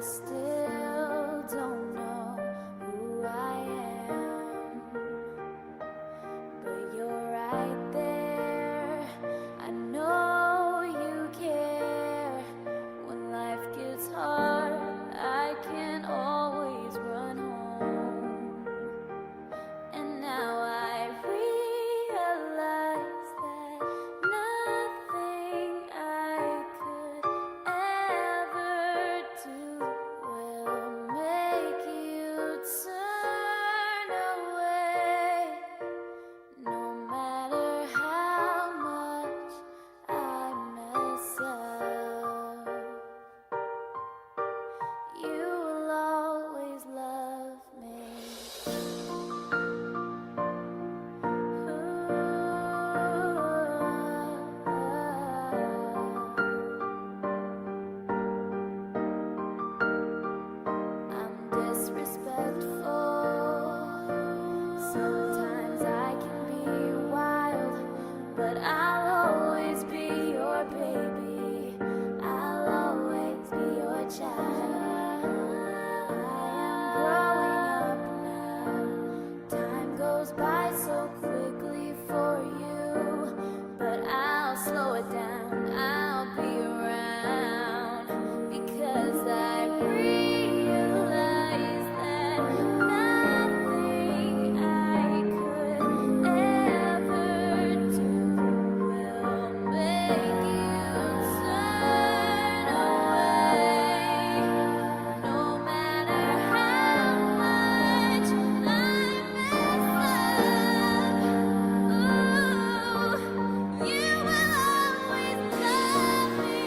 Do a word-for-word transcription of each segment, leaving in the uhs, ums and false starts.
Still don't know who I am, but you're right there. I know you care. When life gets hard, I can always run home. And now I realize that nothing I could ever do will make you turn away, no matter how much I mess up. You will always love me. I'm disrespectful. Sometimes I can be wild, but I'll always be your baby. I'll always be your child. I am growing up now. Time goes by so quickly for you, but I'll slow it down. I'll be around because I realize that nothing I could ever do will make you turn away. No matter how much I mess up, ooh, you will always love me.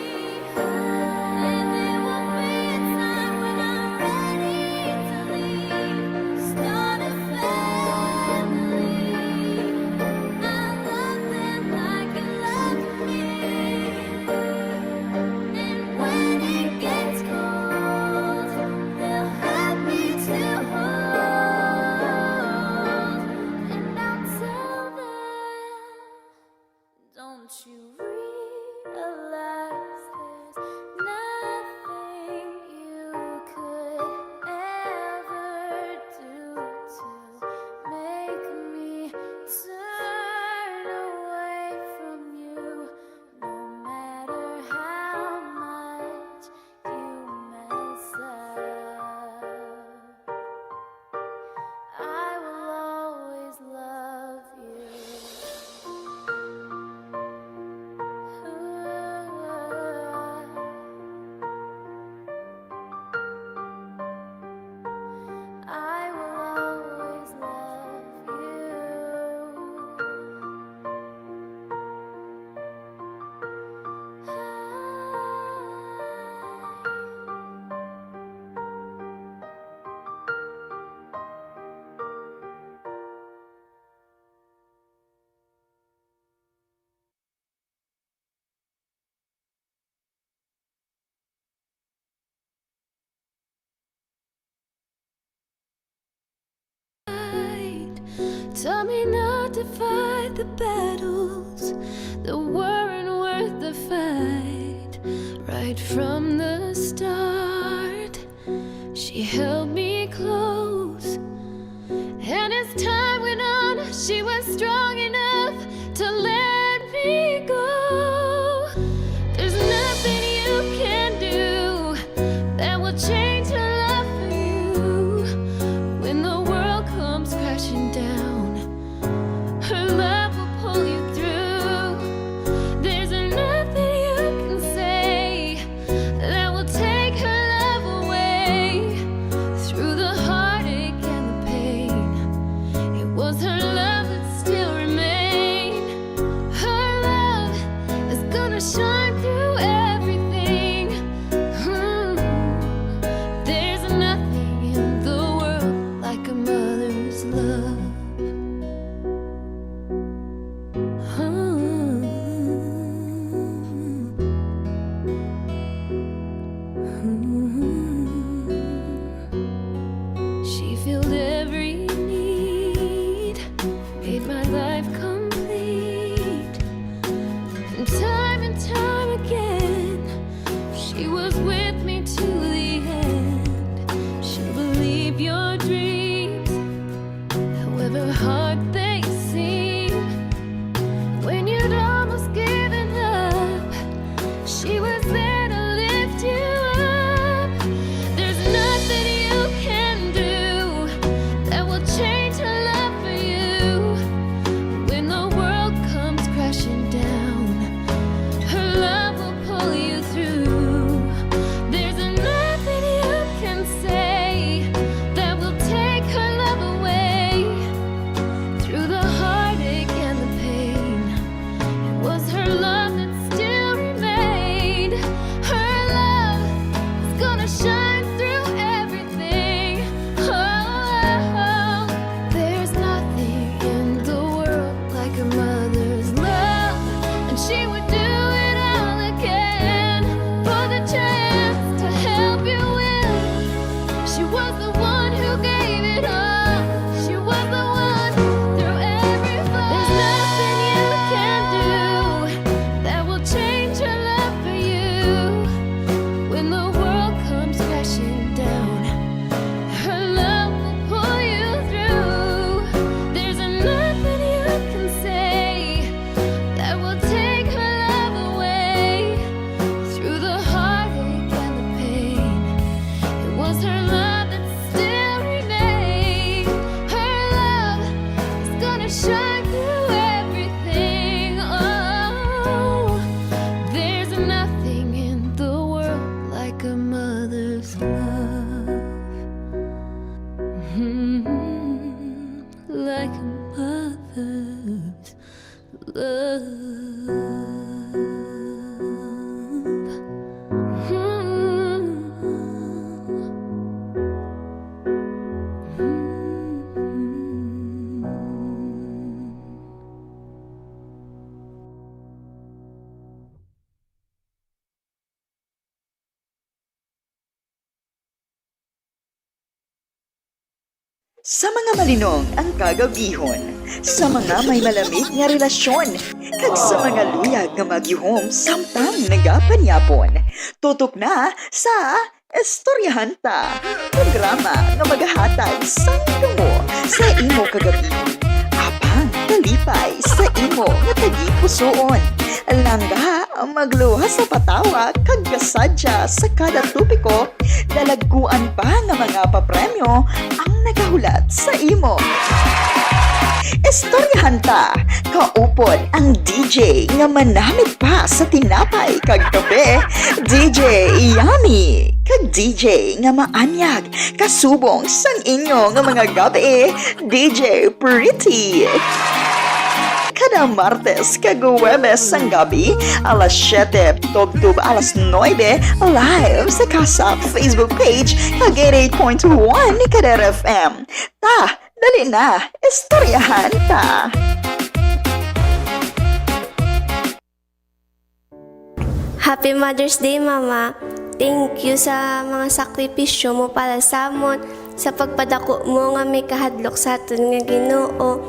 And there will be a time when I'm ready to leave, start a family. I love them like you love me. And when it gets cold, they'll have me to hold. And I'll tell them, don't you realize there's nothing you could ever do to make me turn away from you? No matter how much you mess up, I will always love you. I will always love you. Taught me not to fight the battles that weren't worth the fight. Right from the start, she held me close. And as time went on, she was strong enough to let me go. There's nothing you can do that will change her love for you. When the world comes crashing down, her love will pull you through. There's nothing you can say that will take her love away. Through the heartache and the pain, it was her love that still remained. Her love is gonna shine through everything. Hmm. There's nothing in the world like a mother's love. Sa mga malinong ang kagabihon, sa mga may malamig nga relasyon, kag sa mga luyag nga magihom samtang nagapanyapon. Tutok na sa Istoryahan Ta, programa nga magahatag sang damo sa imo kagabihon, apang kalipay sa imo nga tagipusoon. Langga, magluha sa patawa kag kasadya sa kada topiko. Dalagkuan pa nga mga papremyo ang nagahulat sa imo. Istoryahan Ta, kaupod ang D J nga manamit pa sa tinapay kag kape, D J Yummy, kag D J nga maanyag kasubong sang inyo nga mga gabi, D J Pretty. Kada Martes kag Huwebes sang gabi, alas siyete tubtob alas nuebe, live sa Kasak Facebook page kag eighty-eight point one Kadera F M. Ta, dali na, istoryahan ta. Happy Mother's Day, Mama. Thank you sa mga sakripisyo mo para sa amon, sa pagpadako mo nga may kahadlok sa aton nga Ginoo,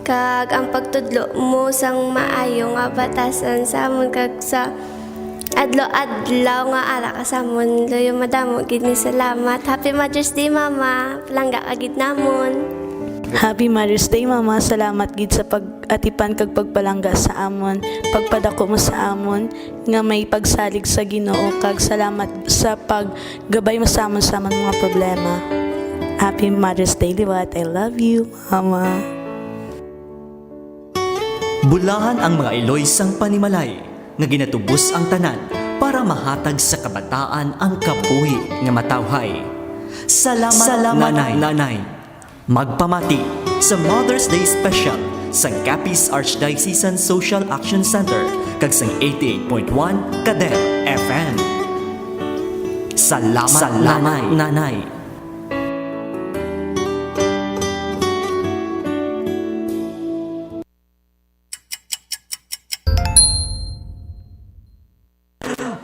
kag ang pagtudlo mo sang maayo nga batasan sa amon kag sa adlaw-adlaw nga ara ka sa amon. Luyo madamo gid ni salamat. Happy Mother's Day, Mama. Palangga ka gid namon. Happy Mother's Day, Mama. Salamat gid sa pag-atipan kag pagpalangga sa amon. Pagpadako mo sa amon nga may pagsalig sa Ginoo, kag salamat sa paggabay mo sa amon sa amon mga problema. Happy Mother's Day liwat. I love you, Mama. Bulahan ang mga iloy sang panimalay, nga ginatubos ang tanan para mahatag sa kabataan ang kabuhi nga matawhay. Salamat, Salamat Nanay. Nanay. Magpamati sa Mother's Day Special sang Capiz Archdiocesan Social Action Center kag sang eighty-eight point one Kader F M. Salamat, Salamat Nanay. Nanay.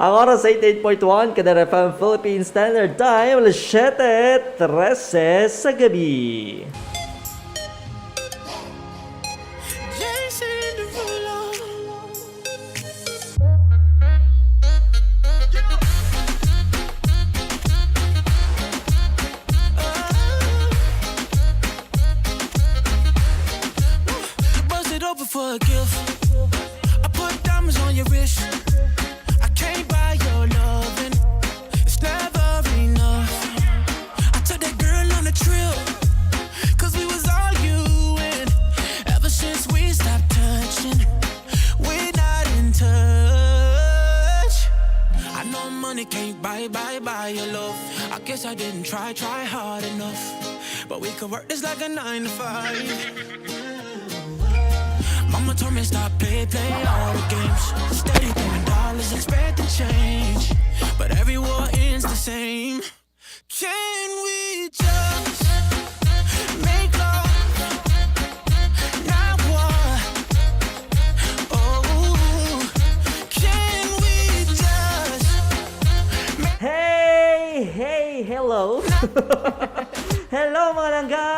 Ang oras, eighty-eight point one Kadar F M Philippine Standard Time, alas siyete trese sa gabi. Bust it open for a gift. I put diamonds on your wrist. I can't buy your loving. It's never enough. I took that girl on a trip. Cause we was arguing. Ever since we stopped touching, we're not in touch. I know money can't buy, buy, buy your love. I guess I didn't try, try hard enough. But we could work this like a nine to five. Mama told me stop play, play all the games. Steady throwing dollars, expecting change. But every war ends the same. Can we just make love? Not war. Oh, can we just make Hey, hey, hello. Hello, mga langga.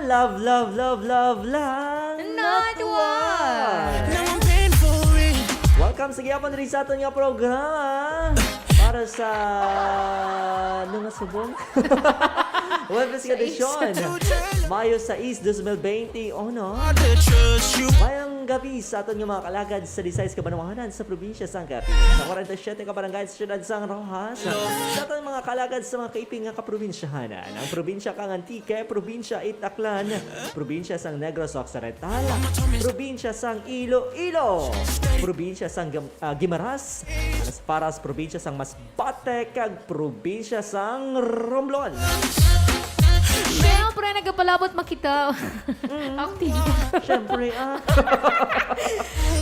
Love, love, love, love lang. Not war. Now I'm paying for it. Welcome sa gihapon diri sa aton nga programa para sa ano nga subong? Huwebes nga edisyon. Mayo sais, dos mil bente uno. I trust you. Mayong gabi sa aton nga mga kalagad sa disais ka banwahanan sa probinsya sang Capiz, sa kwarenta y siyete ka barangay sa siyudad sang Roxas, sa aton mga kalagad sa mga kaiping nga kaprobinsyahanan, ang probinsya kang Antique, probinsya it Aklan, probinsya sang Negros Occidental, probinsya sang Iloilo, probinsya sang Gam- ah, Guimaras, Las Paras, probinsya sang Masbate, kag probinsya sang Romblon. Siyempre, nagapalabot makita. Acting. Siyempre, ah.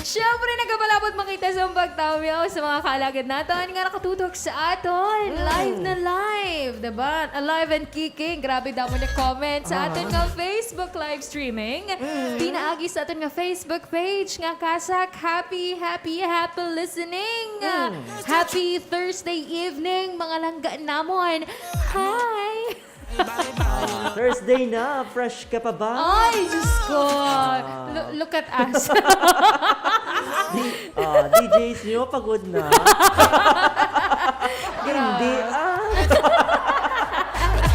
Siyempre, nagapalabot makita sa pagtamyaw sa mga kaalagad naton nga nakatutok sa aton. Live na live, diba? Alive and kicking. Grabe damo ni comment sa aton nga Facebook live streaming. Pinaagi sa aton nga Facebook page nga Kasak. Happy, happy, happy listening. Happy Thursday evening, mga langga namon. Hi! Thursday na, fresh ka pa ba? Ay, Diyos ko. Ah. Lo-, look at us. Di, ah, D Js nyo, pagod na. Hindi, ah.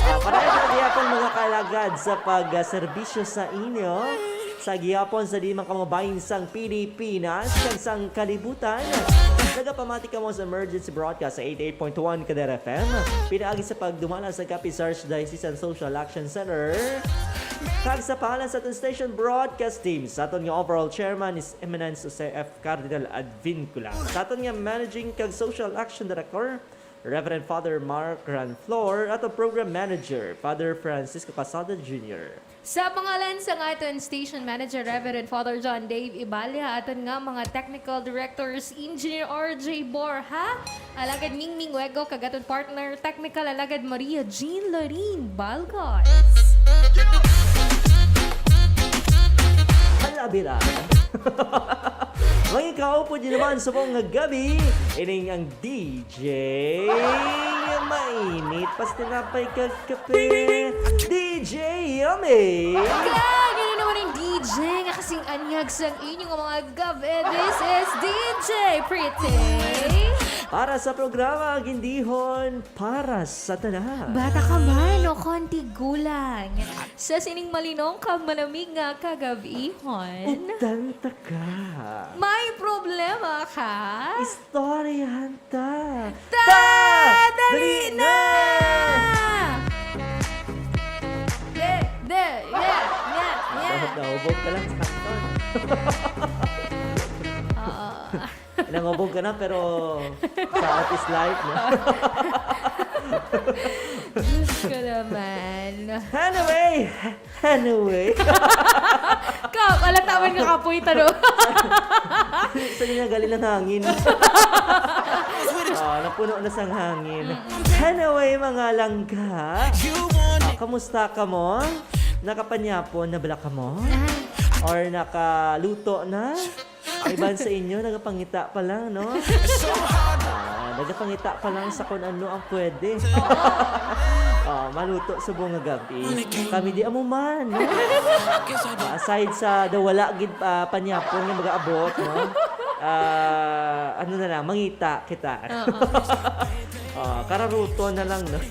Ah, para sa gihapon, mga kalagad, sa pagserbisyo sa inyo, sa gihapon sa di man kamo bahin sang Pilipinas, kag sang kalibutan. Nagapamati kamo sa emergency broadcast sa eighty-eight point one Kadera F M. Pinaagi sa pagdumala sa Capiz Archdiocesan Social Action Center. Kag sa pangalan sa aton station broadcast team, sa aton nga overall chairman is Eminence Jose F. Cardinal Advincula. Sa aton nga managing kag social action director, Reverend Father Mark Ranflor, ato program manager, Father Francisco Casada Junior. Sa pangalan sa aton station manager, Reverend Father John Dave Ibalia, aton nga mga technical directors, Engineer R J Borja, alagad Mingming Wego, kag aton partner technical, alagad Maria Jean Lorin Balgos. Hala, bira. May kaupod yun naman sa mong gabi, ining ang D J Mainit, pas tinapay kag kape, D J Yummy. Kag ano naman ang D J nga kasing anyag sang inyo nga mga gabi? This is D J Pretty. Para sa programa, Gindihon para sa tanan. Bata ka man o konti gulang, sa sining malinong kag malamig nga kagabihon, utang ta ka. May problema ka? Istoryahan ta. Ta! Ta! Dali Dali na! na! De, de, yeah, yeah, yeah. Dapat naubog ka lang sa kanton. Oo. Nangubog ka na, pero sa artist life, no? Diyos ko naman. Anyway, Anyway. Ka, wala taman nga kapoy, tano. Sa niya galing ng hangin. Ah, napuno na sang hangin. Mm-mm. Anyway, mga langga. Ah, kamusta ka mo? Nakapanyapon na bala ka mo? Ah. Or nakaluto na? Iban sa inyo, nagapangita pa lang, no? Ah, nagapangita pa lang sa kung ano ang pwede. Ah, maluto subong nga gabi. Kami di amo man, no? Ah, aside sa daw wala gid, ah, panyapon nga mag-aabot, no? Ah, ano na lang, mangita kita. Oo. Ah, kararuto na lang, no?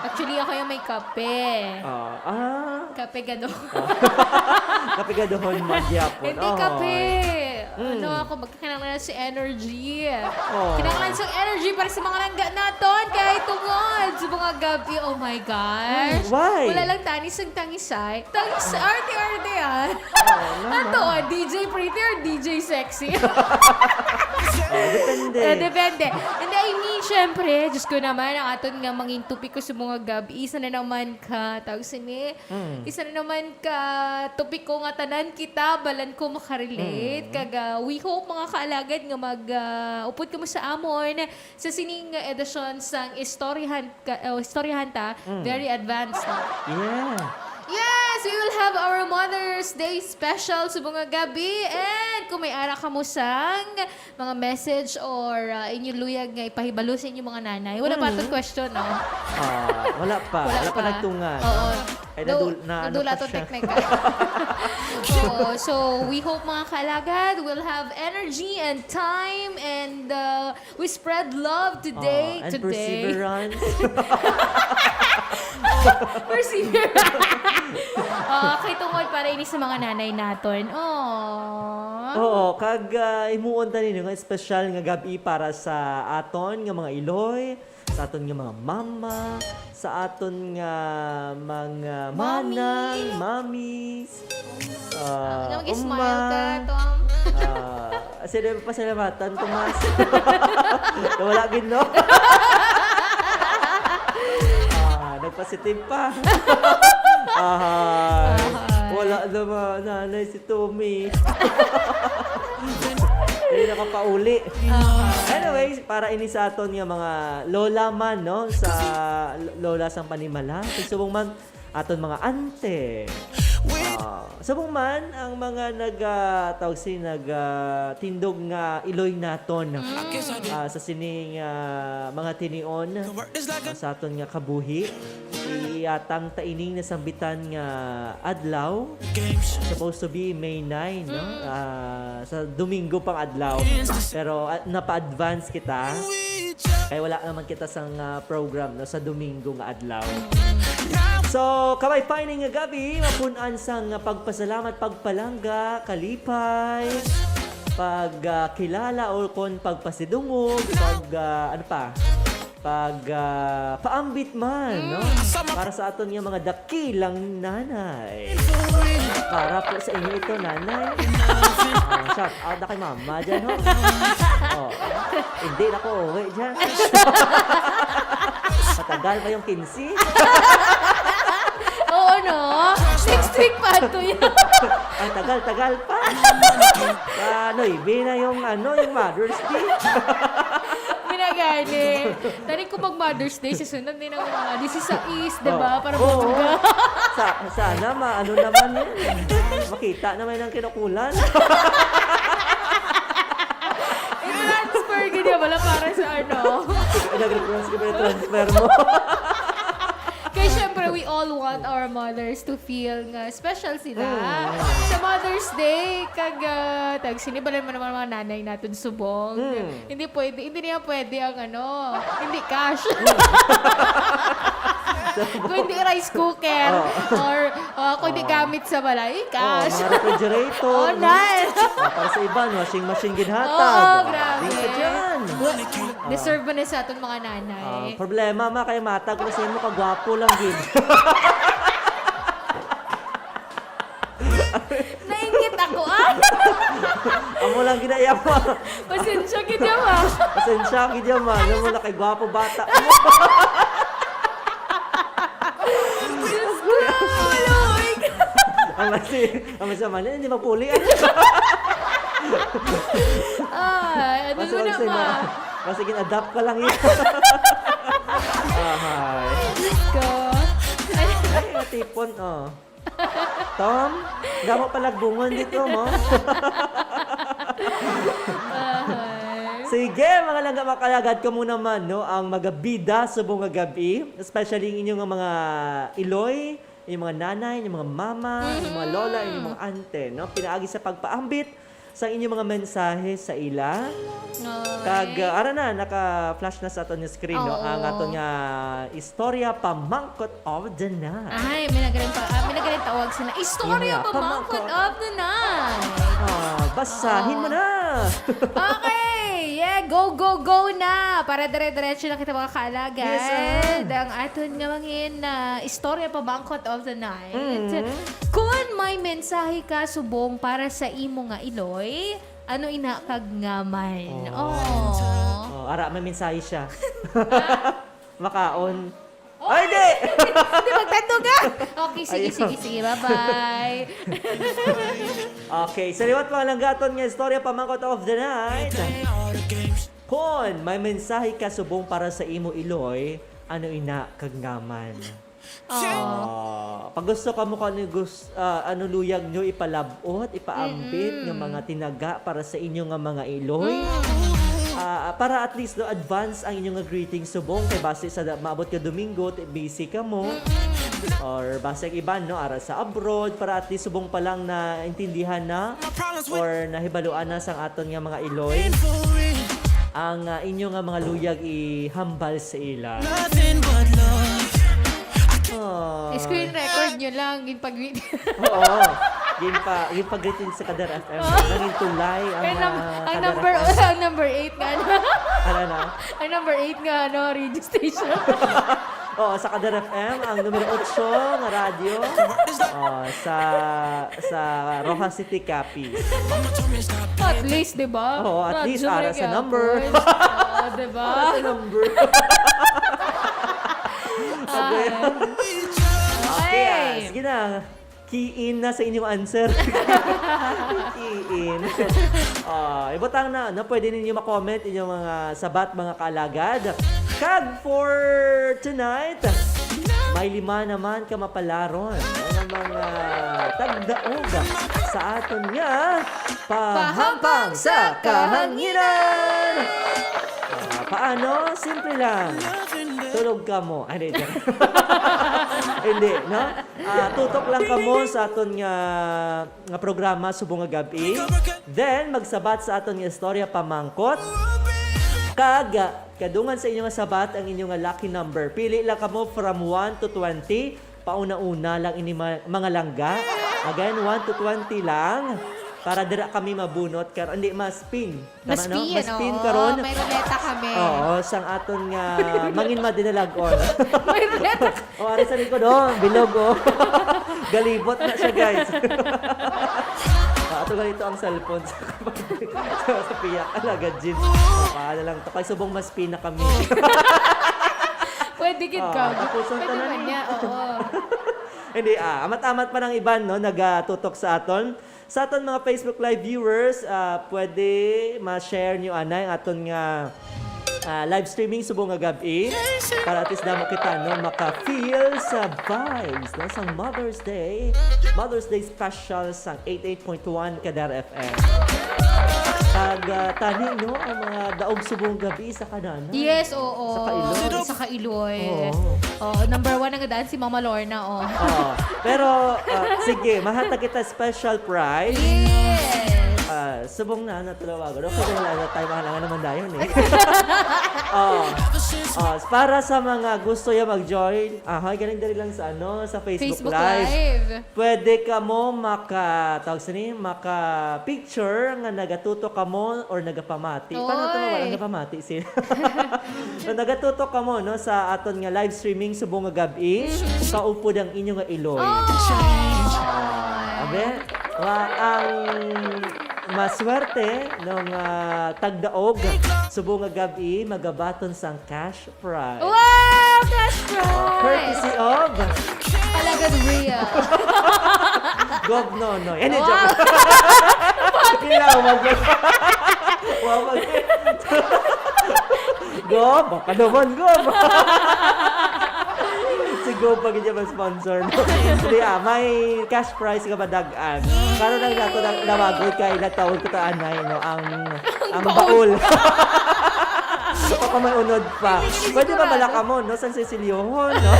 Actually, ako yung may kape. Ah, ah. Kape gado. Kape gadohon man gyapon. Hindi. Oy. Kape. Mm. Ano ako, magkinahanglan sa energy. Oh. Kinahanglan sa energy para sa mga langga naton kay tungod sa mga gabi. Oh my gosh. Mm, why? Wala lang tani sang tangisay. Tangis, arte-arte, ah. Oh, naman. Ato, ah, D J pretty or D J sexy? Oh, depende. Eh, depende. Hindi, I mean, syempre, Diyos ko naman, ang aton nga mangin topiko sa mga gabi, isa na naman ka, tawag sini, Mm. isa na naman ka topiko nga tanan kita, balan ko makarelate. Mm. Kag, ah, we hope, mga kaalagad, nga mag, ah, upod kamo sa amon sa sining edisyon sang Istoryahan Ka, oh, Istoryahan Ta, Mm. very advanced, no? Yeah. Yes, we will have our Mother's Day special sa mga gabi. And kung may ara kamo sang mga message or, ah, inyo luyag nga ipahibalo sa inyong mga nanay, wala pa Mm. atong question, no? Ah, wala pa. Wala Wala pa pa. nagtunga, no? Oo. Ay, Daw, nadul-, na ano nadula pa to siya. Teknika. Oo, so we hope, mga kaalagad, we'll have energy and time and, uh, we spread love today. Oh, and Today. Perseverance. Perseverance. Oh, kay tungod para ini sa mga nanay naton. Oh. Oo, kag, ah, himuon ta ninyo nga espesyal nga gabi para sa aton nga mga iloy, sa aton nga mga mama, sa aton nga mga Mommy. Manang, mommies, ah, Ano, mag-smile ka, uma. Tom? Ah, sino yung pasalamatan, Tomas? Nawala gid, no? Ah, nagpositive pa. Ah, Ahay. Wala naman, nanay, si Tommy. Hindi nakapauli. Ah. Anyways, para ini sa aton nga mga lola man, no? Sa lola sang panimala. Subong man, aton mga ante. Ah, subong man ang mga nag, ah, tawag si, nag, ah, tindog nga iloy naton, ah, sa sining, ah, mga tinion, ah, sa aton nga kabuhi. Iyatang ta ining nasambitan nga adlaw. Supposed to be May nine, no? Mm. Ah, sa Domingo pang adlaw. Pero, ah, napa-advance kita. Kay wala naman kita sang, ah, program, no, sa Domingo nga adlaw. So, kabay pa ini nga gabi, mapun-an sang pagpasalamat, pagpalangga, kalipay, pag, ah, kilala, o kon pagpasidungog, pag, ah, ano pa? Pag, ah, paambit man, no? Mm. Para sa aton nga mga dakilang nanay. Para po sa inyo ito, nanay. Ah, shout out na kay mama dyan, ho. Oh. Hindi na ko uwi dyan. Matagal pa yung quince. Oo, no? Next week pa ito yun. Ang tagal-tagal pa. Ah, nuebe na yung, ano, yung Mother's Day. Ginagani. Tani ko mag Mother's Day sa sunod, ni nang mga disisais, di ba? Oh. Para Oo. Bongga. Sa-, sana ma-, ano naman yun. Makita naman ang kinukulan. I-transfer ka niya, wala para sa ano. Nag-request ka ba yung transfer mo? Kaya syempre, we all want our mothers to feel nga special sila. Mm. Sa Mother's Day, kag, ah, tag, sinibalan mo naman mga nanay natin subong. Mm. Hindi pwede, hindi niya pwede ang ano, hindi cash. Kung hindi rice cooker, Oh. or, ah, kung hindi Oh. gamit sa balay, Oh, cash. mga refrigerator, Oh, no? nice. Oh, para sa iban, washing machine ginhatag. Oo, Oh, grabe. Di ka dyan. Ah. Deserve mo na sa atong mga nanay. Ah, problema, ma, kay matag ko sa imo, kagwapo lang gid. Naingit ako, ah. Amo lang ginaya mo. Pasensya gid, ma. Pasensya gid, ma. Ano mo na kay gwapo bata mo. Diyos ko, Lord. Ang masi, ang masi man, hindi magpuli. Ay, ano Mas mo okay na, sa'yo, ma? ma. Mas sige, adapt ka lang yun. Ahay. Diyos ko. Ay, matipon, oh. Tom, gamo palagbungon dito mo. Ahay. Sige, mga langga, mga kalagad, kamo naman, no, ang magabida subong nga gabi, especially ang inyo nga mga iloy, yung mga nanay, yung mga mama, yung mga lola, yung mga ante, no? Pinaagi sa pagpaambit sa inyong mga mensahe sa ila. Ay. Kag, uh, ara na, naka-flash na sa aton nga screen, no? Oo. Ang aton nga istorya pamangkot of the night. Ay, may nagaling pa, ah, may nagaling tawag sila. Istorya Yung mga pamangkot pamangkot. of the night. Ah, basahin mo Oo. na. Okay, yeah, go, go, go na. Para dire-diretso na kita, mga kaalagad. Yes, sir. Ang aton nga mangin, ah, istorya pamangkot of the night. Mm. Kun may mensahe ka subong para sa imo nga iloy, ano ina kag ngaman? Oh. Oh. Oh, ara, may mensahe siya. Makaon. Oh, Ay, di! Hindi, magtandog ka! Okay, sige, Ayun. sige, sige. Bye-bye. Okay, sa liwat, mga langga, aton nga istorya pamangkot of the night. Kon may mensahe ka subong para sa imo iloy, ano ina kag ngaman? Oh. Ah, pag gusto ka mo kung ano gus-, ah, ano luyag nyo ipalabot, ipaambit Mm-mm. nga mga tinaga para sa inyo nga mga iloy. Mm. Ah, para at least, no, advance ang inyo nga greeting subong kay basi sa da-, maabot ka Domingo, ti-, busy ka mo. Mm-mm. Or basi ang iban, no, ara sa abroad, para at least subong pa lang naintindihan na or nahibaluan na sang aton nga mga iloy ang, ah, inyo nga mga luyag ihambal sa ila. Nothing but love. Aw. Screen record nyo lang, ginpag-greet. Oo. Ginpa-, ginpag-greet sa Kader F M. Oh. Nangin tulay ang, Kaya nam-, ah, ang Kader number, F M. Ang number eight nga, ano? Ano na? Ang number eight nga, ano, radio station. Oo, sa Kader F M, ang numero otso nga radyo. Oo, sa, sa Roxas City, Capiz. At least, di ba? Oo, at Radyo least, ara sa Megapods. number. Oo, di ba? Ara sa number. Ay. Okay, ah, Ay. sige na. Key in na sa inyong answer. Key in. Ah, ibutang na, no? Pwede ninyo ma-comment inyong mga sabat, mga kaalagad. Kag for tonight, May lima naman ka mapalaron nga mga tagdaog sa aton nga Pahampang sa Kahanginan. Ah, paano? Simple lang. Tulog ka mo. Ay, hindi, joke. Hindi, no? Ah, tutok lang ka mo sa aton nga, nga programa subong nga gab-i. Then, magsabat sa aton nga istorya pamangkot. Kag, kadungan sa inyo nga sabat ang inyo nga lucky number. Pili lang kamo from one to twenty. Pauna-una lang ini ma-, mga langga. Again, one to twenty lang. Para dira kami mabunot. Kar-, hindi, mas pin. Mas Tama, no? pin, Mas pin oo. karon. May ruleta kami. Oo, sang aton nga mangin madinalag-on. May ruleta ka. O, ari sa likod, oh, bilog, oh. Galibot na siya, guys. Ah, ato ganito ang cellphone sa, sa, sa piyak. Alagad, Jin. O, paano lang to? Kay subong mas pin na kami. Pwede gid Ah, ka. tapusan Pwede tanan man eh. niya, oo. Hindi, ah, amat-amat pa ng iban, no, nagatutok sa aton. Sa aton mga Facebook Live viewers, ah, pwede ma-share nyo anay ang aton nga, ah, live streaming subong nga gab-i para at least damo kita, no, maka-feel sa vibes, no, sa Mother's Day. Mother's Day special sa eighty-eight point one Kadar F M. Kag, ah, tani, no, ang mga daog subong gab-i sa Kadana. Yes, oo. Sa Kailoy. Sa Kailoy. Oo. Oo, number one ang daan si Mama Lorna, oh. Oo. Pero, ah, sige, mahatag kita special prize. Yes. Ah, subong na, natulawagan. Okay, wala na tayo, mahal nga naman dayon eh. Oh. Oh, para sa mga gusto ya mag-join, ah, hay, galing dali lang sa ano, sa Facebook Facebook Live. Live. Pwede ka mo maka, tawag sini, maka-picture nga nagatutok ka mo or nagapamati. Paano ito Oy. mawala? Nagapamati sila. So, nagatutok ka mo, no, sa aton nga live streaming subong nga gab-i, Mm. kaupod ang inyo nga iloy. Oh. Abe, wa-, ang maswerte, no, nga tagdaog subong nga gab-i, magabaton sang cash prize. Wow! Cash prize! Courtesy of Alagad Rhea. Gob Nonoy. Ano, Wow! joke. Tinawag yun. Wow, mag- Gob, baka naman, Gob. Si Gob, pag hindi man sponsor, no? Hindi, ah, may cash prize ka madag-an. Karon lang nato na, nawagon kay nagtawag ko to, anay, no? Ang, ang Baon. baol. Baka may unod pa. Hindi, hindi Pwede ba sigurado. malaka mo, no? San Ceciliohon, no?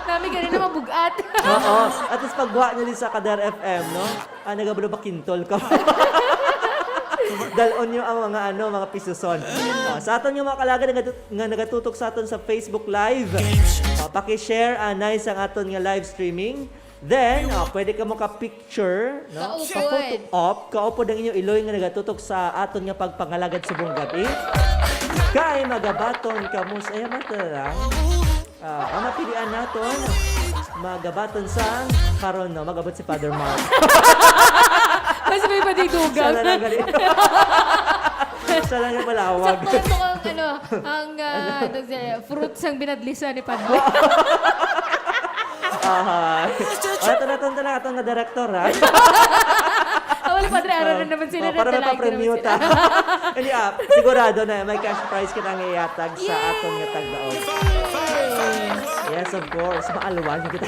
Nami ganun na mabugat. Oo. At least pagwa nyo din sa Kadar F M, no? Ah, nagabalo ba kintol ka? Dalon nyo ang mga, ano, mga pisuson. Ah, sa aton nga mga kalagad nga, nga nagatutok sa aton sa Facebook Live, ah, paki-share anay sang aton nga live streaming. Then, ah, pwede ka mo ka-picture, no? Kaupod. Ka-photo op, kaupod ang inyong iloy nga nagatutok sa aton nga pagpangalagad subong gab-i. Kay magabaton ka mo sa, ay, man talaga. Ah, ang mapilian naton, magabaton sang karon, no? Mag-abot si Father Mark. Mas may Siya madidugang. na lang gali. Siya lang yung malawag. Sakto, sakto ang, ano, ang, ah, ano siya, fruit sang binadlisan ni Padre. Aha. O, ito na, ito na, ito na, ito na, director, ha? Ah, wala, Padre, araw na Oh, naman sila oh, na para may talagay naman papremyo sila. ta. Hindi, ah, sigurado na may cash prize kita nga ihatag sa Yay! aton nga tagdaog. Yes, of course. Maalwan kita.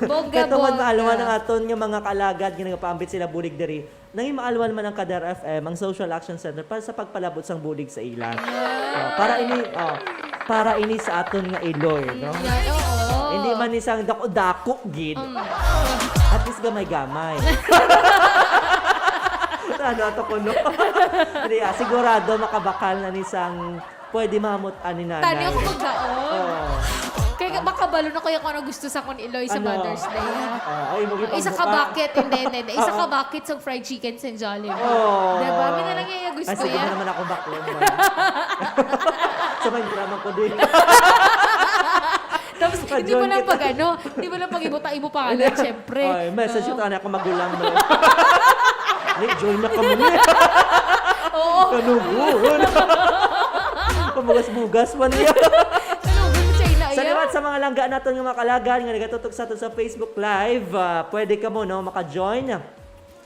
Bongga, Kaya tungod bongga. maalwan ang aton nga mga kaalagad nga nagapaambit sila bulig diri, nangin maalwan man ang Kadar F M, ang Social Action Center, para sa pagpalabot sang bulig sa ila. Yeah. Oh, para ini, oh, para ini sa aton nga iloy, no? Mm, yan, oo. Hindi man isang dako-dako gid. Mm. At least gamay-gamay. Ano ato kuno? Hindi, ah, sigurado makabakal na ni sang pwede mamut ani nanay. Tani ako magdaon. Oo. Kaya makabalo na kaya kung ano gusto sa akon iloy sa Ano? Mother's Day, ha? Ah, ay, mo Isa ka gipambuka. bucket, hindi, hindi, hindi. Isa Oo. ka bucket sa fried chicken sa Jollibee. Oo. Diba? May na lang yung gusto Ay, sige yan. na naman ako baklon, wala. Sa may drama ko din. Tapos, hindi mo Pa-join lang kita. pag ano, hindi mo lang pag-ibota, imo pangalan, Hindi. syempre. Ay, message Oo. ito, anak ko, magulang mo. Ni, join na kamo ni. Oo. Kanugon. Pamugas-bugas man niya. Kanugon, China, Sa iya. liwat sa mga langga naton nga mga kalagan nga nagatutok sa aton sa Facebook Live, ah, pwede kamo, no, maka-join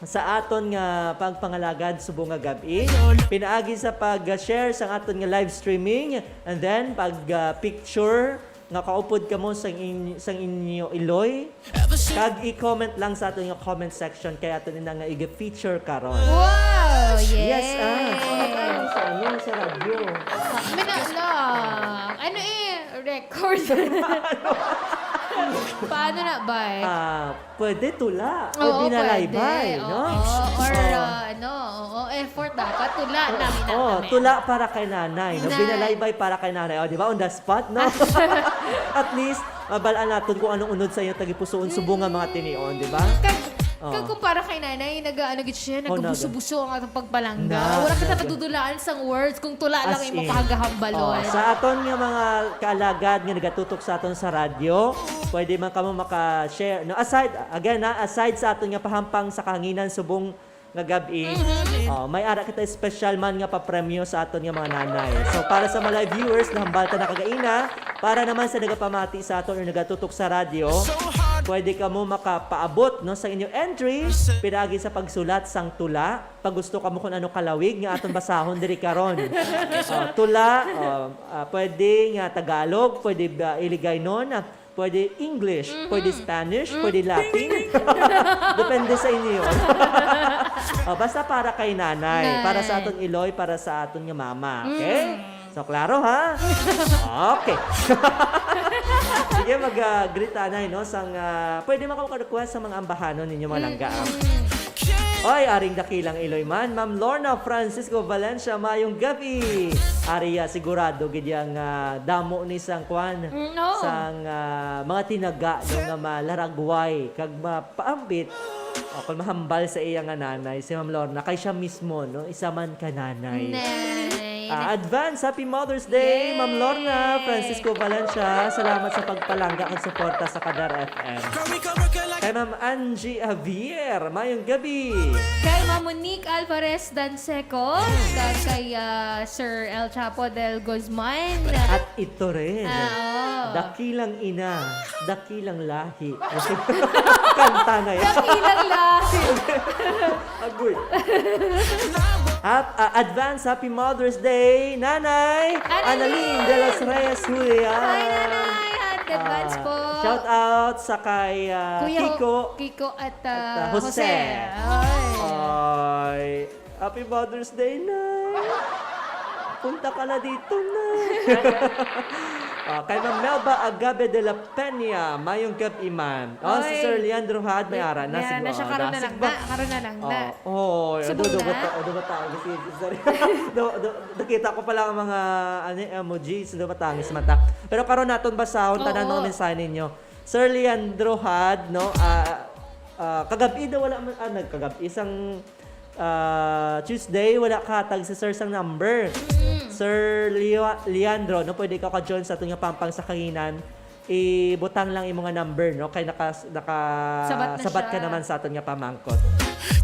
sa aton nga pagpangalagad subong nga gab-i. Pinaagi sa pag-share sa aton nga live streaming, and then pag, ah, picture nga kaupod kamo sang in-, sang inyo iloy, kag i-comment lang sa aton nga comment section kay aton ina nga i-feature karon. Wow! Yes! Yes, ah. Ano tayo sa ano, sa radyo? Mina lang. Ano eh? Record. Paano na ba eh? Ah, pwede tula o Oo, binalaybay, pwede. No? Oo. Or Oo. uh, ano, oo, effort dapat. Tula na, mina. Oh, mina. Tula para kay nanay, no? Nay. Binalaybay para kay nanay. O, di ba? On the spot, no? At least, mabalaan naton kung anong unod sa iyong tagipusoon, subong nga mga tinion, di ba? Kag, Oo. kag kung para kay nanay, nag-ano gid siya, Oh, nagbuso-buso ang atong pagpalangga. Na- Wala kita nag- kadudulaan sang words kung tula lang As imo in. kahambalon. Oh, sa aton nga mga kaalagad nga nagatutok sa aton sa radyo, pwede man kamo maka-share. No, aside, again, ha, aside sa aton nga pahampang sa kahanginan subong nga gab-i, oh, may ara kita espesyal man nga papremyo sa aton nga mga nanay. So, para sa mga live viewers, nahambal ta na kagaina, para naman sa nagapamati sa aton o nagatutok sa radyo, pwede kamo makapaabot, no, sa inyong entry pinaagi sa pagsulat sang tula. Pag gusto kamo kung ano kalawig nga aton basahon diri karon. Oh, tula, oh, ah, pwede nga Tagalog, pwede ba Iligaynon, ah, pwede English, pwede Spanish, pwede Latin. Depende sa inyo. Oh, basta para kay nanay, Nay. Para sa aton iloy, para sa aton nga mama. Okay? So, klaro ha? Okay. Sige, mag-greet anay, no? Sang, ah, pwede man ka maka-request sa mga ambahanon ninyo, mga langga. Oy, aring dakilang iloy man, Ma'am Lorna Francisco Valencia, mayong gabi. Ari, ah, sigurado gid yang, ah, damo ni sang kwan, Mm, oo. sang, ah, mga tinaga, no, nga malaragway kag mapaambit o kung mahambal sa iya nga nanay, si Ma'am Lorna, kay siya mismo, no, isa man ka nanay. Nay. Ah, advance Happy Mother's Day, Yay! Ma'am Lorna Francisco Valencia. Salamat sa pagpalangga kag suporta sa Kadar F M. Kay Ma'am Angie Javier, mayong gabi. Kay Ma'am Monique Alvarez Danseco, kag kay ah, Sir El Chapo del Guzman. At ito rin, Ah, oo. Dakilang Ina, Dakilang Lahi. Kanta na yan. Dakilang lahi. Agoy. Hap- ah, advance Happy Mother's Day, Nanay Annalyn! Annalyn de los Reyes Julian. Hi, Nanay! At advance Ah, po. Shout out sa kay ah, Kuya Kiko. Kiko at, ah, At, ah, Jose. Jose. Ay. Ay, Happy Mother's Day, Nay. Punta ka na dito, Nay. Ah, kay Ma'am Melba Agabe de la Peña, mayong gab-i man. Oh, si Oy. Sir Leandro Had, may ara na, May ara siguro. na siya, karon na Nasig lang ba? na, karon na lang na. Oh, oh, Subong do, do, na? bata, oh, do, bata, oh, sige, sorry. do, do, nakita ko pala ang mga, ano, emojis, do, bata, ang mata. Pero karon naton basahon tanan Oo. mga mensahe ninyo. Sir Leandro Had, no? Ah, ah, kagab-i daw wala man, ah, nagkagab-i sang ah, Tuesday, wala kahatag si Sir sang number. Sir Leo, Leandro, no, pwede ka ka-join sa aton nga pampang sa kahanginan. Ibutang lang imo nga number, no, kay naka, naka Sabat na sabat ka siya. Naman sa aton nga pamangkot.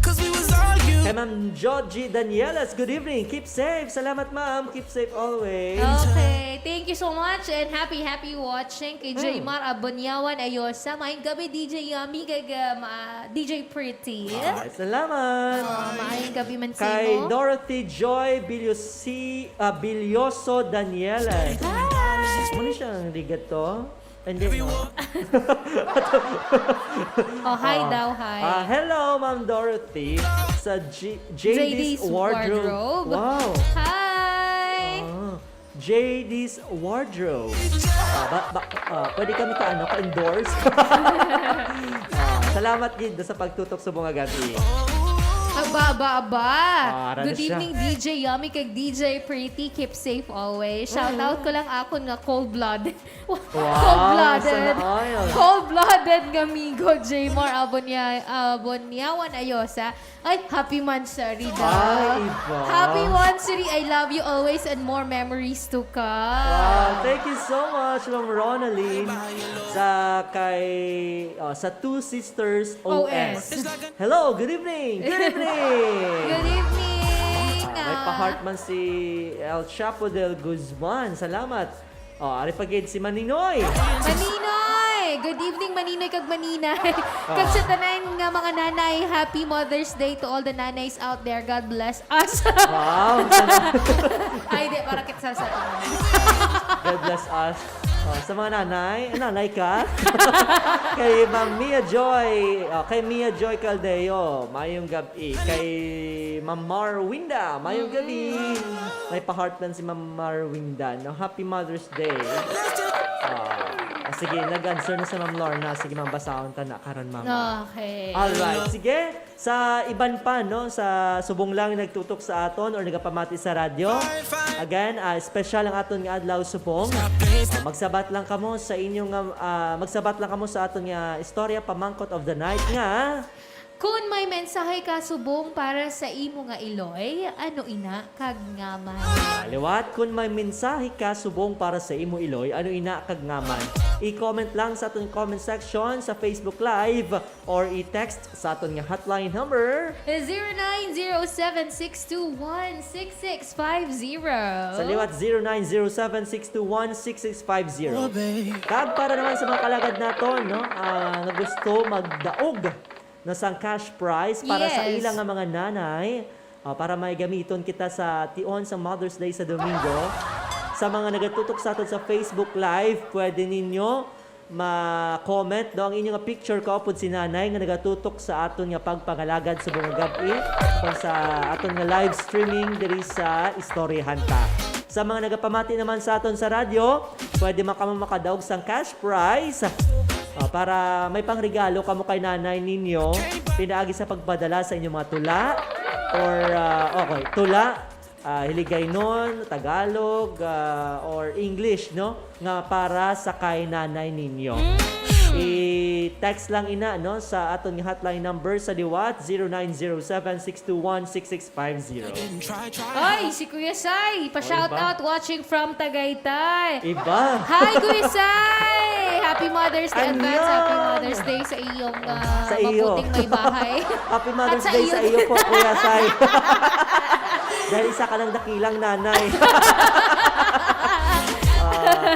Cause we was arguing. Kay Ma'am Georgie Danielas, good evening. Keep safe. Salamat, ma'am. Keep safe always. Okay, thank you so much and happy, happy watching kay Jaymar Abonyawan Ayosa. Maayong gabi, D J Yummy, kag, ah, ma- D J Pretty. Ay, salamat. Ah, maayong gabi man sa Kay imo. Dorothy Joy Biliosi, ah, Bilioso Danielas. Muna siya ang ligat to. And then, Oh, hi ah, daw, hi. Ah, hello, Ma'am Dorothy. Sa G- J D's J D's Wardrobe. Wardrobe. Wow. Hi! Ah, J D's Wardrobe. Ah, ba, ba, ah, pwede kami ka, ano, ka-endorse. Ah, salamat gid sa pagtutok sa mga gabi. Aba, aba, aba. Ah, ara na Good siya. evening, D J Yummy kag D J Pretty. Keep safe always. Shout out ko lang akon nga cold-blooded. Wow, Cold-blooded. sana all. Cold-blooded nga amigo, Jaymar Abonya, Abonyawan Ayosa. Ay, happy monthsary daw. Ay, iba. Happy monthsary. I love you always and more memories to come. Wow, thank you so much, Ma'am Ronaldin, sa kay, oh, sa Two Sisters O S. O S. Hello, good evening. Good evening. Good evening. Ah, may pa-heart man si El Chapo del Guzman. Salamat. Oh, ari pa gid si Maninoy. Maninoy! Good evening, Maninoy kag Maninay. Kag sa tanan nga mga nanay, happy Mother's Day to all the nanays out there. God bless us. Wow. Ay, di, para kit sa sa God bless us. Oh, sa mga nanay, nanay ka? Kay Ma'am Mia Joy, oh, kay Mia Joy Caldeo, mayong gabi. Kay Ma'am Marwinda, mayong gabi. May pa-heart man si Ma'am Marwinda, no? Happy Mother's Day. Ah, ah, sige, nag-answer na sa Ma'am Lorna. Sige, ma'am, basahon ta na karon, mama. Okay. Alright, sige. Sa iban pa, no, sa subong lang nagtutok sa aton or nagapamati sa radyo. Again, ah, special ang aton nga adlaw subong. Ah, magsabat lang kamo sa inyo nga, ah, magsabat lang kamo sa aton nga istorya pamangkot of the night nga Kun may mensahe ka subong para sa imo nga iloy, ano ina kag ngaman? Ah, liwat, kun may mensahe ka subong para sa imo iloy, ano ina kag ngaman? I-comment lang sa aton comment section sa Facebook Live or i-text sa aton nga hotline number. Zero nine zero seven six two one six six five zero. Sa liwat, zero nine zero seven six two one six six five zero. Oh, babe. Kag para naman sa mga kalagad naton, no, ah, nga gusto magdaog na sang cash prize para sa Yes. ila nga mga nanay, ah, para may gamiton kita sa tion sa Mother's Day sa Domingo. Sa mga nagatutok sa aton sa Facebook Live, pwede ninyo ma-comment daw ang inyo nga picture kaupod si nanay nga nagatutok sa aton nga pagpangalagad subong nga gab-i, kung sa aton nga live streaming diri sa Istoryahan Ta. Sa mga nagapamati naman sa aton sa radyo, pwede man kamo makadaog sang cash prize. Ah, para may pangregalo kamo kay nanay ninyo, pinaagi sa pagpadala sa inyong mga tula or, ah, okay, tula, ah, Hiligaynon, Tagalog, ah, or English, no? Nga para sa kay nanay ninyo. Mm. I-text lang ina, no, sa aton nga hotline number sa liwat, zero nine zero seven six two one six six five zero. Oy, si Kuya Sai, pa-shout Iba. out, watching from Tagaytay. Iba. Hi, Kuya Sai! Happy Mother's Day, advance Happy Mother's Day sa iyong, ah, Sa iyo. mabuting may bahay. Happy Mother's At sa Day sa iyo. iyo po, Kuya Sai. Dahil isa ka ng dakilang nanay.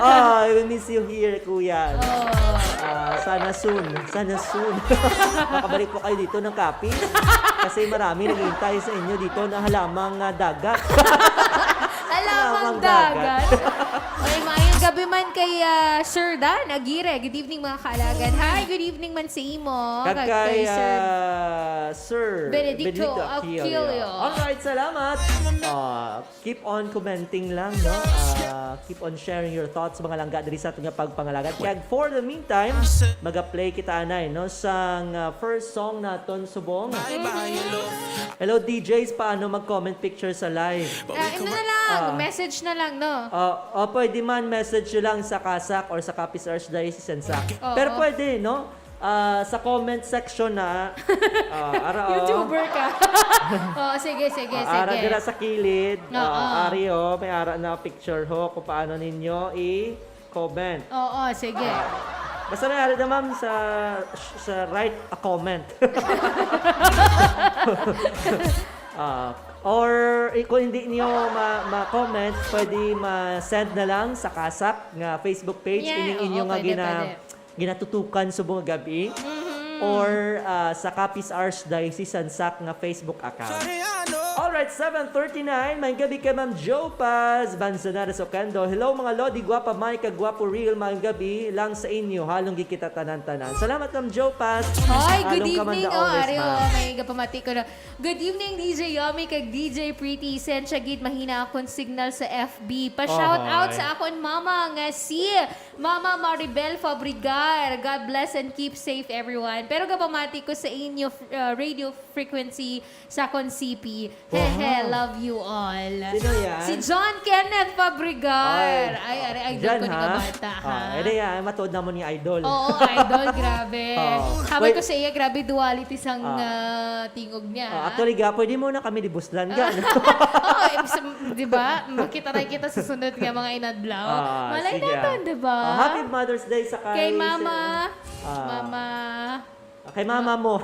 Ah, ah, we miss you here, Kuya. Oh. Ah, sana soon. Sana soon. Makabalik po kayo dito ng Capiz. Kasi marami naghihintay sa inyo dito na halamang, ah, dagat. Halamang Halamang dagat. dagat. Ay, maayong gabi man kay, ah, Sir Dan Aguirre. Good evening, mga kaalagan. Hi, good evening man sa imo. Kag Kag kay, kay Sir ah, Sir Benedicto Benedicto Aquilio. Aquilio. Alright, salamat. Ah, Keep on commenting lang, no? Ah, keep on sharing your thoughts, mga langga, diri sa aton nga pagpangalagad. Kag for the meantime, maga-play kita anay, no, sang, ah, first song naton subong. Hello, D Js, paano mag-comment picture sa live? Ah, ano na lang, Ah. message na lang, no? Ah, oh, pwede man message nyo lang sa Kasak or sa Capiz Archdiocese and Sac. Oo. Pero pwede, no? Ah, sa comment section na, ah, ara, oh. YouTuber ka. Oo, sige, sige, Ah, ara sige. dira sa kilid. Oo. Ah, ari, oh, may ara na picture ho kung paano ninyo i-comment. Oo, sige. Ah, basta may ara na, ma'am, sa, sa write a comment. Ah, or, eh, kung hindi nyo ma-, ma-comment, pwede ma-send na lang sa Kasak nga Facebook page. Yeah, Ining inyo oo, nga pwede, gina-, pwede. ginatutukan subong nga gab-i, Mhm. or, ah, sa Capiz Archdiocese and Sac nga Facebook account. Alright, seven thirty-nine, may gabi kay Ma'am Joe Paz Manzanares Oquendo. Hello, mga Lodi, Guapa Mike, kag Guapo Real, may gabi lang sa inyo. Halong gid kita tanan-tanan. Salamat, Ma'am Joe Paz. Hi, good Halong ka man evening. da Oh, always, Ario, ma'am. may gapamati ko na. Good evening, D J Yomi kag D J Pretty. Sensya gid, mahina akon signal sa F B. Pa-shout out Ohoy. sa akon mama nga si Mama Maribel Fabregar. God bless and keep safe, everyone. Pero gapamati ko sa inyo, uh, radio frequency sa akon C P. Hehe, Wow. love you all. Sino yan? Si John Kenneth Fabregar. Ay. Ay, are, idol John, ko ni ha? nga bata, ha? Ah, ere yan, matuod namon nga idol. Oo, idol, grabe. Oo. Sabi Wait. ko sa iya, grabe duality sang, Ah. ah, tingog niya, Ah, ha? actually, ga, pwede mo na kami libuslan, ga, no? Oo, eh, sa, di ba? Makita na kita sa sunod nga mga inadlaw. Ah, Malay sige, natin, ah. di ba? Ah, happy Mother's Day sa Kay kay Mama. Sir, ah. Mama. Ah, kay mama mo.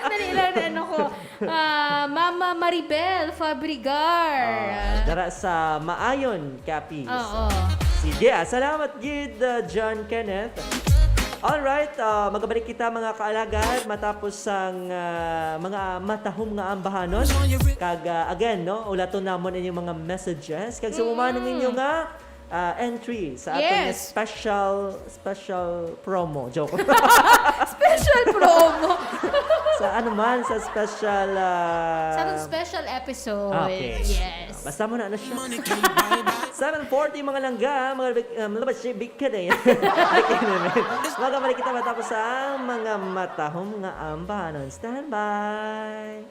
Dali lang, ano ko. Ah, Mama Maribel Fabregar. Ah, dara sa Maayon, Capiz. Oo. Sige, ah, salamat gid, ah, John Kenneth. Alright, ah, magabalik kita, mga kaalagad, matapos ang, ah, mga matahom nga ambahanon. Kag, ah, again, no, ulaton namon inyong mga messages. Kag sa Mm. umano ninyo nga ah, entry sa aton nga Yes. special, special promo. Joke. Special promo. Sa ano man, sa special, ah, Sa atong special episode. Okay. Yes. Basta mo na, ano siya? Seven forty, mga langga, mga big, um, labas siya, big ka na yan. Makabalik kita matapos ang mga matahom nga ambanon. Standby!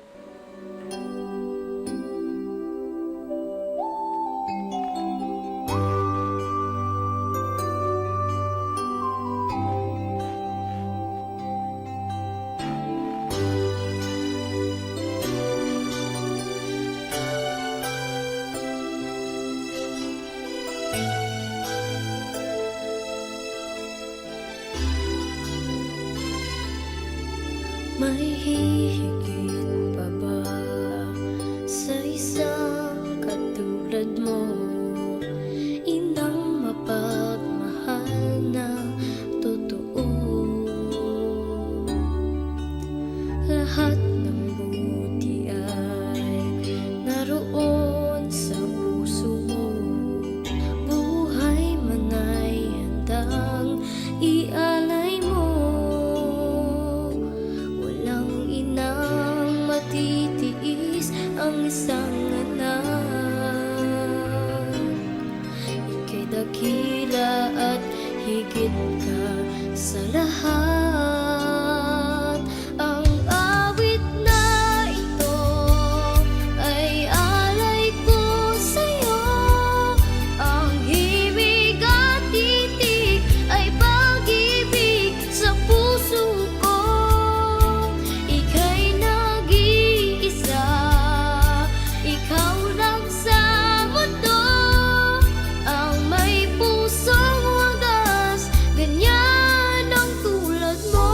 May hihigit pa ba sa isang katulad mo? Inang mapagmahal na totoo. Lahat ng buti ay naroon sa puso mo. Buhay man ay handang ialay mo. Walang inang matitiis ang isang anak. Ika'y dakila at higit ka sa lahat. Ang awit na ito ay alay ko sa'yo. Ang himig at titig ay pag-ibig sa puso ko. Ika'y nag-iisa, ikaw lang sa mundo. Ang may pusong wagas, ganyan ang tulad mo.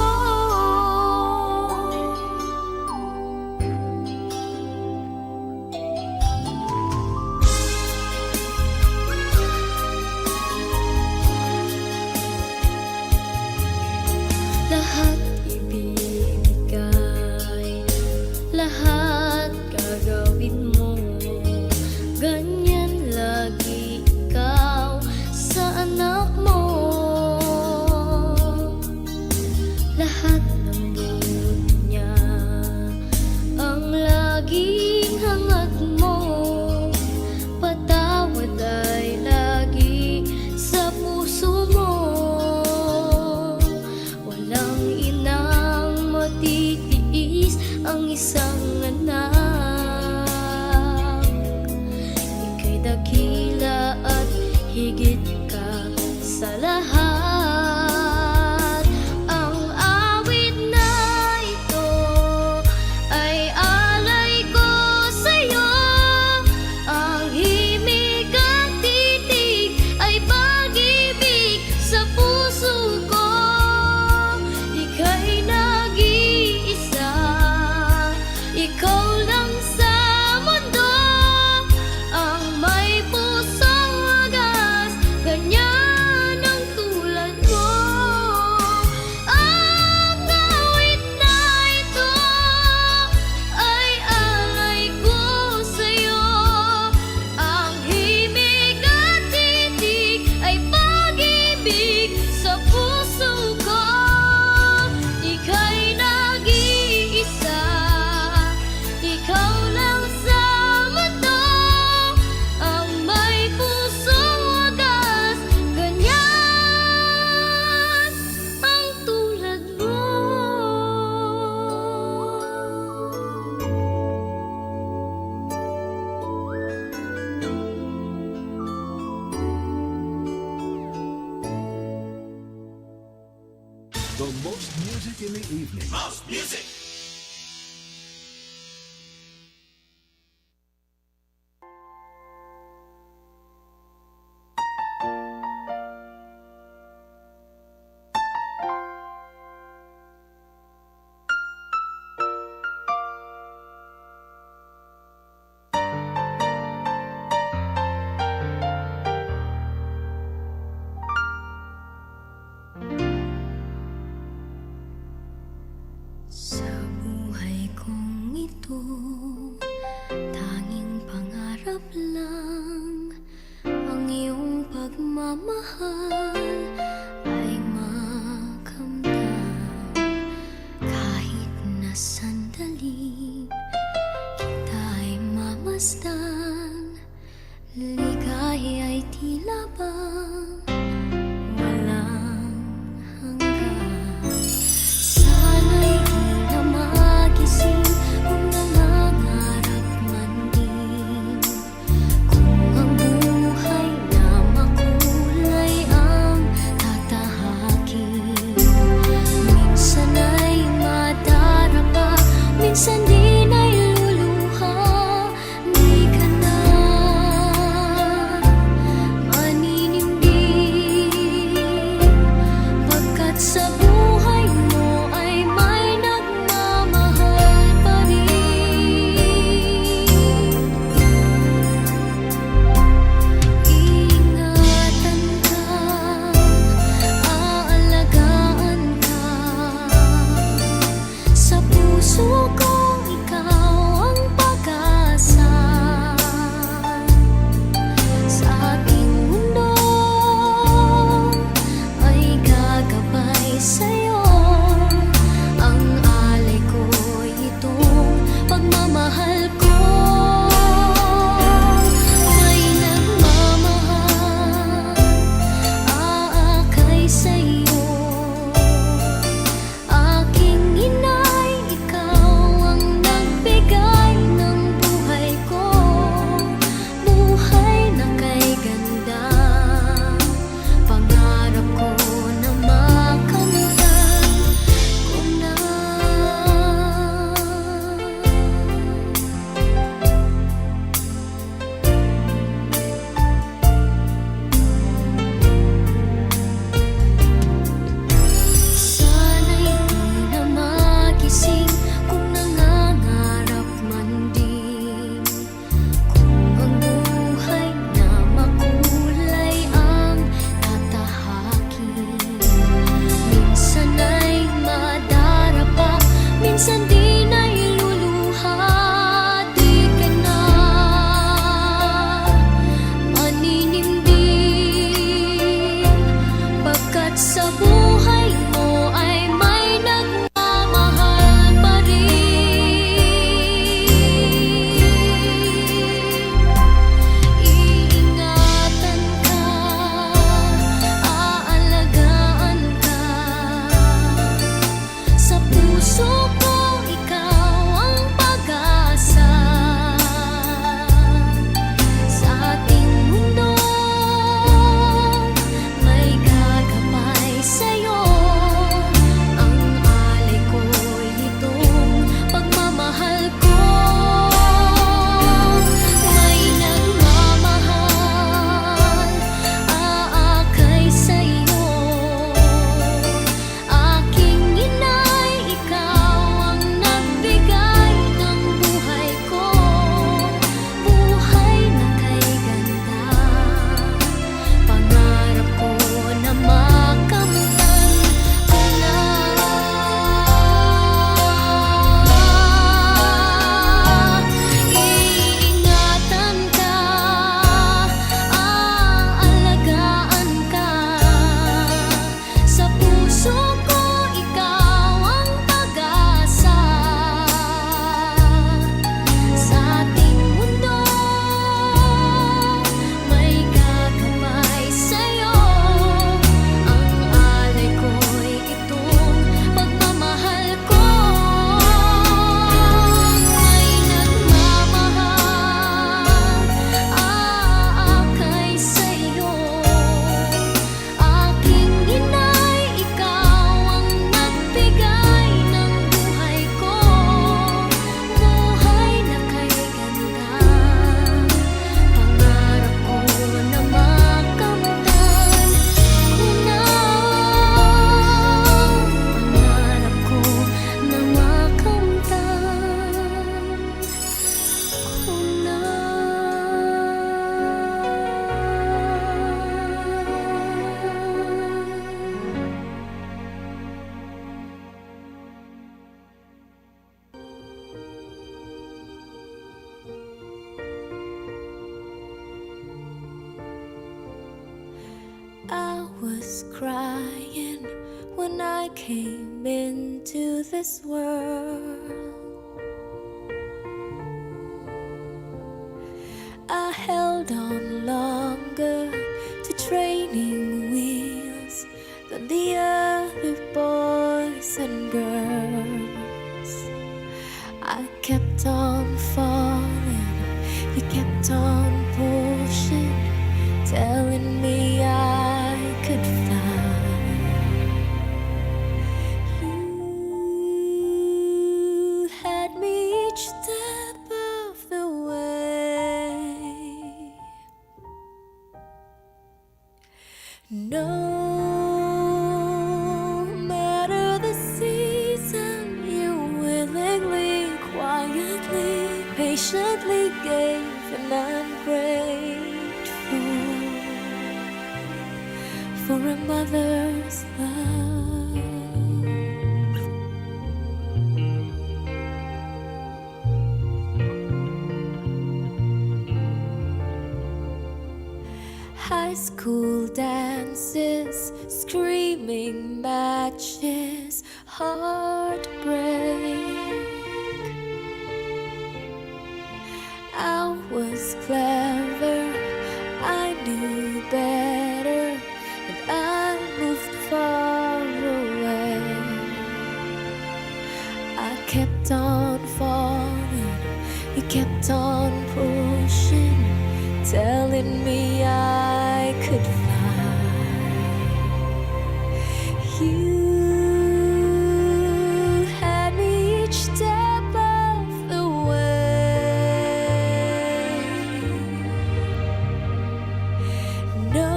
Lahat ibibigay, lahat gagawin mo. Ganyan lagi ikaw sa anak mo. Lahat ng buot niya ang laging hangad mo. Patawad ay lagi sa puso mo. Walang inang matitiis ang isang anak. Ika'y dakila at higit ka sa lahat. Ang awit na ito ay alay ko sa'yo. Ang himig at titig ay pag-ibig sa puso ko. Ika'y nag-iisa, ikaw lang sa mundo. Ang may pusong wagas, ganyan ang tulad mo. Ang awit na ito ay alay ko sa'yo. Ang himig at titig ay pag-ibig sa puso ko. Ika'y nag-iisa, ikaw lang sa mundo. Ang may pusong wagas, ganyan ang tulad mo. The most music in the evening. Most music. Sa When I came into this world, I held on longer to training wheels than the other boys and girls. I kept on falling, you kept on pushing, telling me I could fly. You had me each step of the way. No matter the season, you willingly, quietly, patiently gave, and I'm grateful for a mother's love. High school dances, screaming matches, heartbreak. I was clever, I knew better, and I moved far away. I kept on falling, you kept on pushing, telling me I could fly. You had me each step of the way. No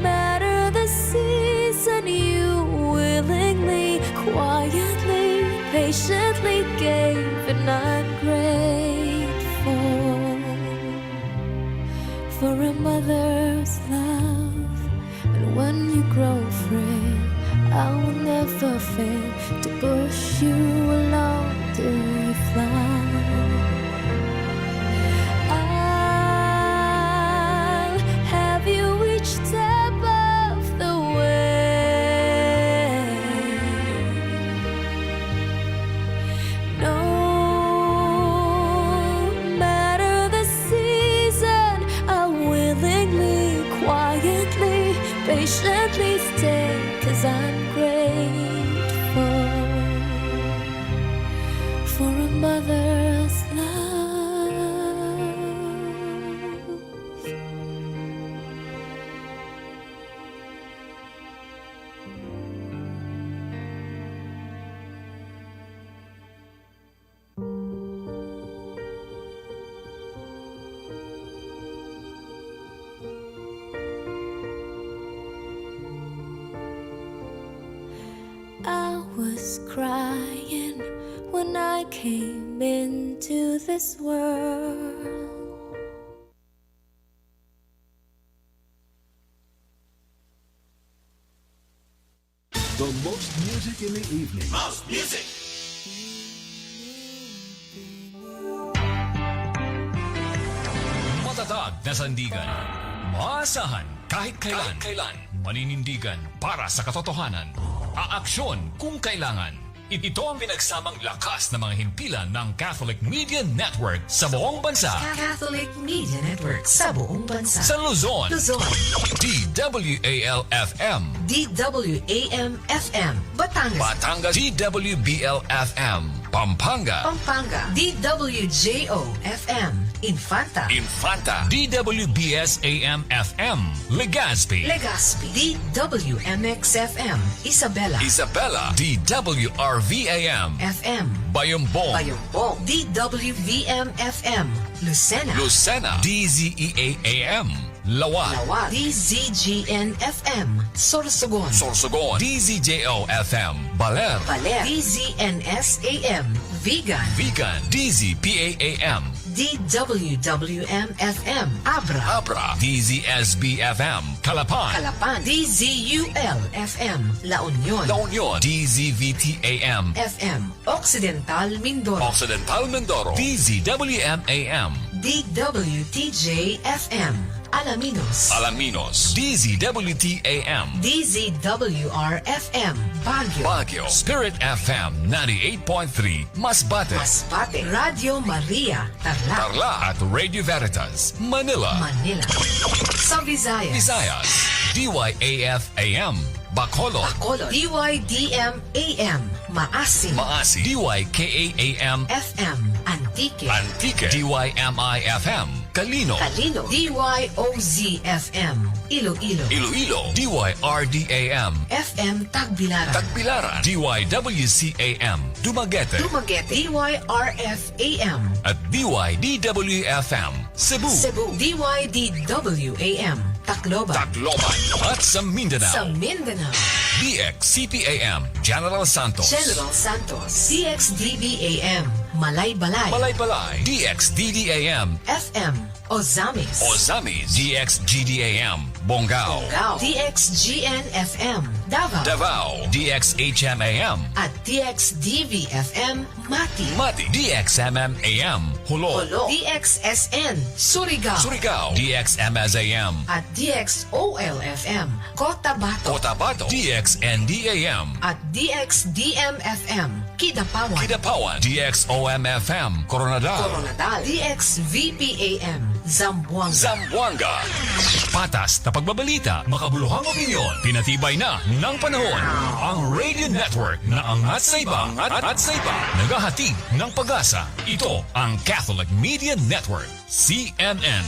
matter the season, you willingly, quietly, patiently gave, and I'm grateful for a mother's love. And when you grow frail, I will never fail to push you along till you fly. I'll have you each step of the way. No matter the season, I willingly, quietly, patiently stay, 'cause I'm grateful for a mother's love. I was crying when I came into this world. The most music in the evening. Most music. Matatag na sandigan. Maasahan kahit kailan. Kahit kailan. Maninindigan para sa katotohanan. Aaksyon kung kailangan. Ito ang pinagsamang lakas ng mga himpilan ng Catholic Media Network sa buong bansa. Catholic Media Network sa buong bansa. Sa Luzon, Luzon. D W A L F M. D W A M F M, Batangas. Batangas, D W B L F M. Pampanga, Pampanga. D W J O F M, Infanta. Infanta, D W B S A M F M. Legazpi, Legazpi. D W M X F M, Isabela. Isabela, D W R V A M. F M. Bayombong, Bayombong. D W V M F M, Lucena. Lucena, D Z E A A M. Laoag, Laoag. D Z G N F M, Sorsogon. Sorsogon, D Z J O F M. Baler, Baler. D Z N S A M, Vigan. Vigan, D Z P A A M. D W W M F M, Abra. Abra, D Z S B F M. Calapan, Calapan. D Z U L F M, La Union. La Union, D Z V T A M. F M, Occidental Mindoro. Occidental Mindoro, D Z W M A M. D W T J F M, Alaminos. Alaminos, D Z W T A M. D Z W R F M, Baguio. Baguio, Spirit F M ninety-eight point three, Masbate. Masbate. Radio Maria, Tarlac. Tarlac at Radio Veritas, Manila. Manila. Sa Visayas. Visayas, D Y A F A M, Bacolod. Bacolod. D Y D M A M, Maasin. Maasin, D Y K A A M. F M, Antique. Antique, D Y M I F M, Calinog. Calinog, D Y O Z F M, Iloilo. Iloilo, D Y R D A M. F M, Tagbilaran. Tagbilaran, D Y W C A M, Dumaguete. Dumaguete, D Y R F A M. At D Y D W F M, Cebu. Cebu, D Y D W A M, Tacloban. Tacloban. At sa Mindanao. Sa Mindanao. D X C P A M, General Santos. General Santos. D X D B A M, Malaybalay. Malaybalay. D X D D A M. F M, Ozamiz. Ozamiz. D X G D A M, Bonggao. Bonggao. D X G N F M, Davao. Davao. D X H M A M. At D X D V F M, Mati. Mati. D X M M A M, Jolo. Jolo. D X S N, Surigao. Surigao. D X M S A M. At D X O L F M, Cotabato. Cotabato. D X N D A M. At D X D M F M, Kidapawan. Kidapawan. D X O M F M, Koronadal. Koronadal. D X V P A M, Zamboanga. Zamboanga. Patas na pagbabalita, makabuluhang opinyon, pinatibay na ng panahon. Ang Radio Network na angat sa iba, angat sa iba, naghahatid ng pag-asa. Ito ang Catholic Media Network, C M N.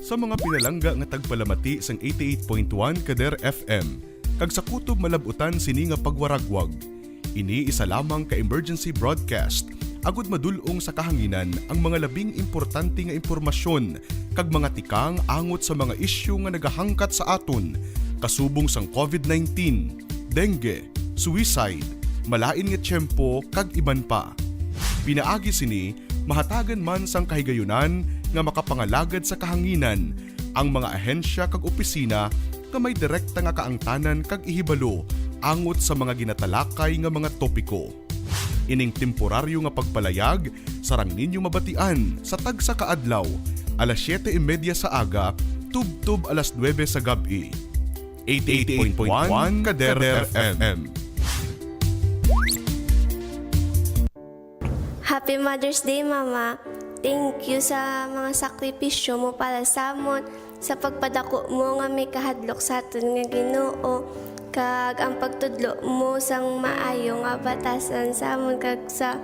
Sa mga pinalangga nga tagpalamati sang eighty-eight point one Kader F M, kag sa kutob malab-utan sini nga pagwaragwag, ini isa lamang ka emergency broadcast, agud madul-ong sa kahanginan ang mga labing importante nga impormasyon kag mga tikang angot sa mga isyu nga nagahangkat sa aton, kasubong sang covid nineteen, dengue, suicide, malain nga tiyempo, kag iban pa. Pinaagi sini, mahatagan man sang kahigayunan nga makapangalagad sa kahanginan ang mga ahensya kag opisina nga may direkta nga kaangtanan kag ihibalo angot sa mga ginatalakay nga mga topiko. Ining temporaryo nga pagpalayag sarang ninyo mabatian sa tagsa ka adlaw, alas siyete y media sa aga tubtob alas nuebe sa gab-i. Eighty-eight point one Kader F M. Happy Mother's Day, Mama. Thank you sa mga sakripisyo mo para sa amon, sa pagpadako mo nga may kahadlok sa aton nga Ginoo, kag ang pagtudlo mo sang maayo nga batasan sa amon kag sa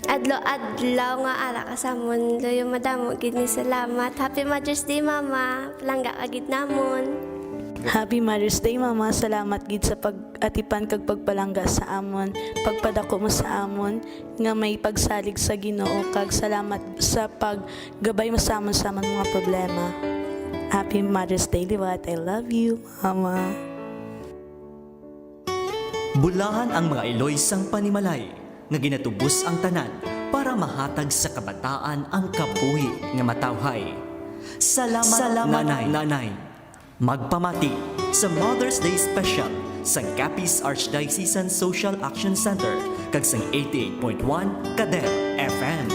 adlaw-adlaw nga ara ka sa amon. Luyo madamo gid ni salamat. Happy Mother's Day, Mama. Palangga ka gid namon. Happy Mother's Day, Mama. Salamat gid sa pag-atipan kag pagpalangga sa amon, pagpadako mo sa amon nga may pagsalig sa Ginoo, kag salamat sa paggabay mo sa amon sa amon mga problema. Happy Mother's Day liwat. I love you, Mama. Bulahan ang mga iloy sang panimalay, nga ginatubos ang tanan para mahatag sa kabataan ang kabuhi nga matawhay. Salamat, Salamat, Nanay. Nanay. Magpamati sa Mother's Day Special sang Capiz Archdiocesan Social Action Center kag sang eighty-eight point one Kader F M.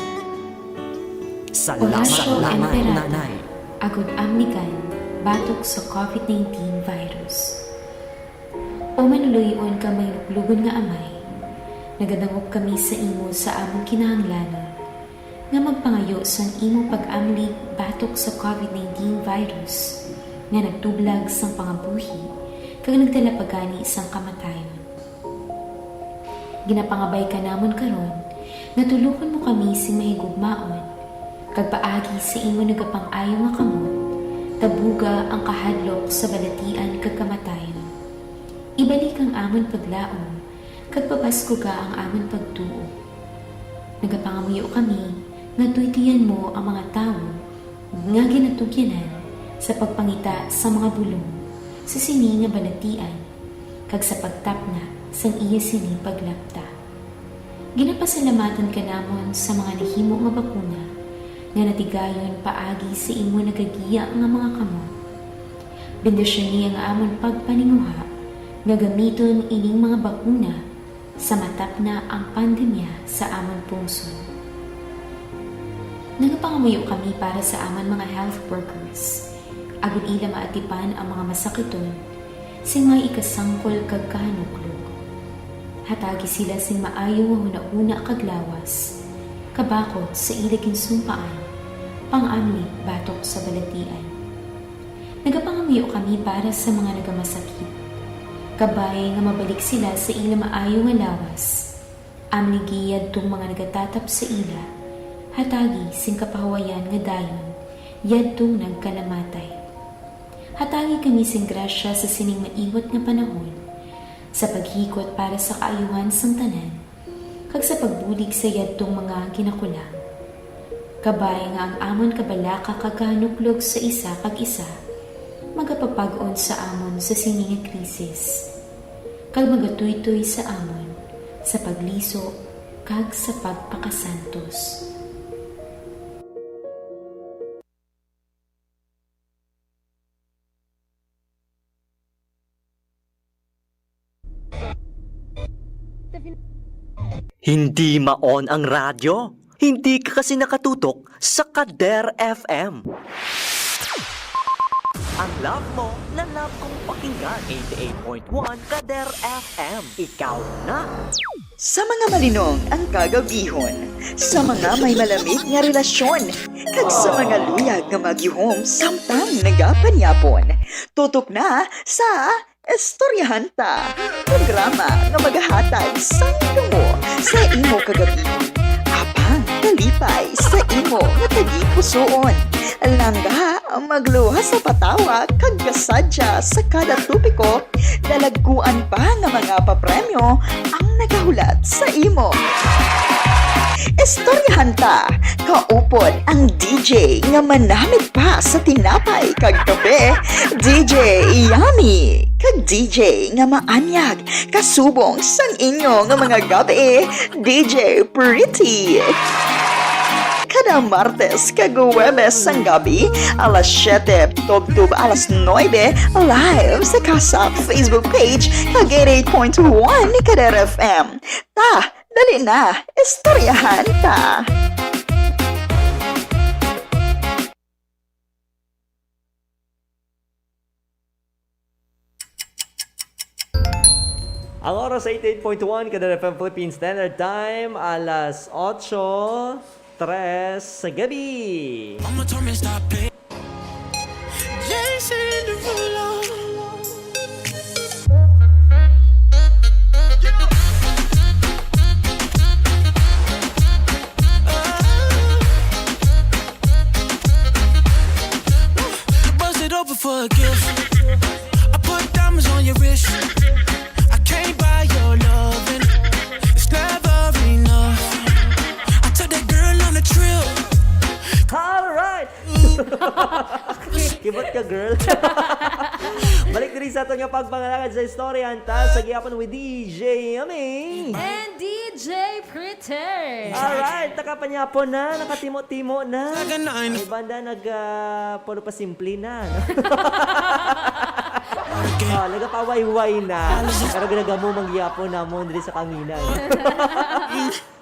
Salamat, Oratio Salamat, Imperata, Nanay. Agud amligan batok sa covid nineteen virus. O maluloy-on kag may luklugon nga Amay, nagadangop kami sa imo sa among kinahanglanon, nga magpangayo sang imo pag-amlig batok sa covid nineteen virus nga nagtublag sang pangabuhi kag nagdala pa gani sang kamatayon. Ginapangabay ka namon karon nga tulokon mo kami sing mahigugmaon, kag paagi sa imo nagapang-ayo nga kamot, tabuga ang kahadlok sa balatian kag kamatayon. Ibalik ang amon paglaom, kag pabaskuga ang amon pagtuo. Nagapangamuyo kami nga tuytoyan mo ang mga tawo nga ginatugyanan sa pagpangita sa mga bulong sa sini nga balatian kag sa pagtapna sang iya sini paglapta. Ginapasalamatan ka namon sa mga nahimo nga bakuna nga natigayon paagi sa imo nagagiya nga mga kamot. Bendisyoni ang amon pagpaninguha nga gamiton ining mga bakuna sa matapna ang pandemya sa amon pungsod. Nagapangamuyo kami para sa amon mga health workers, agod ila maatipan ang mga masakiton sing may ikasangkol kag kahanuklog. Hatagi sila sing maayo nga hunahuna kag lawas, kabakod sa ila ginsumpaan, pang-amli batok sa balatian. Nagapangamuyo kami para sa mga nagamasakit, kabay nga mabalik sila sa ila maayo nga lawas. Amligi yadtong mga nagatatap sa ila, hatagi sing kapahuwayan nga dayon yadtong nagkanamatay. Hatagi kami sing grasya sa sining maiwat nga panahon, sa paghikot para sa kaayuhan sang tanan, kag sa pagbulig sa yadtong mga ginakulang. Kabay nga ang amon kabalaka kag kahanuklog sa isa kag isa magapapag-on sa amon sa sini nga krisis, kag magatuytoy sa amon sa pagliso kag sa pagpakasantos. Hindi ma-on ang radyo? Hindi ka kasi nakatutok sa Kader F M. Ang love mo na love kong pakinggan, eighty-eight point one Kader F M. Ikaw na! Sa mga malinong ang kagabihon, sa mga may malamig nga relasyon, kag sa mga luyag nga magyuhom samtang nagapanyapon. Tutok na sa Istoryahan Ta, programa nga magahatag sang damo sa imo kagabihon, apang kalipay sa imo nga tagipusoon. Langga, magluwas sa patawa, kag kasadya sa kada topiko, dalagkuan pa nga mga papremyo ang nagahulat sa imo. Istoryahan Ta, kaupod ang D J nga manamit pa sa tinapay kag kape, D J Yummy, kag D J nga maanyag, kasubong sang inyo nga mga gab-i, D J Pretty. Kada Martes kag Huwebes sang gabi, alas siyete tubtob alas nuebe, live sa Kasak Facebook page kag eighty-eight point one ni Kader F M. Ta, dali na, istoryahan ta! Ang oras, eighty-eight point one Kader F M Philippine Standard Time, alas otso tres sa gabi. Mama told me stop playing. Jason Derulo. Bust it open for a gift. I put diamonds on your wrist. I can't buy your loving. It's never enough. I took that girl on a trip. Alright! Kibot ka, girl. Balik diri sa aton nga pagpangalagad sa istorya, ta sa gihapon with D J Yummy. And D J Pretty. Alright, nakapanyapon na, nakatimo-timo na. Ay, banda nag ah, puro pa simple na, no? Oh, nagapawayway na. Pero ginagamo manggihapon namon diri sa kanginan.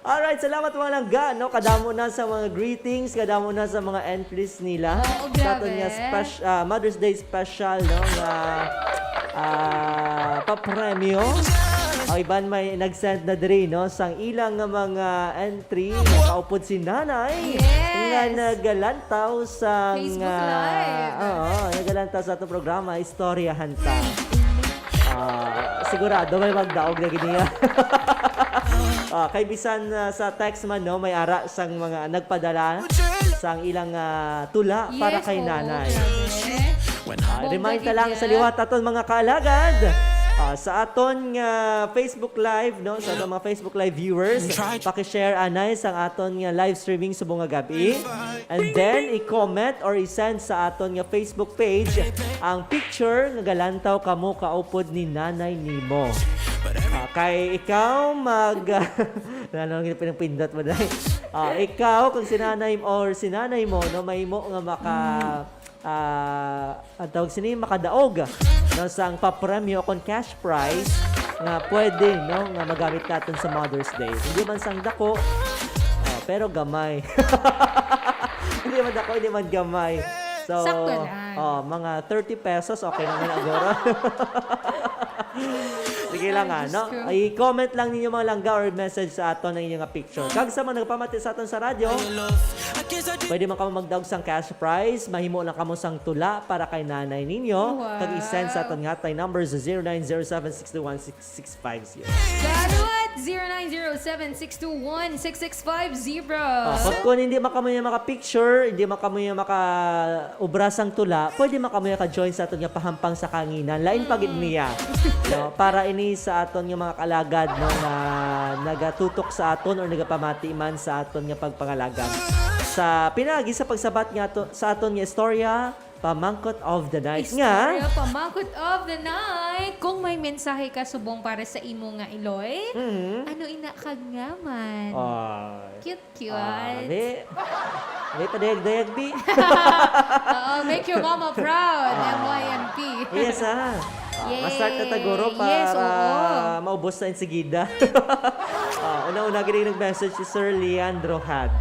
Alright, salamat mga langga, no? Kadamo na sa mga greetings, kadamo na sa mga entries nila. Oo, sa aton nga grabe. Spec-, ah, Mother's Day special, no? Nga, ah, papremyo. Ang iban may nag-send na diri, no? Sang ilang nga mga entry, nakaupod si Nanay. Yes. Nga nagalantaw sa Facebook nga, Live. Oo, nagalantaw sa atong programa, Istoryahan Ta. Ah, sigurado may magdaog na gid niya. Ah, kay bisan, ah, sa text man, no, may ara sang mga nagpadala sang ilang, ah, tula para kay Nanay. Yes, oo, grabe. Ah, remind ta lang sa liwat aton mga kaalagad. Ah, sa aton nga Facebook Live, no, sa aton mga Facebook Live viewers, paki-share anay sang aton nga live streaming subong nga gab-i. And then, i-comment or i-send sa aton nga Facebook page ang picture nga galantaw kamo kaupod ni nanay nimo. Ah, kay ikaw mag, ano ang pinangpindot mo, day? Ah, ikaw, kag si nanay mo or si nanay mo, no, mahimo nga maka, ah, ang tawag sini, makadaog, no, sang papremyo kon cash prize nga pwede, no, nga magamit naton sa Mother's Day. Hindi man sang dako, ah, pero gamay. Hindi man ako, hindi man gamay. So, Sakto lang. Oh, mga thirty pesos, okay naman, agora. Sige lang, Ay, ah, Diyos no? ko. I-comment lang ninyo, mga langga, or message sa aton ang inyong picture. Kag sa mga nagpamati sa aton sa radyo, pwede man kamo magdaog sang cash prize. Mahimo lang kamo sang tula para kay nanay ninyo. Wow. Kag i-send sa aton nga hotline number sa zero nine zero seven six two one six six five zero. Kaluwat, zero nine zero seven six two one six six five zero. Oh, kung, kung hindi man kamo yung maka-picture, hindi man kamo yung maka-ubra sang tula, pwede man kamo yung ka-join sa aton nga pahampang sa kanginan. Lain pa gid Mm. niya. No? Para ini sa aton nga mga kalagad, no, nga nagatutok sa aton or nagapamati man sa aton nga pagpangalagad. Sa pinagi sa pagsabat nga ato, sa aton nga istorya, Pamangkot of the night nga. Istorya, pamangkot of the night. Kung may mensahe ka subong para sa imo nga iloy, Mhm. ano ina kag ngaman? Ay. Cute, cute. Ah, di, di padayag-dayag, di. Oo, make your mama proud, Ah. M Y M P. Yes, ah. Ah, Yay. ma-start na taguro Yes, para oo. maubos na insigida. Ah, una-una, gini nag-message si Sir Leandro Had.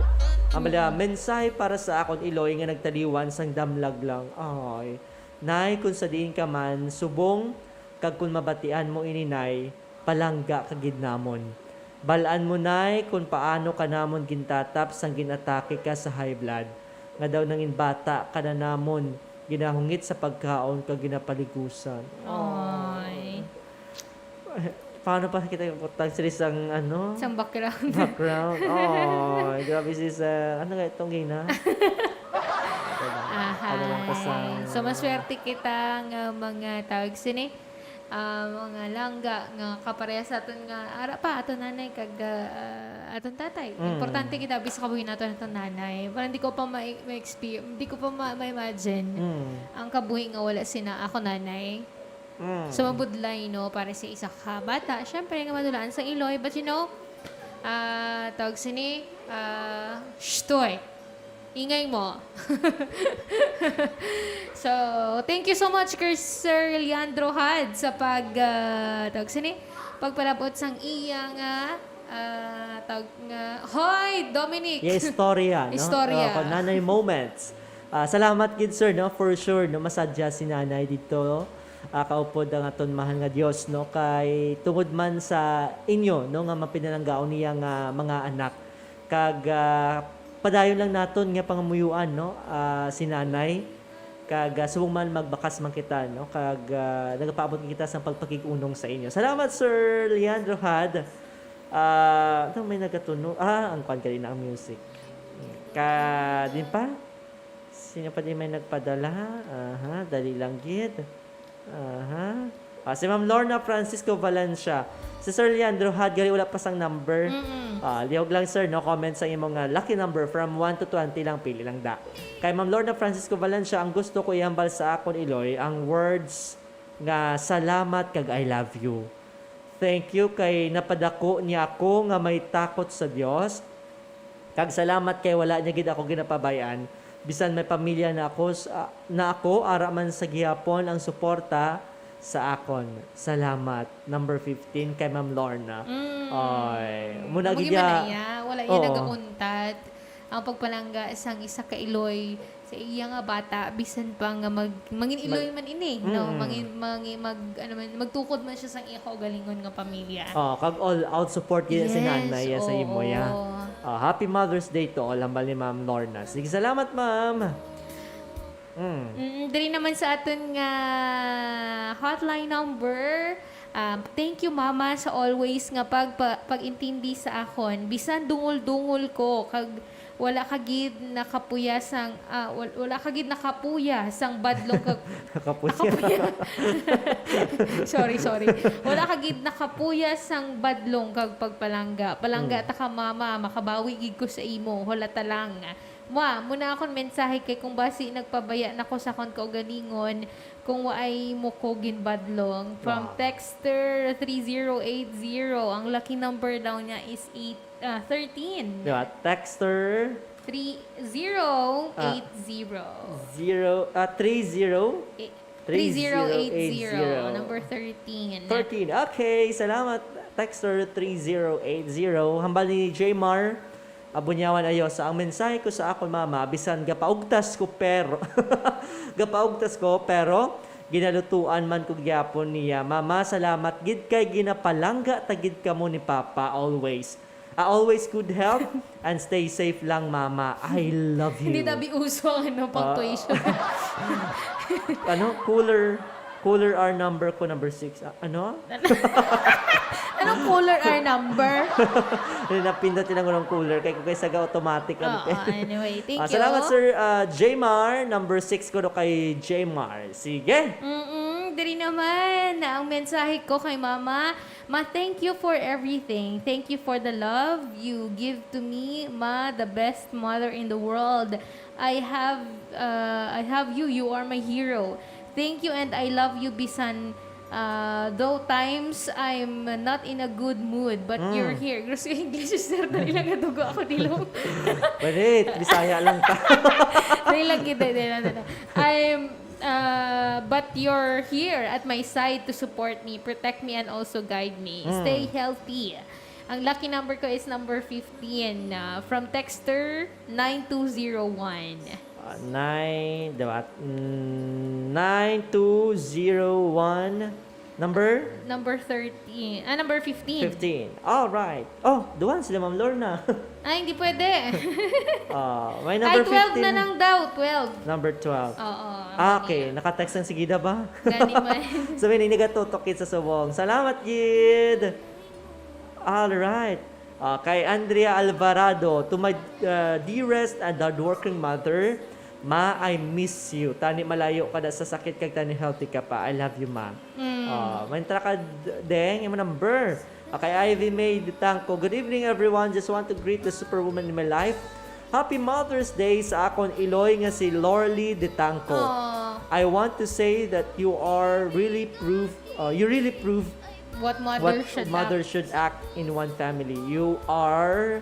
Ang bala, Mm. mensahe para sa akon iloy nga nagtaliwan sang damlag lang. Ay, Nay, kung sa diin ka man, subong, kag kung mabatian mo ini, Nay, palangga ka gid namon. Bal-an mo, Nay, kung paano ka namon gintatap sang gin-atake ka sa high blood, nga daw nangin bata ka na namon, ginahungit sa pagkaon kag ginapaligusan. Ay. Paano pa kita yung putang sila sang, ano? Sang background. Background. Oh, grabe si sa, ano nga itong gina? Diba? Ahay. Ano lang ka sa So, maswerte kita nga mga tawag sini, ah, mga langga nga kapareha sa aton nga ara pa, aton nanay kag, ah, aton tatay. Mm. Importante kita, bis kabuhi naton aton nanay. Parang di ko pa ma-, ma-exper-, di ko pa ma-, ma-imagine Mm. ang kabuhi nga wala sina ako nanay. Mm. So, mabudlay, no, para sa isa ka bata. Siyempre, nga madulaan sa iloy. But, you know, ah, tawag sini, ah, shh, toy. Ingay mo. So, thank you so much, kay Sir Leandro Had, sa pag, ah, tawag sini, pagpalabot sang iya nga, ah, tawag nga, hoy, Dominic! Yeah, istorya, no? Istorya. Oh, kung nanay moments. Ah, salamat gid, sir, no? For sure, no? Masadya si nanay dito. Ah, kaupod ang aton mahal nga Dios, no? Kay tungod man sa inyo, no, nga mapinalanggaon niya nga mga anak. Kag, ah, padayon lang naton nga pangamuyuan, no? Ah, si nanay. Kag, ah, subong man magbakas man kita, no? Kag, ah, nagapaabot kita sa pagpakig-unong sa inyo. Salamat, Sir Leandro Had. Ah, ano may nagatuno? Ah, ang kwan gali na ang music. Ka, din pa? Sino pa di may nagpadala? Aha, dali lang gid. Aha. Ah, si Ma'am Lorna Francisco Valencia. Si Sir Leandro Had, gali wala pa sang number. Mm-mm. Ah, lihog lang, sir, no? Comment sa imo nga lucky number from one to twenty lang, pili lang da. Kay Ma'am Lorna Francisco Valencia, ang gusto ko ihambal sa akon iloy, ang words nga salamat kag I love you. Thank you kay napadako niya ako nga may takot sa Dios. Kag salamat kay wala niya gid ako ginapabay-an. Bisan may pamilya na ako, s-, ah, na ako, ara man sa gihapon ang suporta sa akon. Salamat. Number fifteen kay Ma'am Lorna. Mm. Ay, muna Amo gid gid man ya. na iya. Wala iya Oo. nagauntat ang pagpalangga sang isa ka iloy sa iya nga bata, bisan pa nga mag-, mangin iloy Mag-, man ini, no? mm. Mangin, mangin, mag-, ano man, magtukod man siya sang iya kaugalingon nga pamilya. Oh, kag all out support gid si Yes, nanay ya sa imo, ya. oo. Ah, happy Mother's Day to all, hambal ni Ma'am Lorna. Sige, salamat, ma'am. Mm. Mm, diri naman sa aton nga hotline number, um, thank you, Mama, sa always nga pag-, pa-, pag-intindi sa akon. Bisan dungol-dungol ko, kag wala ka gid nakapuya sang, ah, wal-, wala ka gid nakapuya sang badlong kag Nakapuya. Nakapuya. Sorry, sorry. Wala ka gid nakapuya sang badlong kag pagpalangga. Palangga Mm. ta ka, Mama, makabawi gid ko sa imo. Hulata lang. Mwa, muna akon mensahe kay kung basi nagpabaya na ko sa akon kaugalingon, kung waay mo ko ginbadlong. From Wow. Texter three zero eight zero, ang lucky number daw niya is eight, ah, thirteen. Di ba? Texter Three zero eight zero. Ah, zero, ah, three zero? Eh, Three zero eight zero. three zero eight zero, number thirteen. Thirteen. Okay, salamat, texter three zero eight zero. Hambal ni Jmar, Abunyawan ayo sa ang mensahe ko sa akon mama, bisan gapaugtas ko, pero gapaugtas ko, pero ginalutuan man ko gyapon niya. Mama, salamat gid kay ginapalangga ta gid kamo ni Papa always. Ah, always good health and stay safe lang, Mama. I love you. Hindi tabi uso ang ano, Ah. punctuation. Ano? Cooler, cooler our number ko, number six. Ah, ano? Anong cooler our number? Hindi, napindot yun ang unang cooler. Kaya kung kaya saga automatic, ano Oo, eh. Anyway, thank Ah, you. salamat, Sir, ah, Jmar. Number six ko no kay Jmar. Sige. Mm-mm, diri naman na ang mensahe ko kay Mama. Ma, thank you for everything. Thank you for the love you give to me. Ma, the best mother in the world. I have, uh, I have you. You are my hero. Thank you and I love you, bisan, uh, though times I'm not in a good mood, but Mm. you're here. Gusto English, sir. Dali lang, natugo ako, dilong. Wait, Bisaya lang ta. Dali lang, gid, dali lang, dali lang. I'm, uh, but you're here at my side to support me, protect me, and also guide me. Mm. Stay healthy. Ang lucky number ko is number fifteen, uh, from texter nine two zero one. Ah, nine, diba? Mm, nine two zero one. Number? Number thirteen. Ah, number fifteen. Fifteen. All right. Oh, duwan sila, Ma'am Lorna. Ay, hindi pwede. Ah, may Ay, number twelve na fifteen. lang daw. Twelve. Number twelve. Oo, Ah, okay. Gani. Naka-text ang sigida ba? Gani man. Sabi ni, nagatutok sa subong. Salamat, gid. All right. Ah, kay Andrea Alvarado, "To my, uh, dearest and hardworking mother, Ma, I miss you. Tani malayo ka na sa sakit kag tani healthy ka pa. I love you, Ma." Mm. Ah, may entra ka, d-, deng, imo number. Ah, kay Ivy May Ditangco, "Good evening, everyone. Just want to greet the superwoman in my life. Happy Mother's Day sa akon iloy nga si Lorly Ditangco. Aw. I want to say that you are really proof, uh, you really prove What mother what should mother act. should act in one family. You are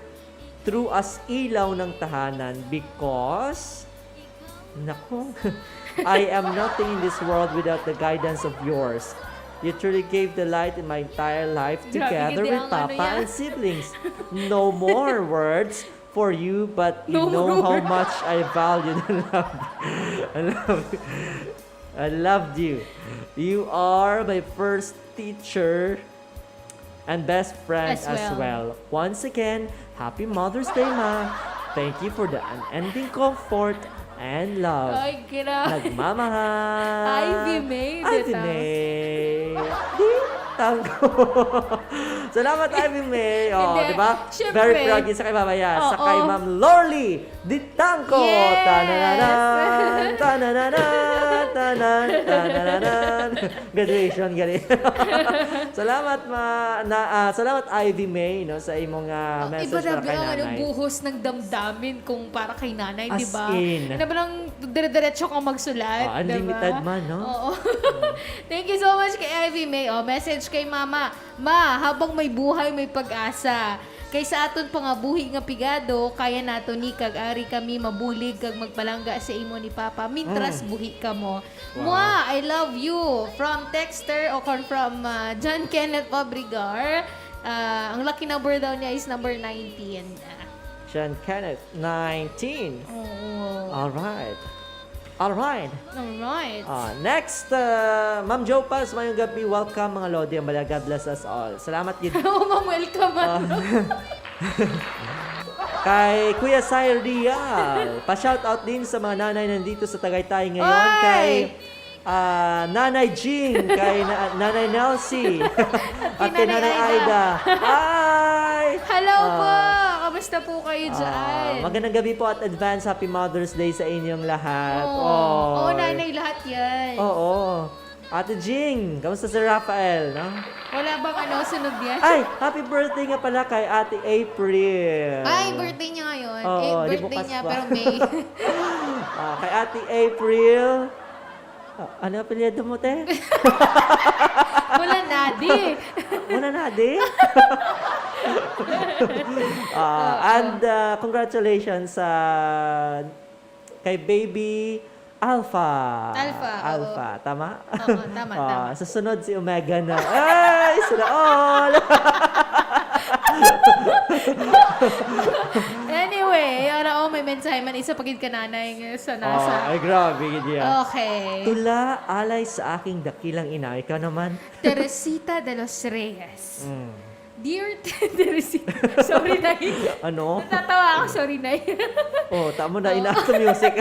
true as ilaw ng tahanan because, nako, I am nothing in this world without the guidance of yours. You truly gave the light in my entire life Grabe together gid with ang ano Papa niya. and siblings. No more words for you, but you No know more how words. much I valued and loved. I love I loved you. You are my first teacher and best friend As as well. well. Once again, happy Mother's Day, Ma. Thank you for the unending comfort and love. Ay, gra- Nagmamahal. Ivy May, Ivy dito. May. Di, tangko. Salamat, Ivy May. Oh, Hindi. di ba? Siyempre. Very proud yun sa kay Mama Yas. Sa Oo. kay Ma'am Lorly Ditangco. Yes. Tanananan, tanananan, tanan, tanananan. Graduation, gali. Salamat, ma-, na, ah, salamat, Ivy May, no, sa imong, ah, Oh, message iba na para kay ang, ano, nanay. buhos ng damdamin kung para kay nanay, As di ba? in. Ano ba lang, dire-diretso kang magsulat, Oh, di ba? unlimited man, no? Oo. Mm. Thank you so much kay Ivy May. Oh, message kay Mama. Ma, habang may buhay, may pag-asa. Kay sa aton pa nga buhi nga pigado, kaya nato ni kag ari kami mabulig kag magpalangga sa imo ni Papa mintras Mm. buhi kamo. Wow. Mwa, I love you. From texter o kon from, ah, John Kenneth Fabregar. Ah, ang lucky number daw niya is number nineteen. Ah. John Kenneth, nineteen. Oo. All right. All right. All right. Ah, next, ah, Ma'am Jo Paz, mayong gabi. Welcome, mga Lodi. Ang bala, God bless us all. Salamat gid. Oo, Ma'am, welcome, Ah. ano? Kay Kuya Sai Real, pa-shoutout din sa mga nanay nandito sa Tagaytay ngayon. Oy! Kay, ah, Nanay Jing, kay na-, Nanay Nelsie, at Kay kay Nanay Nanay Aida. Aida. Hi! Hello Ah. po! Kamusta po kayo Ah, dyan? magandang gabi po at advance Happy Mother's Day sa inyong lahat. Oo. Oh. Oo, nanay lahat yan. Oo. Ate Jing, kamusta si Rafael, no? Wala bang ano, sunod yan? Ay, happy birthday nga pala kay Ate April. Ay, birthday niya ngayon. Oo, Eh, di birthday bukas niya, pa. pero May. Ah, kay Ate April. Ah, ano apelyido mo, te? Wala, Nadi. Wala, Nadi? Ah, Oo. and, ah, congratulations sa kay Baby Alpha. Alpha, oo. Alpha, tama? Oo, tama, Ah, tama. sa sunod si Omega na. Ay, sila all! Anyway, ara, oh, may mensahe man isa pa gid ka nanay nga sa nasa. Ah, ay, grabe gid iya. Okay. Tula, alay sa aking dakilang ina. Ikaw naman. Teresita de los Reyes. Mm. Dear Teresita, sorry, Nay. Ano? Natatawa ako, sorry, Nay. Oh, tamo na, ina sa music.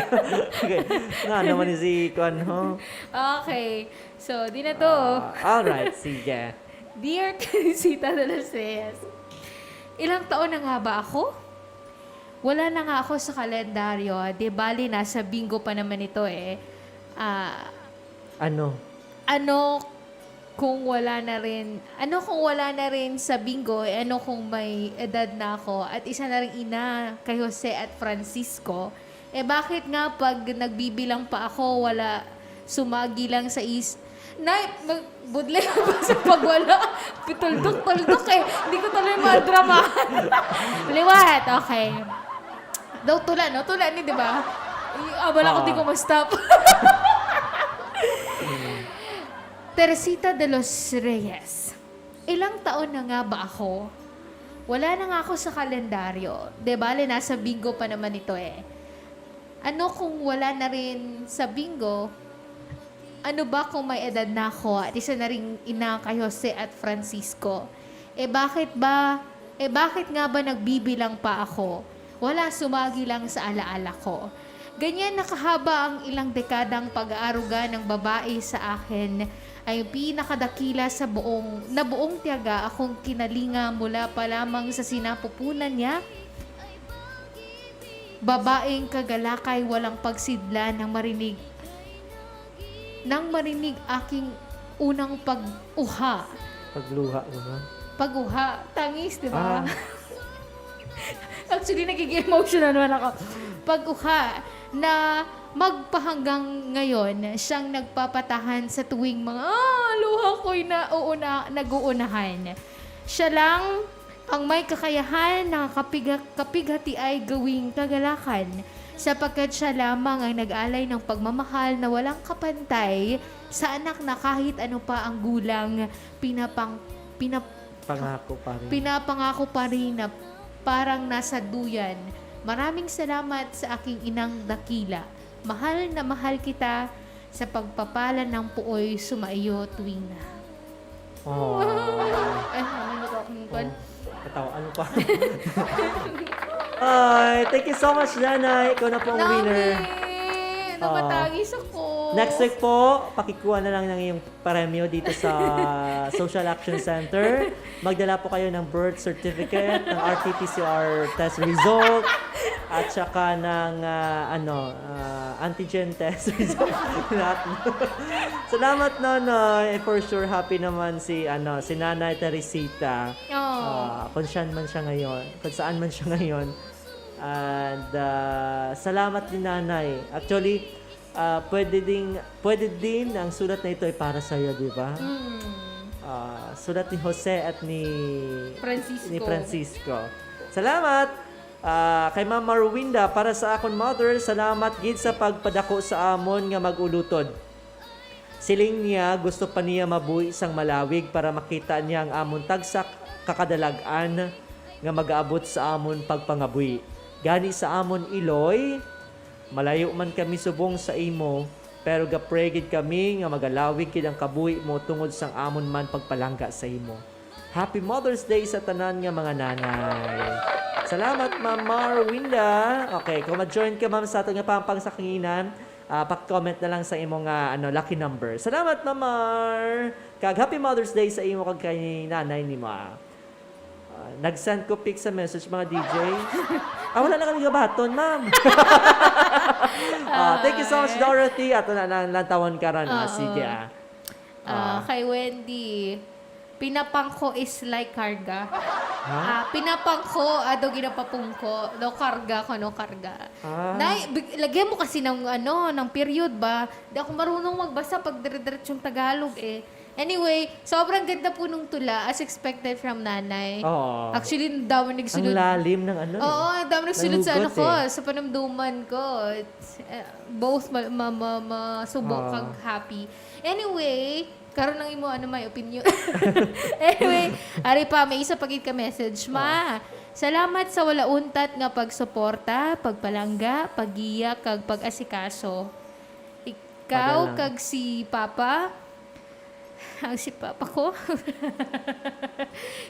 Okay. Nga naman ni si Kwan, ho? Okay. So, di na to. Ah, alright, sige. Dear Teresita de los Reyes, ilang taon na nga ba ako? Wala na nga ako sa kalendaryo. Di bali, nasa bingo pa naman ito eh. Ah, Ano? Ano kung wala na rin, ano kung wala na rin sa bingo, eh, ano kung may edad na ako at isa na rin ina kay Jose at Francisco, eh bakit nga pag nagbibilang pa ako, wala sumagi lang sa is-, Nay, mag-, budlay ako sa pagwala. Tuldok-tuldok eh. Hindi ko tuloy madramahan. Liwat, okay. Daw tula, no? Tula ni, di ba? Ay, ah, wala ko, Oo. Di ko ma-stop. Teresita de los Reyes, ilang taon na nga ba ako? Wala na nga ako sa kalendaryo. De bale, nasa bingo pa naman ito eh. Ano kung wala na rin sa bingo? Ano ba kung may edad na ako at isa na ring ina kay Jose at Francisco? Eh bakit ba, eh bakit nga ba nagbibilang pa ako? Wala sumagi lang sa alaala ko. Ganyan na kahaba ang ilang dekadang pag-aaruga ng babae sa akin ay pinakadakila sa buong, na buong tiyaga akong kinalinga mula pa lamang sa sinapupunan niya. Babaeng kagalakay walang pagsidla nang marinig, nang marinig aking unang pag-uha. Pagluha, gano'n. Pag-uha, tangis, di ba? Ah. Actually, nagiging emotional naman ako. Pag-uha na magpahanggang ngayon siyang nagpapatahan sa tuwing mga, ah, luha ko'y nauuna, nag-uunahan. Siya lang ang may kakayahan na kapigha-, kapighatiay gawing kagalakan, sapagkat siya lamang ang nag-alay ng pagmamahal na walang kapantay sa anak na kahit ano pa ang gulang pinapang-, pinap-, Pangako pa rin. pinapangako pa rin na parang nasa duyan. Maraming salamat sa aking inang dakila. Mahal na mahal kita sa pagpapala ng puoy sumaiyo tuwing na. Oh. Ay, ano na to akong kwan? Katawa, ano pa? Ay, thank you so much, Nanay. Ikaw na po ang winner. Nami! Namatagis ako. Next week po, pakikuha na lang ng iyong premyo dito sa Social Action Center. Magdala po kayo ng birth certificate, ng R T P C R test result, at saka ng, ah, ano, ah, antigen test result. Lahat. Salamat, Nonoy. And for sure, happy naman si, ano, si Nanay Teresita. Oo. Ah, kung saan man siya ngayon, kung saan man siya ngayon. And ah, salamat din, Nanay. Actually, ah, pwede din, pwede din ang sulat na ito ay para sa iyo, di ba? Mm. Ah, sulat ni Jose at ni Francisco. ni Francisco. Salamat. Ah, kay Ma'am Marwinda, para sa akon mother, salamat gid sa pagpadako sa amon nga mag-ulutod. Siling niya, gusto pa niya mabuhi sang malawig para makita niya ang amon tagsa ka kadalag-an nga magaabot sa amon pagpangabuhi. Gani sa amon iloy, malayo man kami subong sa imo, pero ga-pray gid kami nga magalawig gid ang kabuhi mo tungod sang amon man pagpalangga sa imo. Happy Mother's Day sa tanan nga mga nanay. Salamat, Ma'am Marwinda. Okay, kung ma-join ka, ma'am, sa ato nga pampang sa kanginan, ah, pa-comment na lang sa imo nga, ano, lucky number. Salamat, Ma'am Mar. Kag Happy Mother's Day sa imo kag kay nanay nimo, ah. Ah, nag-send ko pic sa message, mga D J. Ah, wala na kami gabaton, ma'am. Ah, thank you so much, Dorothy. Ato na lang lantawan karon. Ah, Oo. Sige, ah. Ah, kay Wendy, pinapangko is like karga. Ha? Ah, pinapangko, ado ginapapungko, no karga ko, no karga. Ah. Nay, big-, lagyan mo kasi ng, ano, ng period ba? Di ako marunong magbasa pag dire-diretsong Tagalog eh. Anyway, sobrang ganda po nung tula, as expected from nanay. Oo. Actually, ang dami Ang nagsulod. lalim ng ano. Oo, ang dami nagsulod sa ano hugot ko, eh. sa panamduman ko. It's, uh, both ma- ma- ma- masubo Ah. kag happy. Anyway, karon ang imo ano may opinion. Anyway, ari pa, may isa pa gid ka message, ma. Salamat sa wala untat nga pagsuporta, pagpalangga, paggiya kag pag-asikaso. Ikaw Padala. Kag si Papa, ang si Papa ko.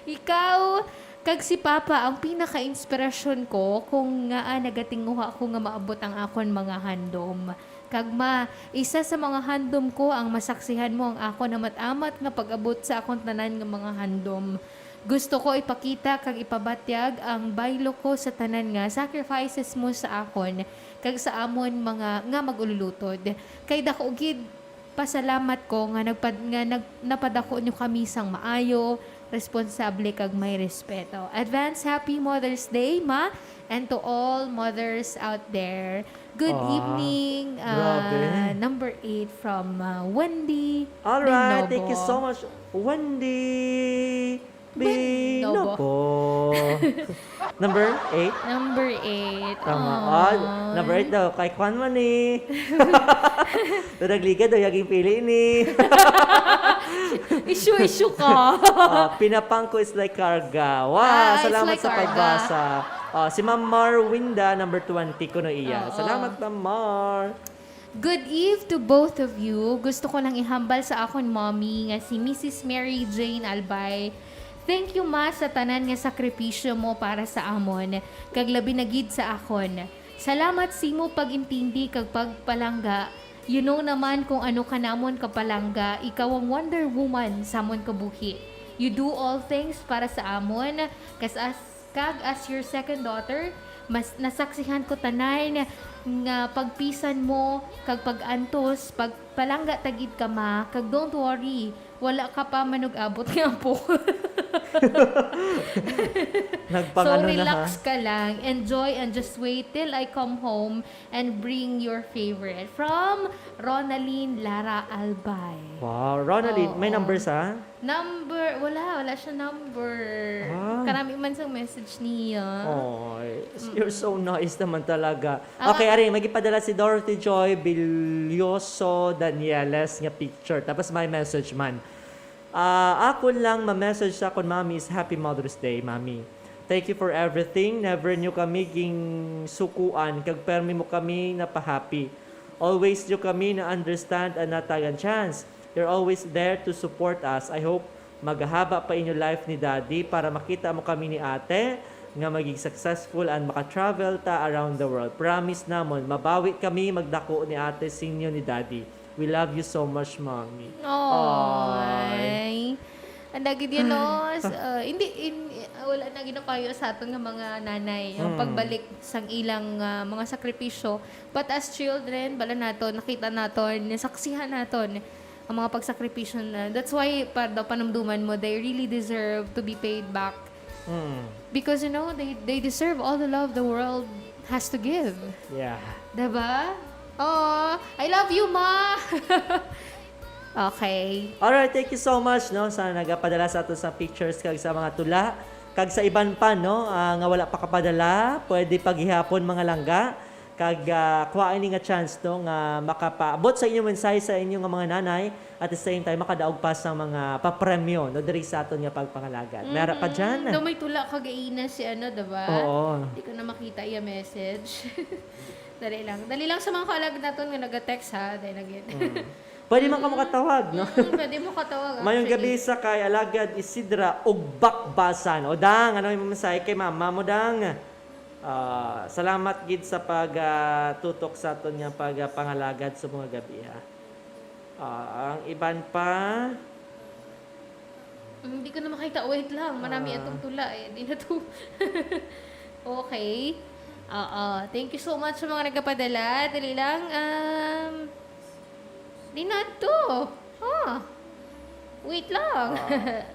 Ikaw kag si Papa ang pinaka-inspirasyon ko kung ngaa nagatinguha ko nga maabot ang akon mga handom. Kag ma, isa sa mga handom ko ang masaksihan mo ang akon amat-amat nga pag-abot sa akon tanan nga mga handom. Gusto ko ipakita kag ipabatyag ang baylo ko sa tanan nga sacrifices mo sa akon kag sa amon mga nga mag-ululutod. Kay dako gid pasalamat ko nga nagpad, nga nag, napadako nyo kami sang maayo, responsable kag may respeto. Advance happy Mother's Day, ma, and to all mothers out there. Good Aw, evening, uh, grabe. Number eight from uh, Wendy. Alright, thank you Binobo. So much, Wendy. Binobo. Binobo. Number eight. Number eight. Tama. Aw. Ah, number eight daw. Kay Kwan man eh. Doon nagliga daw, yaging pili ni. Issue-issue ka. Ah, pinapangko is like karga. Wow, Ah, it's salamat like sa karga. Pagbasa. Ah, si Ma'am Marwinda, number twenty, kuno iya. Oo. Salamat, Ma'am Mar. Good eve to both of you. Gusto ko lang ihambal sa akon mommy nga si Missus Mary Jane Albay. Thank you, ma, sa tanan nga sakripisyo mo para sa amon, kag labi na gid sa akon. Salamat simo pag-intindi kag pagpalangga. You know naman kung ano ka namon kapalangga. Ikaw ang Wonder Woman sa amon kabuhi. You do all things para sa amon. Kas as, kag as your second daughter, mas nasaksihan ko tanan nga pagpisan mo kag pag-antos, pagpalangga ta gid ka, ma, kag don't worry, wala ka pa manug-abot nga apo. Nagpangano So na, relax ha? Ka lang, enjoy and just wait till I come home and bring your favorite. From Ronaldine Lara Albay. Wow, Ronaldine, may Oo. Number sa? Number, wala, wala siya number. Ah. Karami man sang message niya. Oh, you're so nice naman talaga. Ah. Okay, ari, magipadala si Dorothy Joy Bilyoso Danieles nga picture. Tapos may message man. Ah, ako lang ma-message sa akon, Mami, is Happy Mother's Day, Mami. Thank you for everything. Never nyo kami ging sukuan, kag permi mo kami napahappy. Always nyo kami na-understand and natagan chance. You're always there to support us. I hope magahaba pa inyo life ni Daddy para makita mo kami ni Ate nga maging successful and maka-travel ta around the world. Promise namon, mabawi kami magdako ni Ate sa inyo ni Daddy. We love you so much, Mommy. Ay. Ang dagid yun, no? S- uh, hindi, in, uh, wala na ginapayo sa aton nga mga nanay. Ang Mm. Pagbalik sang ilang uh, mga sakripisyo. But as children, bala naton, nakita naton, nasaksihan naton ang mga pagsakripisyo na. That's why, para daw panumduman mo, they really deserve to be paid back. Mm. Because, you know, they, they deserve all the love the world has to give. Yeah. Diba? Oh, I love you, ma! Okay. Alright, thank you so much, no, sa nagapadala sa ato sa pictures kag sa mga tula. Kag sa iban pa, no, ah, nga wala pa kapadala, pwede pa gihapon, mga langga. Kag ah, kuha ini nga chance, no, nga makapaabot sa inyong mensahe sa inyong mga nanay, at the same time makadaog pa sa mga papremyo, no, diri sa aton nga pagpangalagad. Meron pa dyan. Daw may tula kagaina si ano, diba? Oo. Hindi ko na makita yung message. Dali lang. Dali lang sa mga kaalagad naton nga naga-text, ha. Dahil again. Mm. Pwede man ka makatawag, no? Mm, pwede mo katawag, Mayong actually. Gabi sa kay Alagad Isidra ug Bakbasan. O dang, ano yung mensahe kay mama mo, dang? Ah, salamat gid sa pag ah, tutok sa aton nga pag ah, pangalagad sa mga gabi, ha. Ah, ang iban pa, Mm, hindi ko na makita. Wait lang. Marami Ah. Atong tula eh. Di na to. Okay. Oo. Thank you so much sa mga nagpapadala. Dali lang. Um, di na to. Huh. Wait lang. Ah.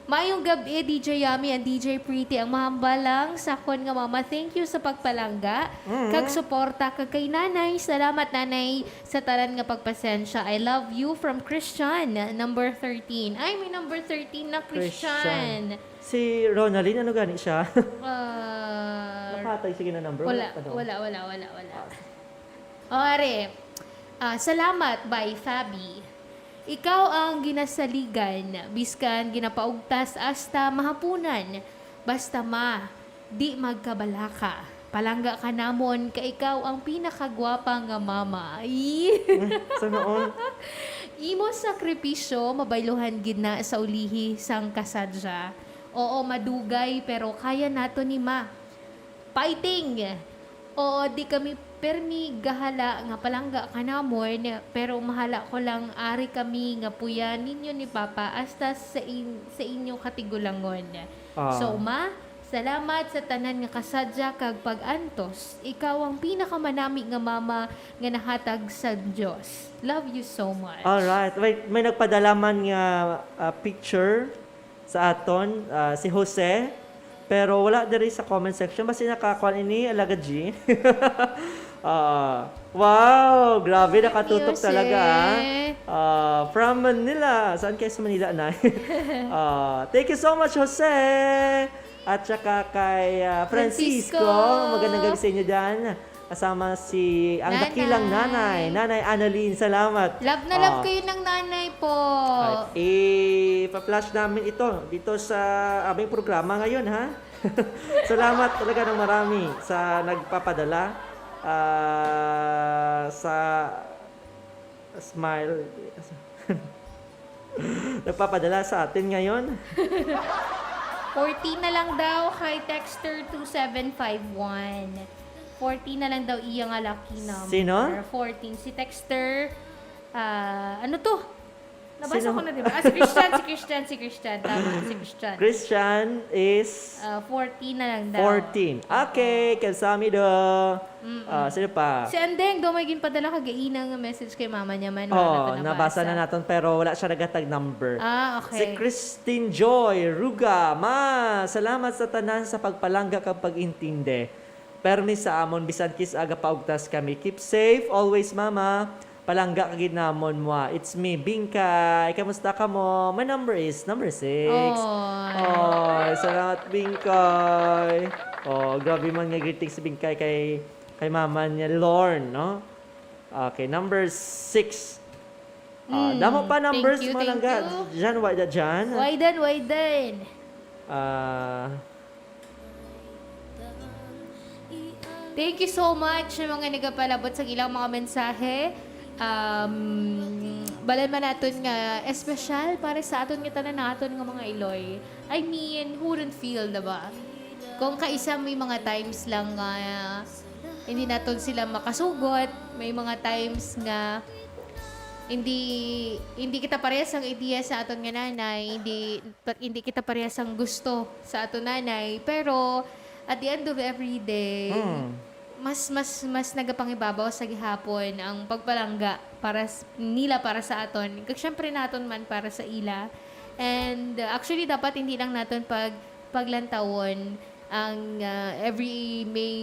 Maayong gab-i, D J Yami and D J Pretty, ang mahambal lang sa akon nga mama. Thank you sa pagpalangga, Mm. kag suporta, kag kay Nanay. Salamat, Nanay, sa tanan nga pagpasensya. I love you, from Christian, number thirteen. Ay, may number thirteen na, Christian. Christian. Si Ronaldin, ano gani siya? Ah, Nakatay, sige na number. Wala, Wala pa daw. wala, wala, wala, wala. Ah, O, are. Ah, salamat, by Fabi. Ikaw ang ginasaligan, biskan ginapaugtas hasta mahapunan. Basta, ma, di magkabalaka. Palangga ka namon, kay ikaw ang pinakagwapa nga mama. Ay. Sana all. Imo sakripisyo, mabayluhan gid na sa ulihi sang kasadya. Oo, madugay, pero kaya nato ni, ma. Fighting! Oo, di kami permi gahala nga palangga ka namon, pero mahala ko lang ari kami nga puya ninyo ni Papa hasta sa in-, sa inyo katigulangon. Ah. So, ma, salamat sa tanan nga kasadya kag pag-antos. Ikaw ang pinakamanami nga mama nga nahatag sa Dios. Love you so much. Alright. Wait, may nagpadala man nga, ah, picture sa aton, ah, si Jose. Pero wala diri sa comment section. Basi nakakuan ini, Alagad G. Ah, wow! Grabe, nakatutok Jose. talaga, ah. Ah, from Manila. Saan kayo sa Manila, Nay? Ah, thank you so much, Jose! At saka kay, ah, Francisco. Francisco. Magandang gabi sa inyo dyan. Kasama si ang Nanay. dakilang nanay, Nanay Annalyn. Salamat. Love na love Ah. kayo ng nanay po. Ay, ipa-flash namin ito dito sa aming programa ngayon, ha? Salamat talaga ng marami sa nagpapadala, ah, sa smile. Nagpapadala sa atin ngayon. Fourteen na lang daw kay texter two seven five one. Fourteen na lang daw iya nga lucky number. Sino? Fourteen. Si texter, ah, ano to? Nabasa Sino? ko na, di ba? Ah, si Christian, si Christian, si Christian. Tama, si Christian. Christian is Ah, fourteen na lang daw. fourteen. Okay, kamsahamnida. Mm-mm. Ah, sino pa? Si Andeng daw may ginpadala kagaina nga message kay mama niya man, wala Oo, naton nabasa nabasa. na naton, pero wala siya naghatag number. Ah, okay. Si Christine Joy Ruga, "Ma, salamat sa tanan sa pagpalangga kag pag-intindi. Permi sa amon, bisan kis-a gapaugtas kami. Keep safe always, Mama. Palangga ka gid namon, mwa. It's me, Bingkay. Kamusta ka mo? My number is number six." Oy. Oy, salamat, Bingkay. Oh, grabe man nga greetings, Bingkay, kay, kay mama niya, Lorne, no? Okay, number six. Ah, Mm, damo pa thank numbers, you, thank Malangga. you. Jan, why da Jan? Why then, why then? Ah. Thank you so much sa mga nagapalabot sa ilang mga mensahe. Um, balan man naton nga espesyal para sa aton nga tanan naton nga mga Iloy. I mean, who wouldn't feel, diba? Kung kaisa may mga times lang nga hindi naton sila makasugot, may mga times nga hindi, hindi kita parehas ang ideya sa aton nga nanay, hindi, hindi kita parehas ang gusto sa aton nanay, pero at the end of every day, Mm. mas, mas, mas nagapangibabaw sa gihapon ang pagpalangga para s-, nila para sa aton. Kag syempre naton man para sa ila. And, uh, actually, dapat hindi lang naton pag, paglantawon ang, uh, every May,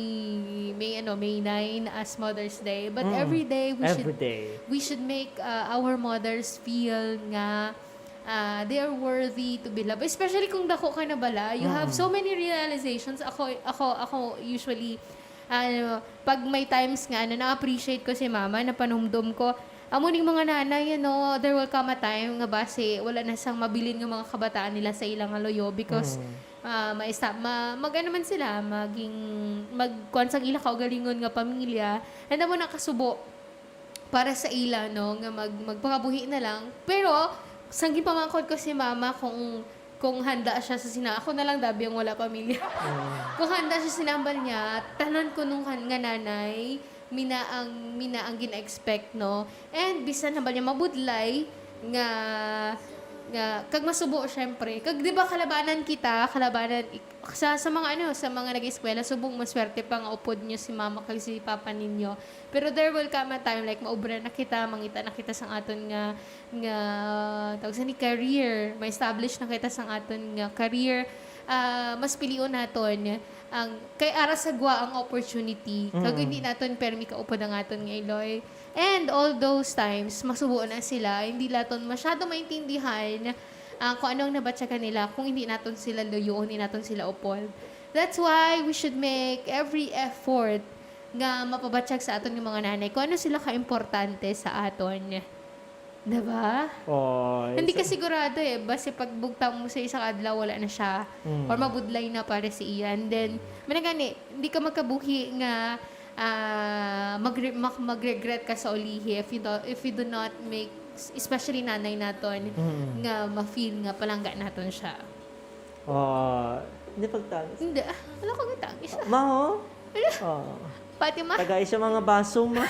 May, ano, May nine as Mother's Day. But Mm. every day, we should, Every day. we should make, uh, our mothers feel nga, uh, they are worthy to be loved. Especially kung dako ka na bala, you have Mm. so many realizations. Ako, ako, ako usually, ano, pag may times nga, ano, na-appreciate ko si mama, napanumdum ko, amo ning mga nanay, ano, there will come a time nga basi wala na sang mabilin nga mga kabataan nila sa ilang nga luyo because, Mm. ah, maista-, ma-, mag-ano man sila, maging, magkuan sang ila kaugalingon nga pamilya. And amo nakasubo para sa ila, no, nga mag-, magpangabuhi na lang. Pero, sang ginpamangkot ko si mama kung, kung handa siya sa sina-, ako na lang dabi ang wala pamilya. Mm. Kung handa siya, sinambal niya, tanan ko nung han-, nga nanay, mina ang, mina ang gina-expect, no? And bisan hambal niya mabudlay nga Nga, kag masubo, syempre. Kag, di ba, kalabanan kita, kalabanan ik-, sa, sa mga, ano, sa mga nag-eskwela, subong maswerte pa nga upod nyo si mama kag si papa ninyo. Pero there will come a time, like, maubra na kita, mangita na kita sang aton nga, nga, tawag sa ni, career. Ma-establish na kita sang aton nga career. Ah, mas pilion naton ang, kay ara sa gwa ang opportunity. Kag Mm. hindi naton permi kaupod ang aton nga iloy. And all those times, masubo na sila, hindi naton masyado maintindihan, ah, kung ano ang nabatyagan nila, kung hindi naton sila luyoon, hindi naton sila upod. That's why we should make every effort nga mapabatyag sa aton nga mga nanay kung ano sila kaimportante sa aton. Diba? Oh, Hindi ka it's sigurado eh. Basta pagbugtaw mo sa isang adlaw, wala na siya. Mm. Or mabudlay na para sa iya. And then, managani, hindi ka magkabuhi nga ah, magre-, mak-, mag-regret ka sa ulihi if you do, if you do not make, especially nanay naton, Mm. nga ma-feel nga palangga naton siya. Ah, hindi pagtangis. Hindi, ah, wala ko gatangis. Ah, Maho? Wala. Ah. Pati ma- Tagay siya mga baso, ma.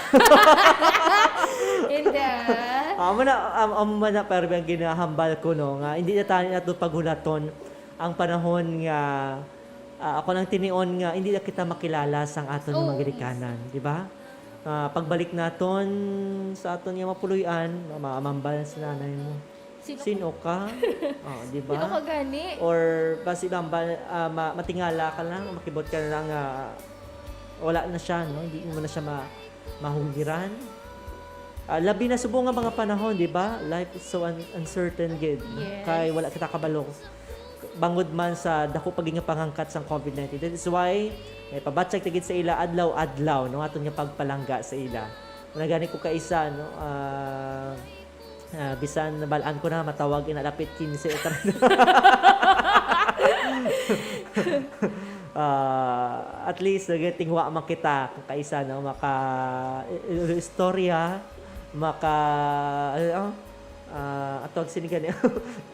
Hindi, ah. Amo na, am-, amo na, pero ang ginahambal ko, no, nga hindi na tayo nato paghulaton ang panahon nga Ah, ako nang tinion nga hindi na kita makilala sang aton nga Oo. mga ginikanan, di ba? Ah, pagbalik naton sa aton nga mapuloy-an, ma-, mamambal si nanay mo. Sino Sino ka? Oh, di ba? Sino ka gani? Or basi mambal, ah, ma-, matingala ka lang, makibot ka na lang nga wala na siya, no? Hindi mo na siya ma-, mahuliran. Ah, labi na subong nga mga panahon, di ba? Life is so un-, uncertain gid. Yes. Kay wala kita kabalo. Bangod man sa dako pa gid nga panghangkat sang covid nineteen. That is why, may pabatyag ta gid sa ila adlaw-adlaw, no, aton nga pagpalangga sa ila. Wala gani ko kaisa, no, ah, ah, bisan nabal-an ko na, matawag ina dapit quince o trenta. Ah, at least, nagatingwa man kita kung kaisa, no, maka, i-, i-, istorya, maka, ano, ah, atawag sini gani,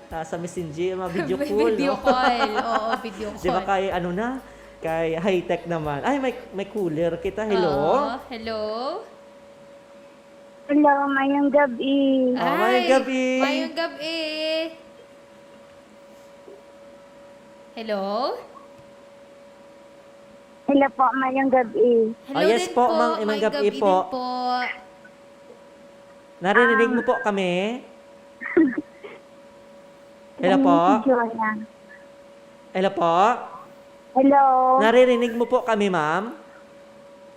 ah, sa messenger, mga video call, Video no? call. Oo, video Di ba call. kay, ano na? Kay high-tech naman. Ay, may, may caller kita. Hello? Oo, hello? Hello, mayong gabi. Ah, mayong Ay, gabi. mayong gabi. Hello? Hello po, mayong gabi. Hello Ah, yes din po, po, ma'am, mayong mayong gabi gabi po. din po. Naririnig Um, mo po kami? Hello po? Kami si Jonah. Hello po? Hello. Naririnig mo po kami, ma'am?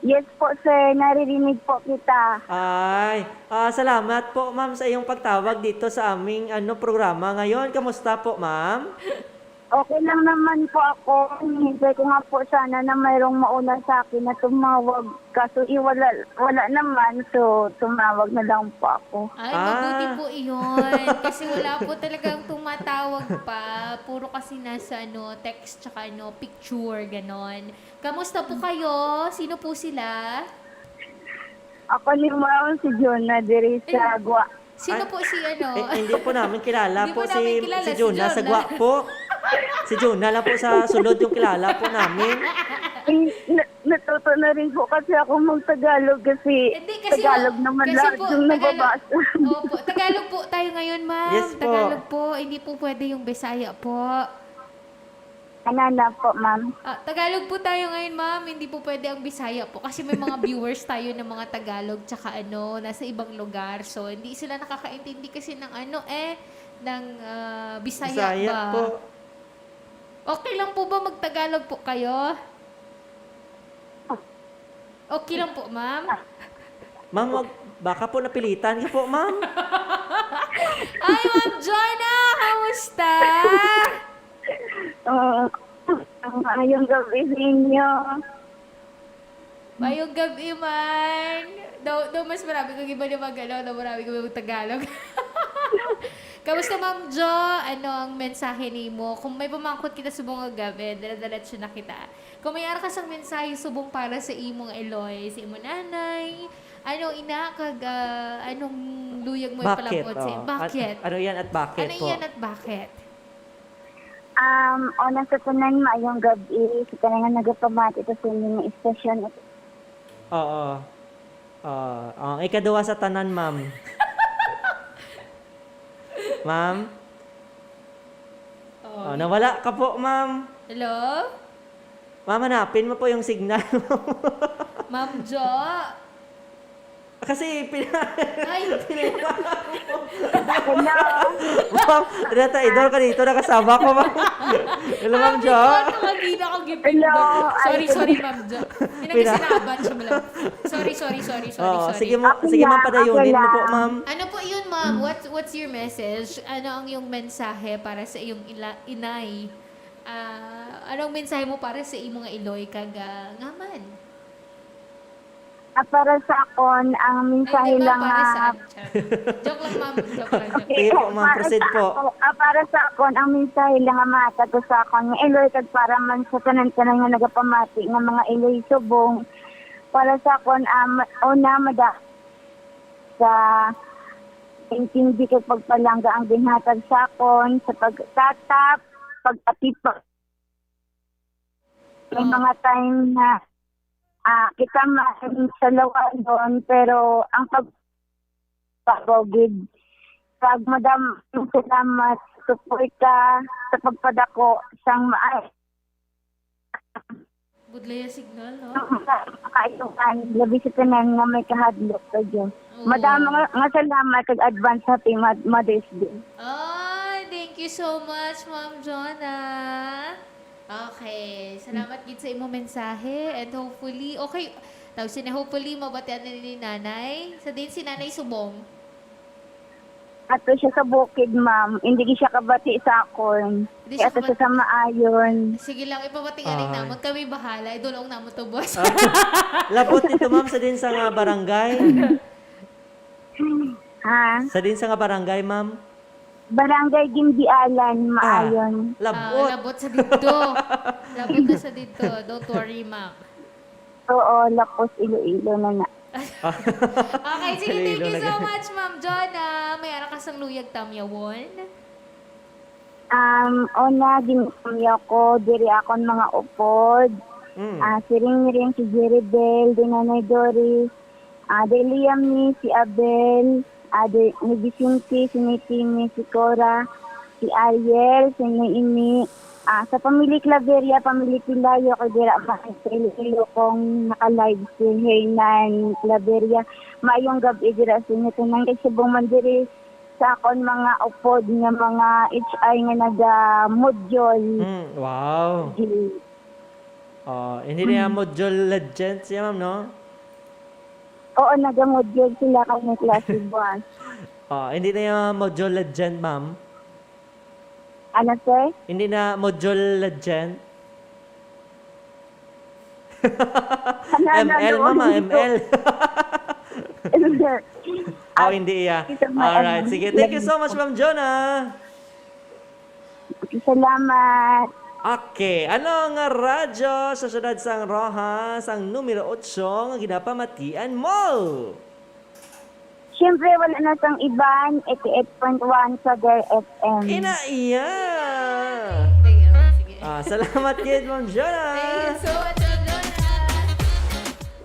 Yes po, sir. Naririnig po kita. Ay, ah, salamat po, ma'am, sa iyong pagtawag dito sa aming, ano, programa ngayon. Kamusta po, ma'am? Okay lang naman po ako. Hinihintay ko nga po sana na mayroong mauna sa akin na tumawag. Kaso, eh, wala, wala naman. So, tumawag na lang po ako. Ay, mabuti Ah. po iyon. Kasi wala po talagang tumatawag pa. Puro kasi nasa, ano, text tsaka, ano, picture, ganon. Kamusta po kayo? Sino po sila? Ako ni Ma'am, si Jonah diri sa Eh, Gua. sino Ay, po si, ano? eh, hindi po namin kilala Hindi po po si, namin kilala si si Jonah sa Jonah. Gua po. Si Jonah lang po sa sulod yung kilala po namin. Eh, na-, natuto na rin po kasi ako mag-Tagalog kasi Hindi, kasi, Tagalog oh, naman kasi lahat po, yung Tagalog. nababasa. Opo, Tagalog po tayo ngayon, ma'am. Yes po. Tagalog po, hindi po pwede yung Bisaya po. Ano na po, ma'am? Ah, Tagalog po tayo ngayon, ma'am. Hindi po pwede ang Bisaya po kasi may mga viewers tayo ng mga Tagalog tsaka ano, nasa ibang lugar. So, hindi sila nakakaintindi kasi ng ano eh, ng, ah, Bisaya Bisaya ba? po. Okay lang po ba mag-Tagalog po kayo? Okay lang po, ma'am? Ma'am, wag, baka po napilitan ka po, ma'am. Ay, Ma'am Jonah, kamusta? Ah, maayong gabi sa inyo. Mayong gabi man. Daw, daw mas marami kang iba na mag-, ano, daw marami kami mag-Tagalog. Kamusta, Ma'am Jo? Ano ang mensahe nimo? Kung may pamangkot kita subong nga gabi, dire-diretso na kita. Kung may ara ka sang mensahe subong para sa imong Eloy, sa imong nanay, ano ina, kag, ah, anong luyag mo Bakit? ipalabot sa Oh. Bakit? An-, ano yan at bakit Ano po? yan at bakit? Um, una sa tanan, maayong gabi sa tanan nga nagapamati sa inyong istasyon. Oo. Oo. Ang ikaduha sa tanan, ma'am. Ma'am? Oh, nawala ka po, ma'am. Hello? Ma'am, hanapin mo po yung signal mo. Ma'am Jo? Kasi pina-, Ay. Hello. Ma'am, dito, idol ka dito, nakasama ko, ma'am. Hello, Ma'am Jo. Ako, kanina ko gipindot. Hello. Sorry, Ay, sorry, Ma'am Jo. Hindi Pina- sinabat siya, ma'am. Sorry, sorry, sorry, sorry, Oo, sorry. sige mo, Okay sige, ma'am, lang, padayunin okay mo po, lang. ma'am. Ano po yun, ma'am? What's, what's your message? Ano ang iyong mensahe para sa iyong ila-, inay? Ah, anong mensahe mo para sa imo nga iloy kag, ah, ngaman? Ah, para sa akon, ang Ay, mensahe di ba? lang Para nga sa ano? Charot. Joke lang, ma'am. Joke lang, joke. Okay, Sige po, ma'am. para Proceed sa po. ako, ah, para sa akon, ang mensahe lang nga mahatag ko sa akon nga iloy kag para man sa tanan-tanan nga nagapamati nga mga iloy subong. Para sa akon, ah, ma-, una, mada-, sa intindi kag pagpalangga ang ginhatag sa akon sa pagtatap, pag-atipag. May Oo. mga time na, ah, kita man sa lawayon, pero ang pag-, pagpabawgid. Kag madam, salamat sa suporta sa pagpadako sang maay. Budlaya signal, no? Ang mga kaayuhan, labi sa tanan nga may kahadlok sa Dios. Oo. Madamo nga, nga salamat kag advance happy Mad-, Mother's Day. Ay, thank you so much, Ma'am Jonah. Okay, salamat gid sa imo mensahe and hopefully, okay, tawag sini, hopefully mabatian na ni Nanay. Sa din si Nanay Subong. Ato siya sa bukid, ma'am. Hindi gid siya kabati sa akon. Hindi Kaya siya ato siya kabati. sa maayon. Sige lang, ipabati ka rin Ay. namon. Kami bahala. Idulong namon to, boss. Ah. Labot dito, ma'am, sa din sa nga barangay. Ha? Sa din sa nga barangay, ma'am? Barangay Gimbialan, Ah, Maayon. labot. Ah, labot sa dito. Labot na sa dito. Don't worry, ma'am. Oo, lapos Iloilo na na. Okay, sige, thank Iloilo you na so gani. much, Ma'am Jonah. May ara ka sang luyag tamyawon? Um, una, ginatamyaw ko, diri akon mga upod. Mm. Ah, si Ringring, si Jeribel, di Nanay Doris, ah, di Liam, ni si Abel, ah, di, ni Vicente, si Nitini, si Cora, si Ariel, si Noemi, ah, sa pamilya Claveria, pamilya Pilayo, kay dira man sa Iloilo kong naka-live si Hernan Claveria. Maayong gab-i dira sa inyo tanan kay subong man diri sa akon mga upod nga mga H I nga naga-module. Mm, wow. Sige. Oh, hindi niya Mm. module legend siya, ma'am, no? Oo, naga-module sila kami klase, boss. Oh, hindi niya module legend, ma'am? Ano, sir? Hindi na module legend? Ano, ano, M L, ano, mama, hindi ko. M L. Sir. Oh, Ah, hindi iya. ito, ma'am. Alright, sige. Thank you so much, Ma'am Jonah. Salamat. Okay. Ano nga radyo sa siyudad sang Roxas ang numero otso nga ginapamatian mo? Siyempre, wala na sang iban, eighty-eight point one Sagar F M. Ina iya! Sige, sige. Ah, salamat gid, Ma'am Jonah. Thank you so much, Ma'am Jonah.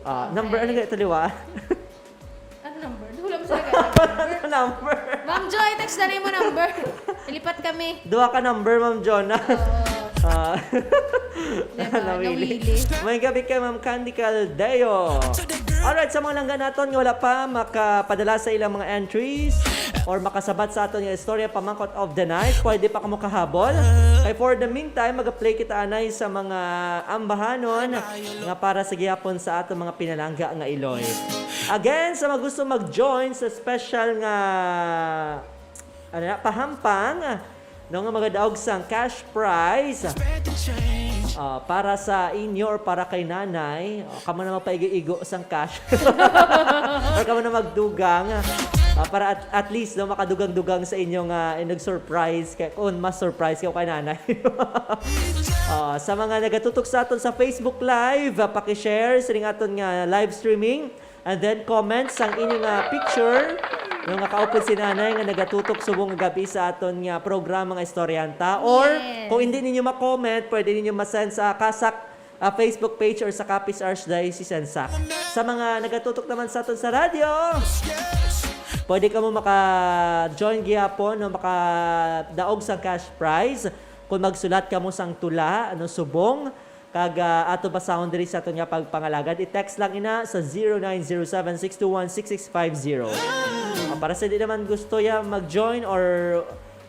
Ah, number, ano Okay. nga ito, liwa? Ano number? Wala mo sa Ano number? Ma'am Joy, text na rin mo number. Ilipat kami. Duha ka number, Ma'am Jonah. Oo. Ah. Diba? Nawili. Nawili. May gabi kay Ma'am Candy Caldeo. Alright, sa mga langga naton nga wala pa makapadala sa ilang mga entries or makasabat sa aton nga istorya pamangkot of the night, pwede pa kamo kahabol. Kay for the meantime, mag-play kita anay sa mga ambahanon nga para sa gihapon sa aton mga pinalangga nga iloy. Again, sa mga gusto mag-join sa special nga, ano na, pahampang, no, nga magadaog sang cash prize, ah, para sa inyo or para kay nanay, ah, kamo na magpaigo-igo sang cash. Or kamo na magdugang, ah, para at, at least, no, makadugang-dugang sa inyo nga, eh, nag-surprise kay, kung mas surprise kayo kay nanay. Ah, sa mga nagatutok sa aton sa Facebook Live, ah, paki-share sining aton nga live streaming. And then comment sang inyo nga picture, no, nga kaupod si nanay nga nagatutok subong nga gabi sa aton nga programa nga Istoryanta. Or Yes. kung hindi ninyo ma-comment, pwede ninyo ma-send sa Kasak, ah, Facebook page or sa Capiz Archdiocese and Sac. Sa mga nagatutok naman sa aton sa radyo, pwede kamo maka-join gihapon, no, makadaog sa cash prize. Kung magsulat kamo sang tula, ano, subong, kag, ah, ato basahon diri sa aton nga pagpangalagad, i-text lang ina sa zero nine zero seven six two one six six five zero. Ah, para sa di naman gusto ya mag-join or,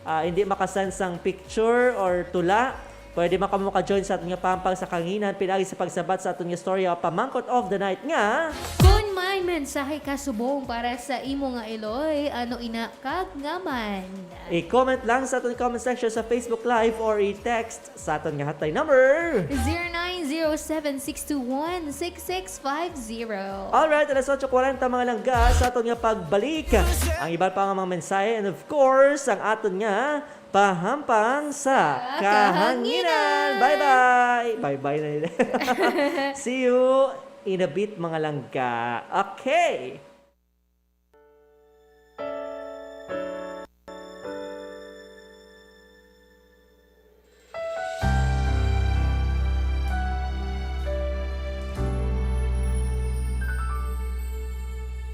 ah, hindi makasend sang picture or tula, pwede man kamo maka-join sa aton nga pampang sa kahanginan, pinaagi sa pagsabat sa aton nga storya o pamangkot of the night nga. Kon may mensahe ka subong para sa imo nga iloy, ano ina kag ngaman? I-comment lang sa aton comment section sa Facebook Live or i-text sa aton nga hotline number. Zero nine zero seven six two one six six five zero. Alright, alas otso kwarenta, mga langga, sa aton nga pagbalik. Ang iban pa nga mga mensahe, and of course, ang aton nga pahampang sa Sa kahanginan. Kahanginan. Bye-bye. Bye-bye na yun. See you in a bit, mga langga. Okay.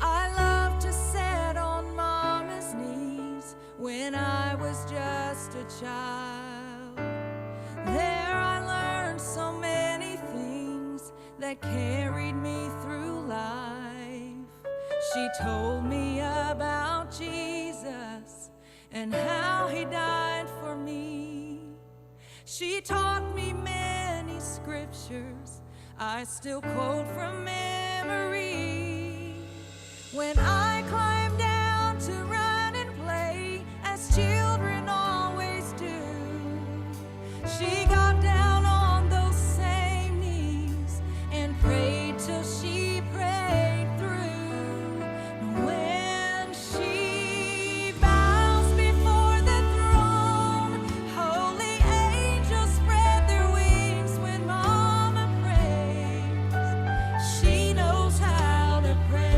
I love to sit on Mama's knees when I was just a child. There I learned so many things that carried me through life. She told me about Jesus and how he died for me. She taught me many scriptures I still quote from memory. When I climb down to run and play, as children always do, she got down on those same knees and prayed till she prayed through. When she bows before the throne, holy angels spread their wings when Mama prays. She knows how to pray.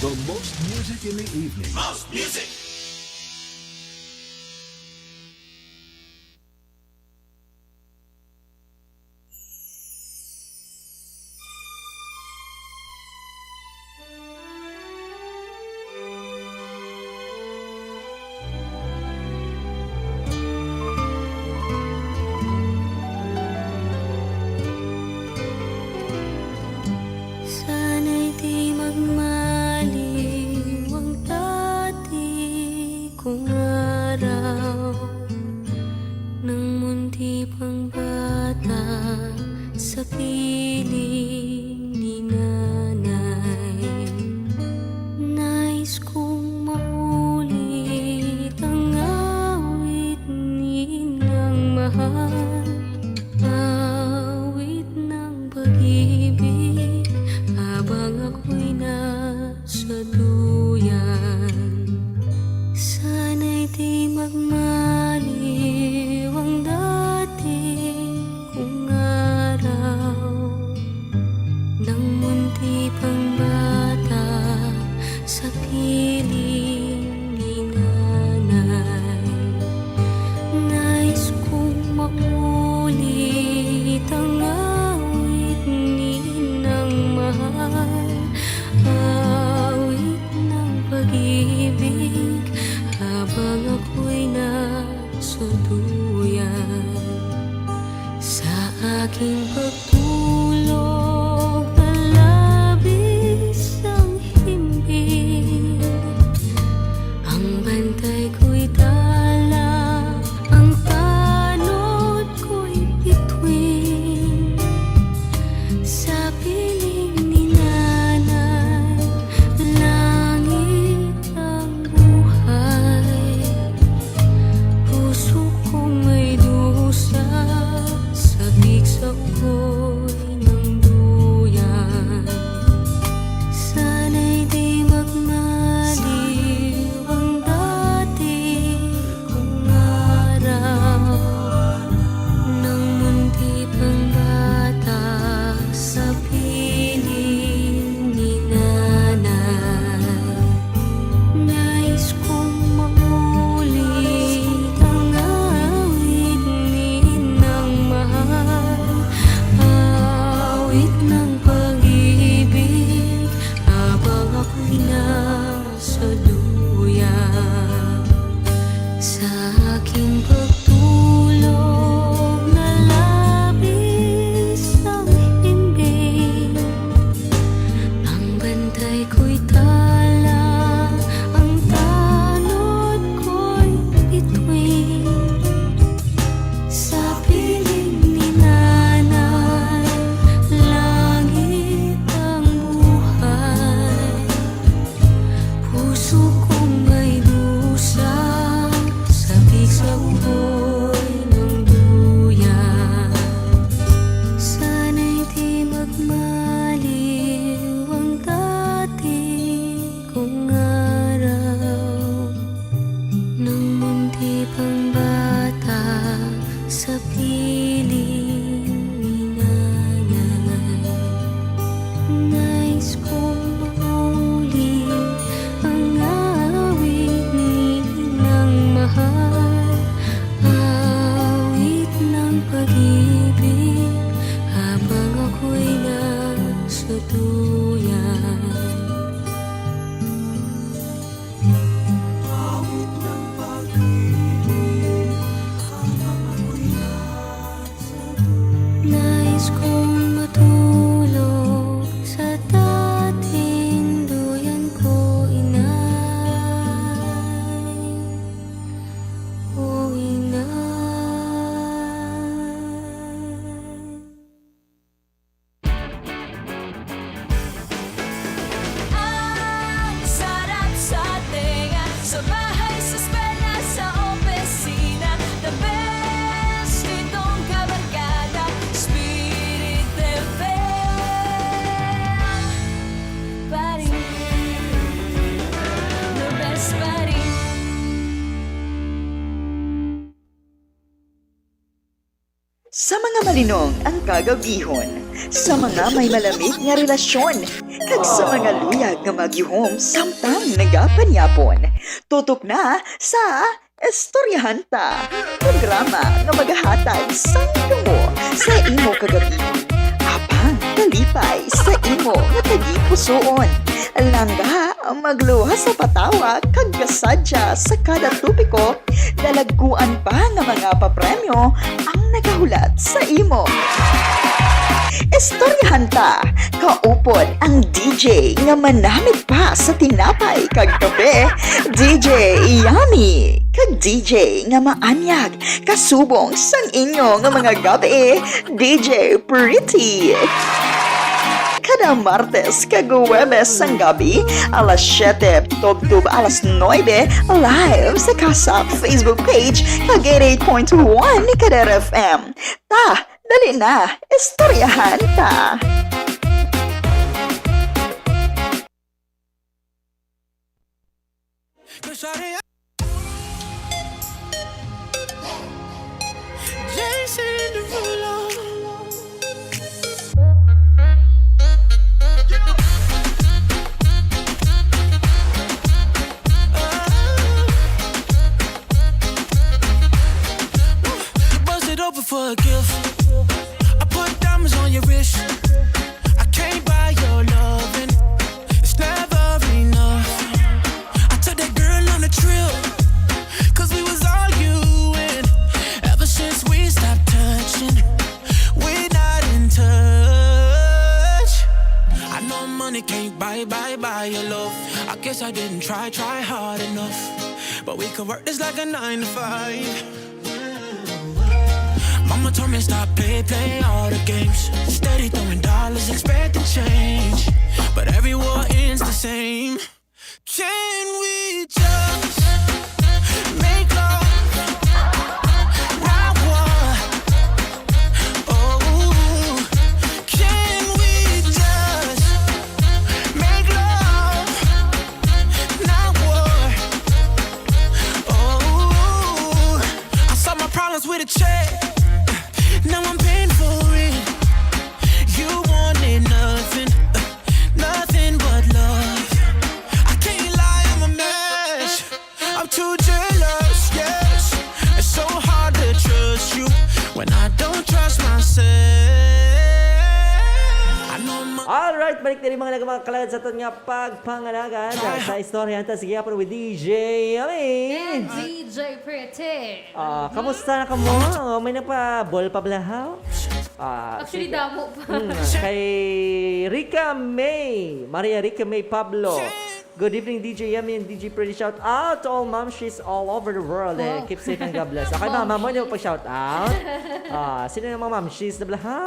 The most music in the evening. Most music. Sana'y di magmaliw ang dati kong araw, nang munti pang bata sa piling ni nanay. Nais kong maulit ang awit ni Inang Mahal, awit ng pag-ibig habang ako'y nasa duyan. Sana'y di magmaliw ang dati kong araw, nang munti pang bata sa piling ni nanay. Nais kong maulit ang awit ni Inang Mahal, awit ng pag-ibig habang ako'y nasa duyan. Sa aking pagtulog na labis ang himbing, ang bantay ko'y tala, ang tanod ko'y bituin. Sa piling ni nanay, langit ang buhay. Puso ko may dusa, sabik sa ugoy ng duyan. Sana'y di magmaliw ang dati kong araw, nang munti pang bata sa piling ni nanay. Nais kong maulit ang awit ni Inang Mahal, awit ng pag-ibig habang ako'y nasa duyan. Sa aking pagtulog na labis ang himbing, ang bantay ko'y tala, ang tanod ko'y bituin. Sa piling ni nanay, langit ang buhay. Puso kong may dusa, sabik sa ugoy ng duyan. Sana'y di magmaliw ang dati kong araw, nang munti pang bata sa piling ni nanay. Nais kong mauli ang awit ni Inang Mahal, awit ng pag-ibig habang ako'y nasa duyan. Nais kong matulog sa dating duyan ko, inay. O, inay. Ang sarap sa tenga, sa bahay, sa eskwela, sa opisina. The best itong kabarkada, Spirit F M pa rin. The best pa rin. Sa mga malinong ang kagabihon, sa mga may malamig nga relasyon, Kag sa mga luyag nga magyuhom samtang nagapanyapon, tutok na sa Istoryahan Ta, programa nga magahatag sang damo sa imo kagab-ihon, apang kalipay sa imo nga tagipusoon. Langga, magluwas sa patawa, kag kasadya sa kada topiko, dalagkuan pa nga mga papremyo ang nagahulat sa imo. Istoryahan Ta, kaupod ang D J nga manamit pa sa tinapay kag kape, D J Yummy, kag D J nga maanyag kasubong sang inyo nga mga gab-i, D J Pretty. Kada Martes kag Huwebes sang gabi, alas siyete tubtob alas nuebe, live sa Kasak Facebook page kag eighty-eight point one Kadera F M. Ta, dali na, istoryahan ta. Bust it open for a gift. I put diamonds on your wrist. I can't buy your loving. It's never enough. I took that girl on a trip. 'Cause we was arguing. Ever since we stopped touching, we're not in touch. I know money can't buy, buy, buy your love. I guess I didn't try, try hard enough. But we could work this like a nine to five. Mama told me stop play, play all the games. Steady throwing dollars, expecting change. But every war ends the same. Can we just make love? Not war. Oh, can we just make love? Not war. Oh, I saw my problems with a check. Now I'm paying for it. You wanted nothing, nothing but love. I can't lie, I'm a mess. I'm too jealous, yes. It's so hard to trust you when I don't trust myself. I know my Alright, balik diri mga nagmakalagad sa aton nga pagpangalagan sa istorya ta. Sige, hapon with D J Yummy. And D J Pretty. Ah, kamusta na kamo? Oh, may nagpa-ball pa bala, ha? Ah, Actually, sige. Damo pa. Mm, kay Rica May, Maria Rica May Pablo. Good evening, D J Yummy and D J Pretty. Shout out to all mamshies all over the world. Eh, Wow. Keep safe and God bless. Okay, mama, mo Mamshies. Niyo pag-shout out. Ah, sino yung mga mamshies na bala, ha?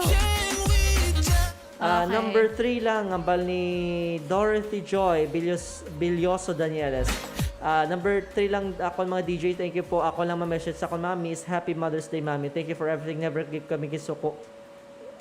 Ah, Okay. Number three lang, ang bal ni Dorothy Joy Billos-, Bilyoso Danieles. Ah, number three lang, akon mga D J, thank you po. Ako lang ma-message sa akon mami is, "Happy Mother's Day, Mami. Thank you for everything. Never gid kami gisuko.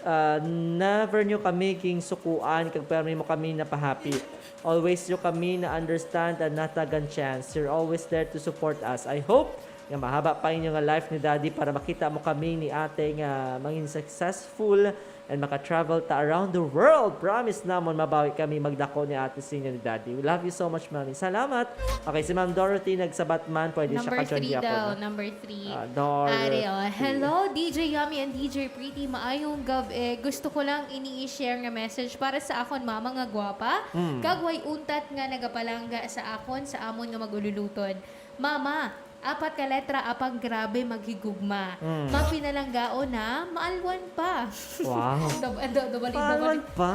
Ah, never nyo kami ginsukuan, kag permi mo kami napahappy. Always nyo kami na-understand and natagan chance. You're always there to support us. I hope nga mahaba pa inyo nga life ni Daddy para makita mo kami ni Ate nga mangin successful and maka-travel ta around the world. Promise namon mabawi kami magdako ni Ate sa inyo ni Daddy. We love you so much, Mami." Salamat. Okay, si Ma'am Dorothy nagsabat man, pwede siya Number ka-join three gihapon, daw, no? Number three. Ah, Dorothy. Ari, oh. Hello, D J Yummy and D J Pretty. Maayong gab-i. Gusto ko lang ini i-share nga message para sa akon mama nga gwapa, Mm. kag way untat nga nagapalangga sa akon sa amon nga mag-ululuton. Mama, apat ka letra, apang grabe maghigugma. Mm. Mapinalanggaon na, maalwan pa. Wow. Dab-, do-, dobalig-, Maalwan dobalig-, pa.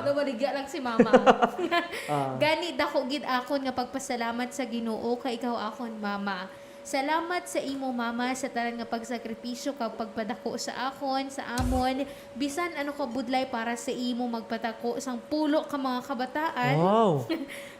Dobaligya lang si mama. Ah. Gani, dako gid akon nga pagpasalamat sa Ginoo kay ikaw akon mama. Salamat sa imo, mama, sa tanan nga pagsakripisyo kag pagpadako sa akon, sa amon, bisan ano ka budlay para sa imo magpadako sang pulo ka mga kabataan. Wow.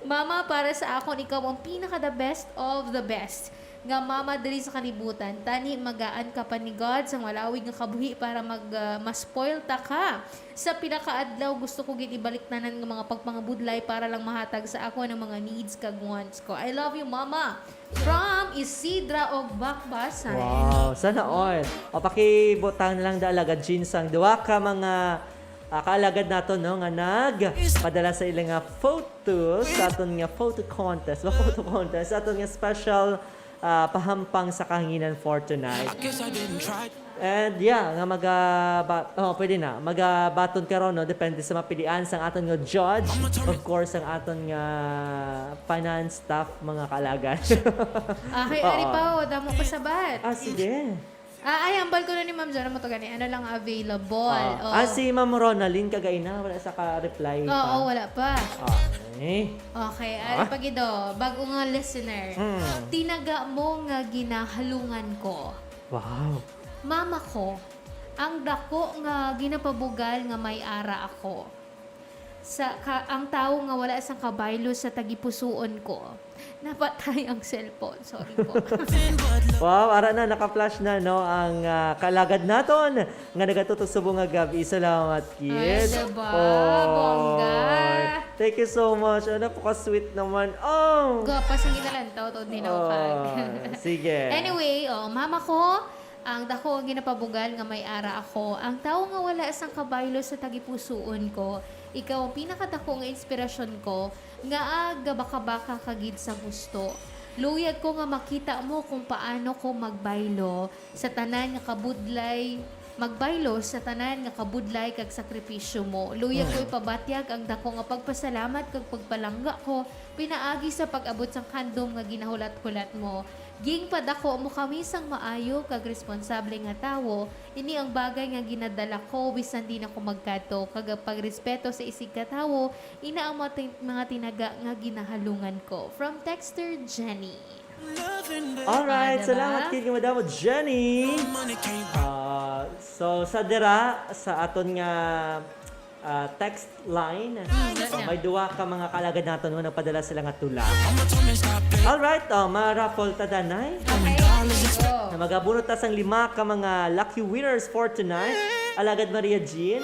Mama, para sa akon, ikaw ang pinaka the best of the best nga mama diri sa kalibutan. Tani, magaan ka pa ni God sang malawig nga kabuhi para mag, ah, ma-spoil ta ka. Sa pila ka adlaw, gusto ko gid ibalik tanan nga mga pagpangabudlay para lang mahatag sa ako ang mga needs kag wants ko. I love you, Mama. From Isidra og Bakbasan. Wow, sana all. O, pakibutang na lang da, Alagad Jean, sang duha ka mga ah, kaalagad nato, no, nga nagpadala sa ila nga photos sa aton nga photo contest. Ba, photo contest, sa aton nga special, ah, pahampang sa kahanginan for tonight. And yeah, nga maga-, ba-, oh, pwede na. Magabaton karon, no, depende sa mapilian sang aton nga judge. Of course, ang aton nga finance staff, mga kaalagad. Ah, kay Oo. Ari pa, oh, damo pa sabat. Ah, sige. Ah, ay, hambal ko na ni Ma'am Jana mo to gani. Ano lang available? Ah, Oh. ah, si Ma'am Ronalyn kagaina, wala sa ka-reply Oo, pa. Wala pa. Ah, eh. Okay, Ah? Ari pa gido, bago nga listener. Mm. Tinaga mo nga ginahalungan ko. Wow. Mama ko, ang dako nga ginapabugal nga may ara ako. Sa ka, ang tawo nga wala sang kabaylo sa tagipusuon ko, napatay ang cellphone. Sorry po. Wow, ara na, naka-flash na, no, ang, ah, kalagad naton nga nagatutok subong nga gabi. Salamat, Ay, kids. diba? Oy. Bongga. Thank you so much. Ano, napaka-sweet naman. Oh! Gwapas ang inalantaw, to, di na Oh, upag. sige. Anyway, oh, mama ko, ang dako ang ginapabugal nga may ara ako. Ang tawo nga wala sang kabaylo sa tagipusuon ko, ikaw ang pinakadako nga inspirasyon ko, nga agabakabaka ka gid sa gusto. Luyag ko nga makita mo kung paano ko magbaylo sa tanan nga kabudlay, magbaylo sa tanan nga kabudlay kag sakripisyo mo. Luyag ko Mm. ipabatyag ang dako nga pagpasalamat kag pagpalangga ko pinaagi sa pag-abot sang handom nga ginahulat-hulat mo. Ginpadako mo kami sang maayo kag responsable nga tawo. Ini ang bagay nga ginadala ko bisan di na ko magkadto, kag ang pagrespeto sa isigkatawo, ina ang mga tin-, mga tinaga nga ginahalungan ko. From texter Jenny. Alright, Ah, diba? salamat kay Madam Jenny. Ah, so, sa dira, sa aton nga, ah, text line, Mm, so, na. may duwa ka mga kaalagad naton nga nagpadala sila nga tula. Alright, oh, ma-raffle ta danay. Okay, go. Na magabunot ta sang lima ka mga lucky winners for tonight. Alagad Maria Jean.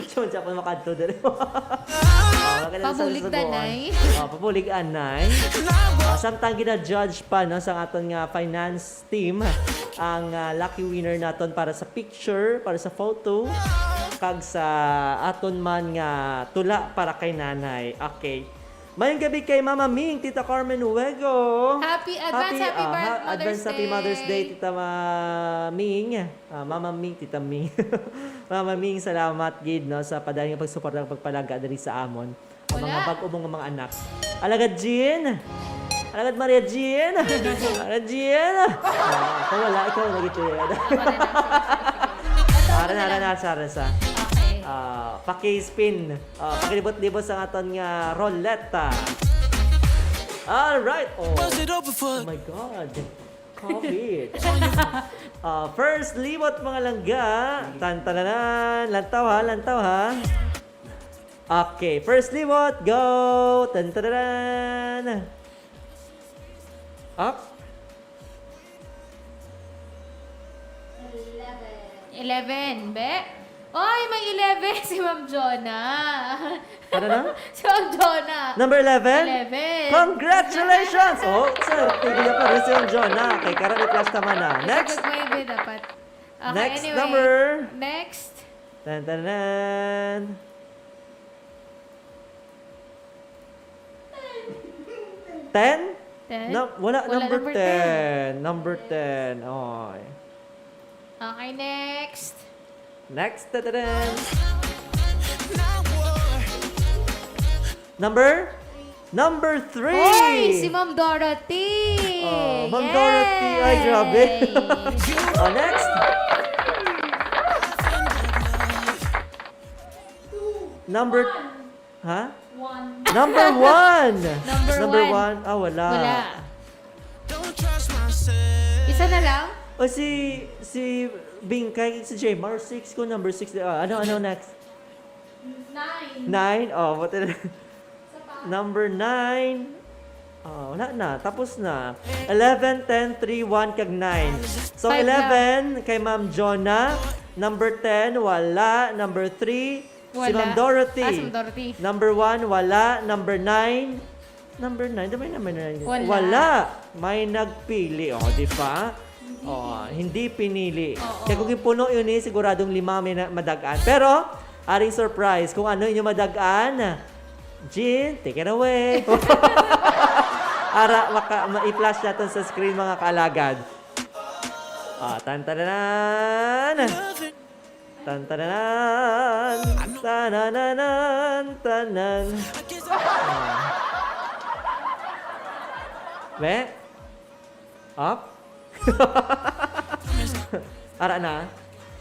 Siya man siya pa makadto diri. Oh, wala ka na sa Pabulig susugoan. danay. Oh, pabulig anay. Ah, samtang gina-judge pa, no, sa aton nga finance team, ang, ah, lucky winner naton para sa picture, para sa photo, kag sa aton man nga tula para kay nanay. Okay. Mayong gabi kay Mama Ming, Tita Carmen Uego. Happy, advance happy ah, Mar-, ha-, Mother's advance happy Mother's Day, Day. Tita Ma-, Ming. Ah, Mama Ming, Tita Ming. Mama Ming, salamat gid, no, sa padayon nga pagsuporta ug pagpalangga diri sa amon. Ang Wala. mga bag-o mo nga mga anak. Alagad Jean! Alagad Maria Jean! Maria Jean! Ah, ako wala, ikaw na gito yan. Ako na lang. Ara na, ara na, ara sa. Okay. Ah, paki-spin. Ah, pakilibot-libot sa aton nga roulette. Alright. Oh. Bust it open for Oh my God. COVID. Ah, first libot, mga langga. Tan-tananan. Lantaw, ha, lantaw, ha. Okay, first libot. Go. Tan-tananan. Up. Eleven, be? Oy, may eleven si Ma'am Jonah. Ano na? Si Ma'am Jonah. Number eleven? Eleven. Congratulations! Oh, sir, pwede na pa rin si Ma'am Jonah. Kay Kara, i-plus naman na. Next. Sagot mo, Ibe, dapat. Okay, Next anyway. number. Next. Tan, tan, tan. Ten? Ten? No, wala, Wala, number number ten. ten. Number ten. Oy. Okay, next. Next. Tatadan. Number? Number three. Hoy, si Ma'am Dorothy. Oh, Ma'am Dorothy. Ay, grabe. Yay! Oh, next. Number, ha? One. Number one. Number Number one. one. Ah, wala. Wala. Isa na lang? O si, si Bingkay, si Jmar, six ko, number six. Ah, ano, ano next? Nine. Nine? Oh, buti na. Isa pa. Number nine. Oh, wala na. Tapos na. Eleven, ten, three, one, kag nine. So, Five lang. eleven kay Ma'am Jonah. Number ten, wala. Number three, si Wala. Ma'am Dorothy. Ah, si Ma'am Dorothy. Number one, wala. Number nine, number nine, di ba yung number nine? Wala. Wala. May nagpili, oh, di ba? Oh, hindi pinili. Oo. Kaya kung ipuno yun eh, siguradong lima may na- madag-an. Pero, aring surprise, kung ano inyo madag-an, Jean, take it away. Ara, maka, ma- i-flash natin sa screen, mga kaalagad. Ah, tan tananan. Tan tananan. Tanananan. Tanan. Ah. Be? Up? Ara na.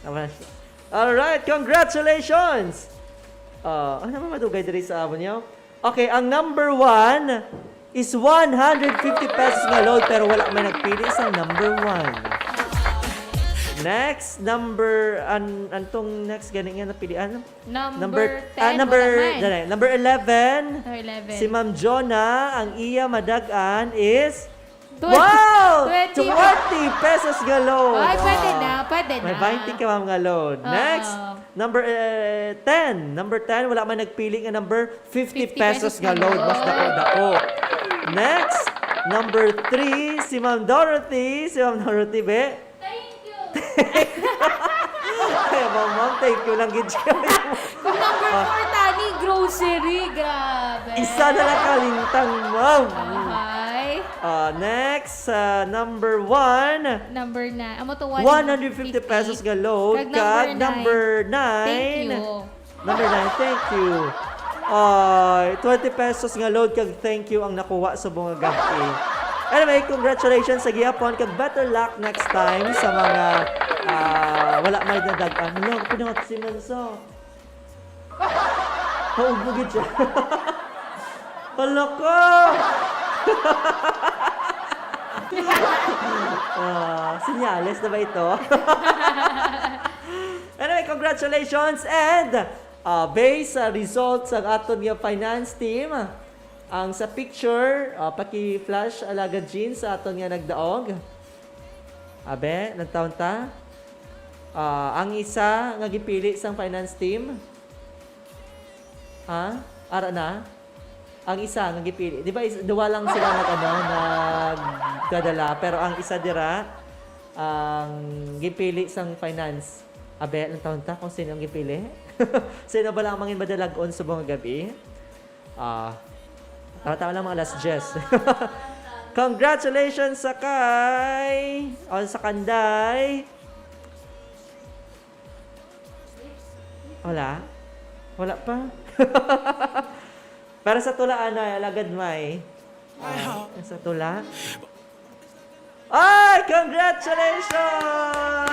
Tama na siya. Alright, congratulations! Uh, ano naman madugay diri sa amo niyo? Okay, ang number one is one hundred fifty pesos nga load, pero wala may nagpili sa number one. Next, number, an, antong next gani nga napilian? Number Number, ah, ten, number, wala man. Dali, number eleven, Number eleven. Si Ma'am Jonah, ang iya madag-an is, Twen-, wow! twenty. Twenty pesos nga load. Ay, pwede Oh. na, pwede May na. twenty ka, ma'am, nga load. Oo. Next, number, eh, ten. Number ten, wala man nagpili nga number, fifty Fifty pesos pesos nga nga load. Mas load. dako-dako. Next, number three, si Ma'am Dorothy. Si Ma'am Dorothy, be. Thank you. Ay, ma'am, ma'am, thank you lang gid siya. Kung number Ah. four, tani, grocery, grabe. Isa na lang kalintang, ma'am. Ahay. Ah, next, ah, number one. Number na. Amo to, one hundred fifty pesos nga load. Kag number nine. Thank you. Number nine, thank you. Ay, twenty pesos nga load kag thank you ang nakuha sa mga gabi. Anyway, congratulations sa gihapon kag better luck next time sa mga, ah, wala may nadag-an. Hello, pinangat si Manso. Haubo gid siya. Hala ka! Ah, senyales na ba ito? Anyway, congratulations and Ah, based sa results sang aton nga finance team, ang sa picture, ah, paki-flash, Alagad Jean, sa aton nga nagdaog. Abe, nagtaon ta. Ah, ang isa nga gipili sang finance team. Ha? Ara na? Ang isa nga gipili. Di ba, is, duwa lang sila nag, ano, nagdadala, pero ang isa dira, ang gipili sang finance. Abe, nagtaon ta kung sino ang gipili? Sino ba lang mangin madalag-on subong nga gabi? Ah, tama-tama lang mga alas diyes. Congratulations sa kay, o sa kanday. Wala? Wala pa? Pero sa tula, anay, Alagad May. Ah, sa tula. Ay, congratulations!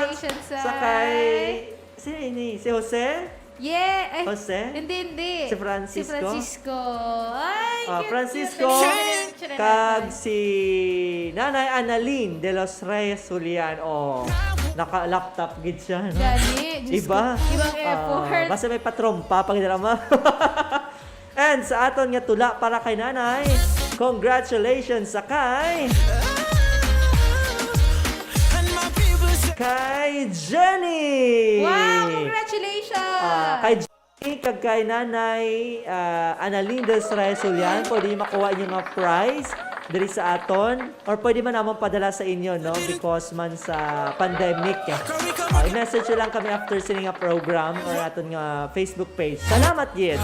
Congratulations, Sa kay, Sai. Sino ini? Si Jose? Yeah. Ay, Jose? Hindi, hindi. Si Francisco? Si Francisco. Ay, Ah, cute, Francisco, cute. Kag si Nanay Annalyn de los Reyes Julian. Oh, naka-laptop gid siya, no? Gani, Diyos Iba. ko. Ibang Ah, effort. Basta may patrompa pag drama. And sa aton nga tula para kay Nanay, congratulations sa kay kay Jenny! Wow, congratulations! Ah, kay Jenny kag kay Nanay, ah, Annalyn Desrayes Julian, pwede niyo makuha inyo nga prize diri sa aton. Or pwede man namon padala sa inyo, no? Because man sa pandemic. Ah, i-message nyo lang kami after sini nga program or aton nga Facebook page. Salamat gid.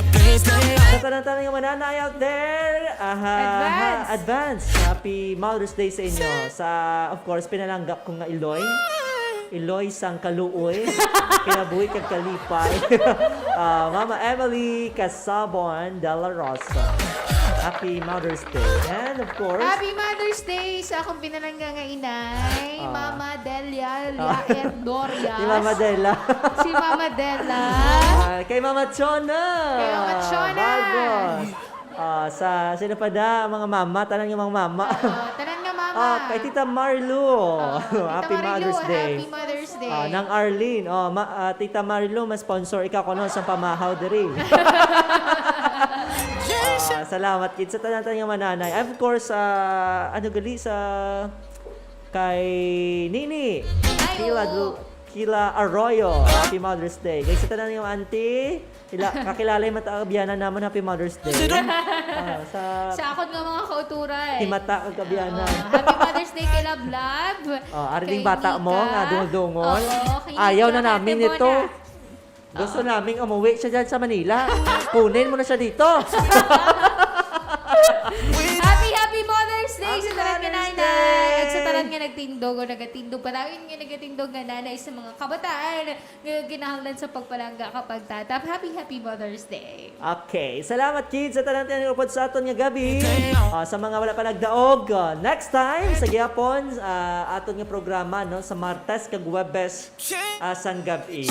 Sa tanan-tanan nga mananay out there, aha, Advance. ha, advance. Happy Mother's Day sa inyo. Sa, of course, pinalangga ko nga Iloy. Iloy sang kaluoy, kinabuhi kag kalipay. Ah, Mama Emily Casabon de la Rosa. Happy Mother's Day. And of course, Happy Mother's Day sa akong pinalangga nga inay, Ah. Mama Delia Ah. Liaet Dorias. Si Mama Dela. Si Mama Dela. Ah, kay Mama Chona. Kay Mama Chona. Balbon. Ah, sa, sino pa da? Mga mama, tanan nga mga mama. Oo, tanan nga mama. Ah, kay Tita Marlo. Oo, Tita Happy Marlo, Mother's Day. Happy Mother's Day. Ah, Nang Arlene, oh, ma-, ah, Tita Marlo, ma-sponsor ikaw kuno sa pamahaw diri. Ah, salamat gid sa tanan-tanan nga mananay. Of course, ah, ano gali sa kay Nini. Ay, Tila oo. Dul-, Kila Arroyo, happy Mother's Day. Kag sa tanan nga auntie, ila, kakilala yung mata kabiyanan naman, happy Mother's Day. Ah, sa Sa akon nga mga kauturay. himata kag kabiyanan. Ah, happy Mother's Day kay Love Love. Oh, ari Kay ding bata mo Nika. nga dungol-dungol. Oo, kay Ayaw Nika na namin Cartebona. Ito. Gusto naming umuwi siya dyan sa Manila. Kunin mo na siya dito. Happy, happy Mother's Day Happy sa tanan nga Mother's nanay. Day! At sa tanan nga nagtindog o nagatindog. Padayon nga nagatindog nga nanay sa mga kabataan nga ginahanglan sa pagpalangga kag pagtatap. Happy, happy Mother's Day. Okay. Salamat, kids, sa tanan nga nagupod sa aton nga gabi. Ah, sa mga wala pa nagdaog, ah, next time, sa gihapon, ah, aton nga programa, no, sa Martes kag Huwebes, ah, sang gabi.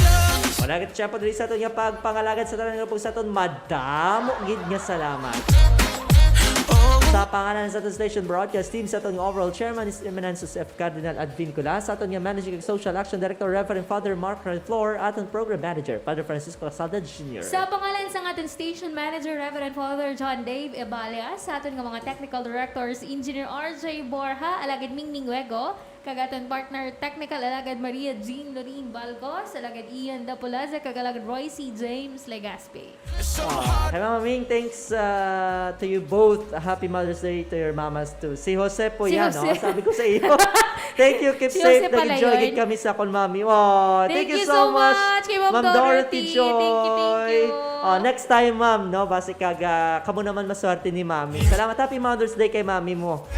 Wala ka siya pa diri sa aton nga pagpangalagad sa tanan nga pag sa aton, madamo gid nga salamat. Sa pangalan sa aton station broadcast team, sa aton nga overall chairman is Eminencio F. Cardinal Advincula, sa aton nga managing social action director, Reverend Father Mark Renflor, aton program manager, Father Francisco Salda Junior. Sa pangalan sa aton station manager, Reverend Father John Dave Ebalia, sa aton nga mga technical directors, Engineer R J Borja, alagad Mingming Wego, kag aton partner technical, alagad Maria Jean Lorin Balgos, alagad Ian Dapulaza, kag alagad Royce James Legaspi. Ah, kay Mama Ming, thanks, ah, to you both. Happy Mother's Day to your mamas too. Si Jose po Si yan, Jose. No? Sabi ko sa iyo. Thank you, keep Si safe. Jose pala Nag-enjoy yun. gid kami sa akon, Mami. Oh, thank, Thank you you so so much, much kay Ma'am Ma'am Dorothy. Dorothy Joy. Thank you, thank you. Oh, next time, Ma'am, no? Basi kag, ah, kamo naman maswerte ni Mami. Salamat. Happy Mother's Day kay Mami mo.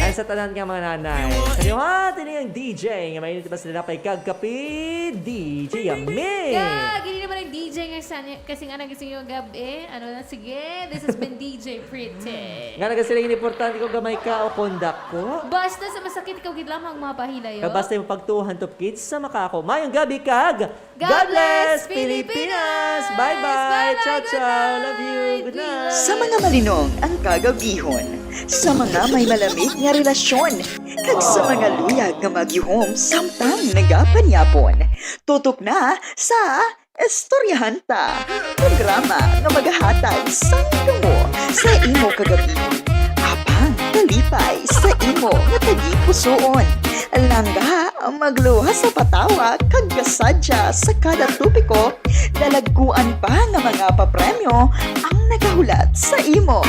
Ang sa tanan nga mga nanay. Sa inyo, ha? Tini ang D J nga may pa sila pay kag kape, D J Yami. Kag, hindi naman ang D J nga sa kasing anang kasi yung gabi. Ano na, sige. This has been D J Pretty. Nga naga sila importante ko gamay ka o kondak ko. Basta sa masakit ikaw gid lamang mapahilayo. Kabasta yung pagtuhan to kids sa makako. Mayong gabi kag God bless, Pilipinas! Bye-bye! Bye-bye! Ciao, Good ciao! night! Love you! Good Good night! night! Sa mga malinong ang kagabihon, sa mga may malamig nga relasyon, kag sa mga luyag nga magihom samtang nagapanyapon. Tutok na sa Istoryahan Ta, programa nga magahatag sang damo sa imo kagabi, apang kalipay sa imo nga tagipusoon. Langga, magluha sa patawa kag kasadya sa kada topiko, dalagkuan pa nga mga papremyo ang nagahulat sa imo.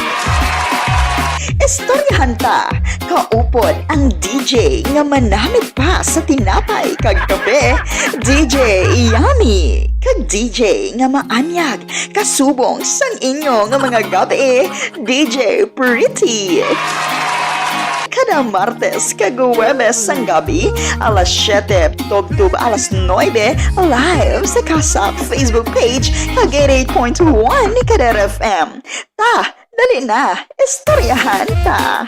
Istoryahan Ta, kaupod ang D J nga manamit pa sa tinapay kag kape, D J Yummy, kag D J nga maanyag kasubong sang inyo nga mga gabi, D J Pretty. Kada Martes kag Huwebes sang gabi, alas siete tubtob alas nuebe, live sa Kasak Facebook page kag eighty-eight point one Kadera F M. Ta, dali na, istoryahan ta!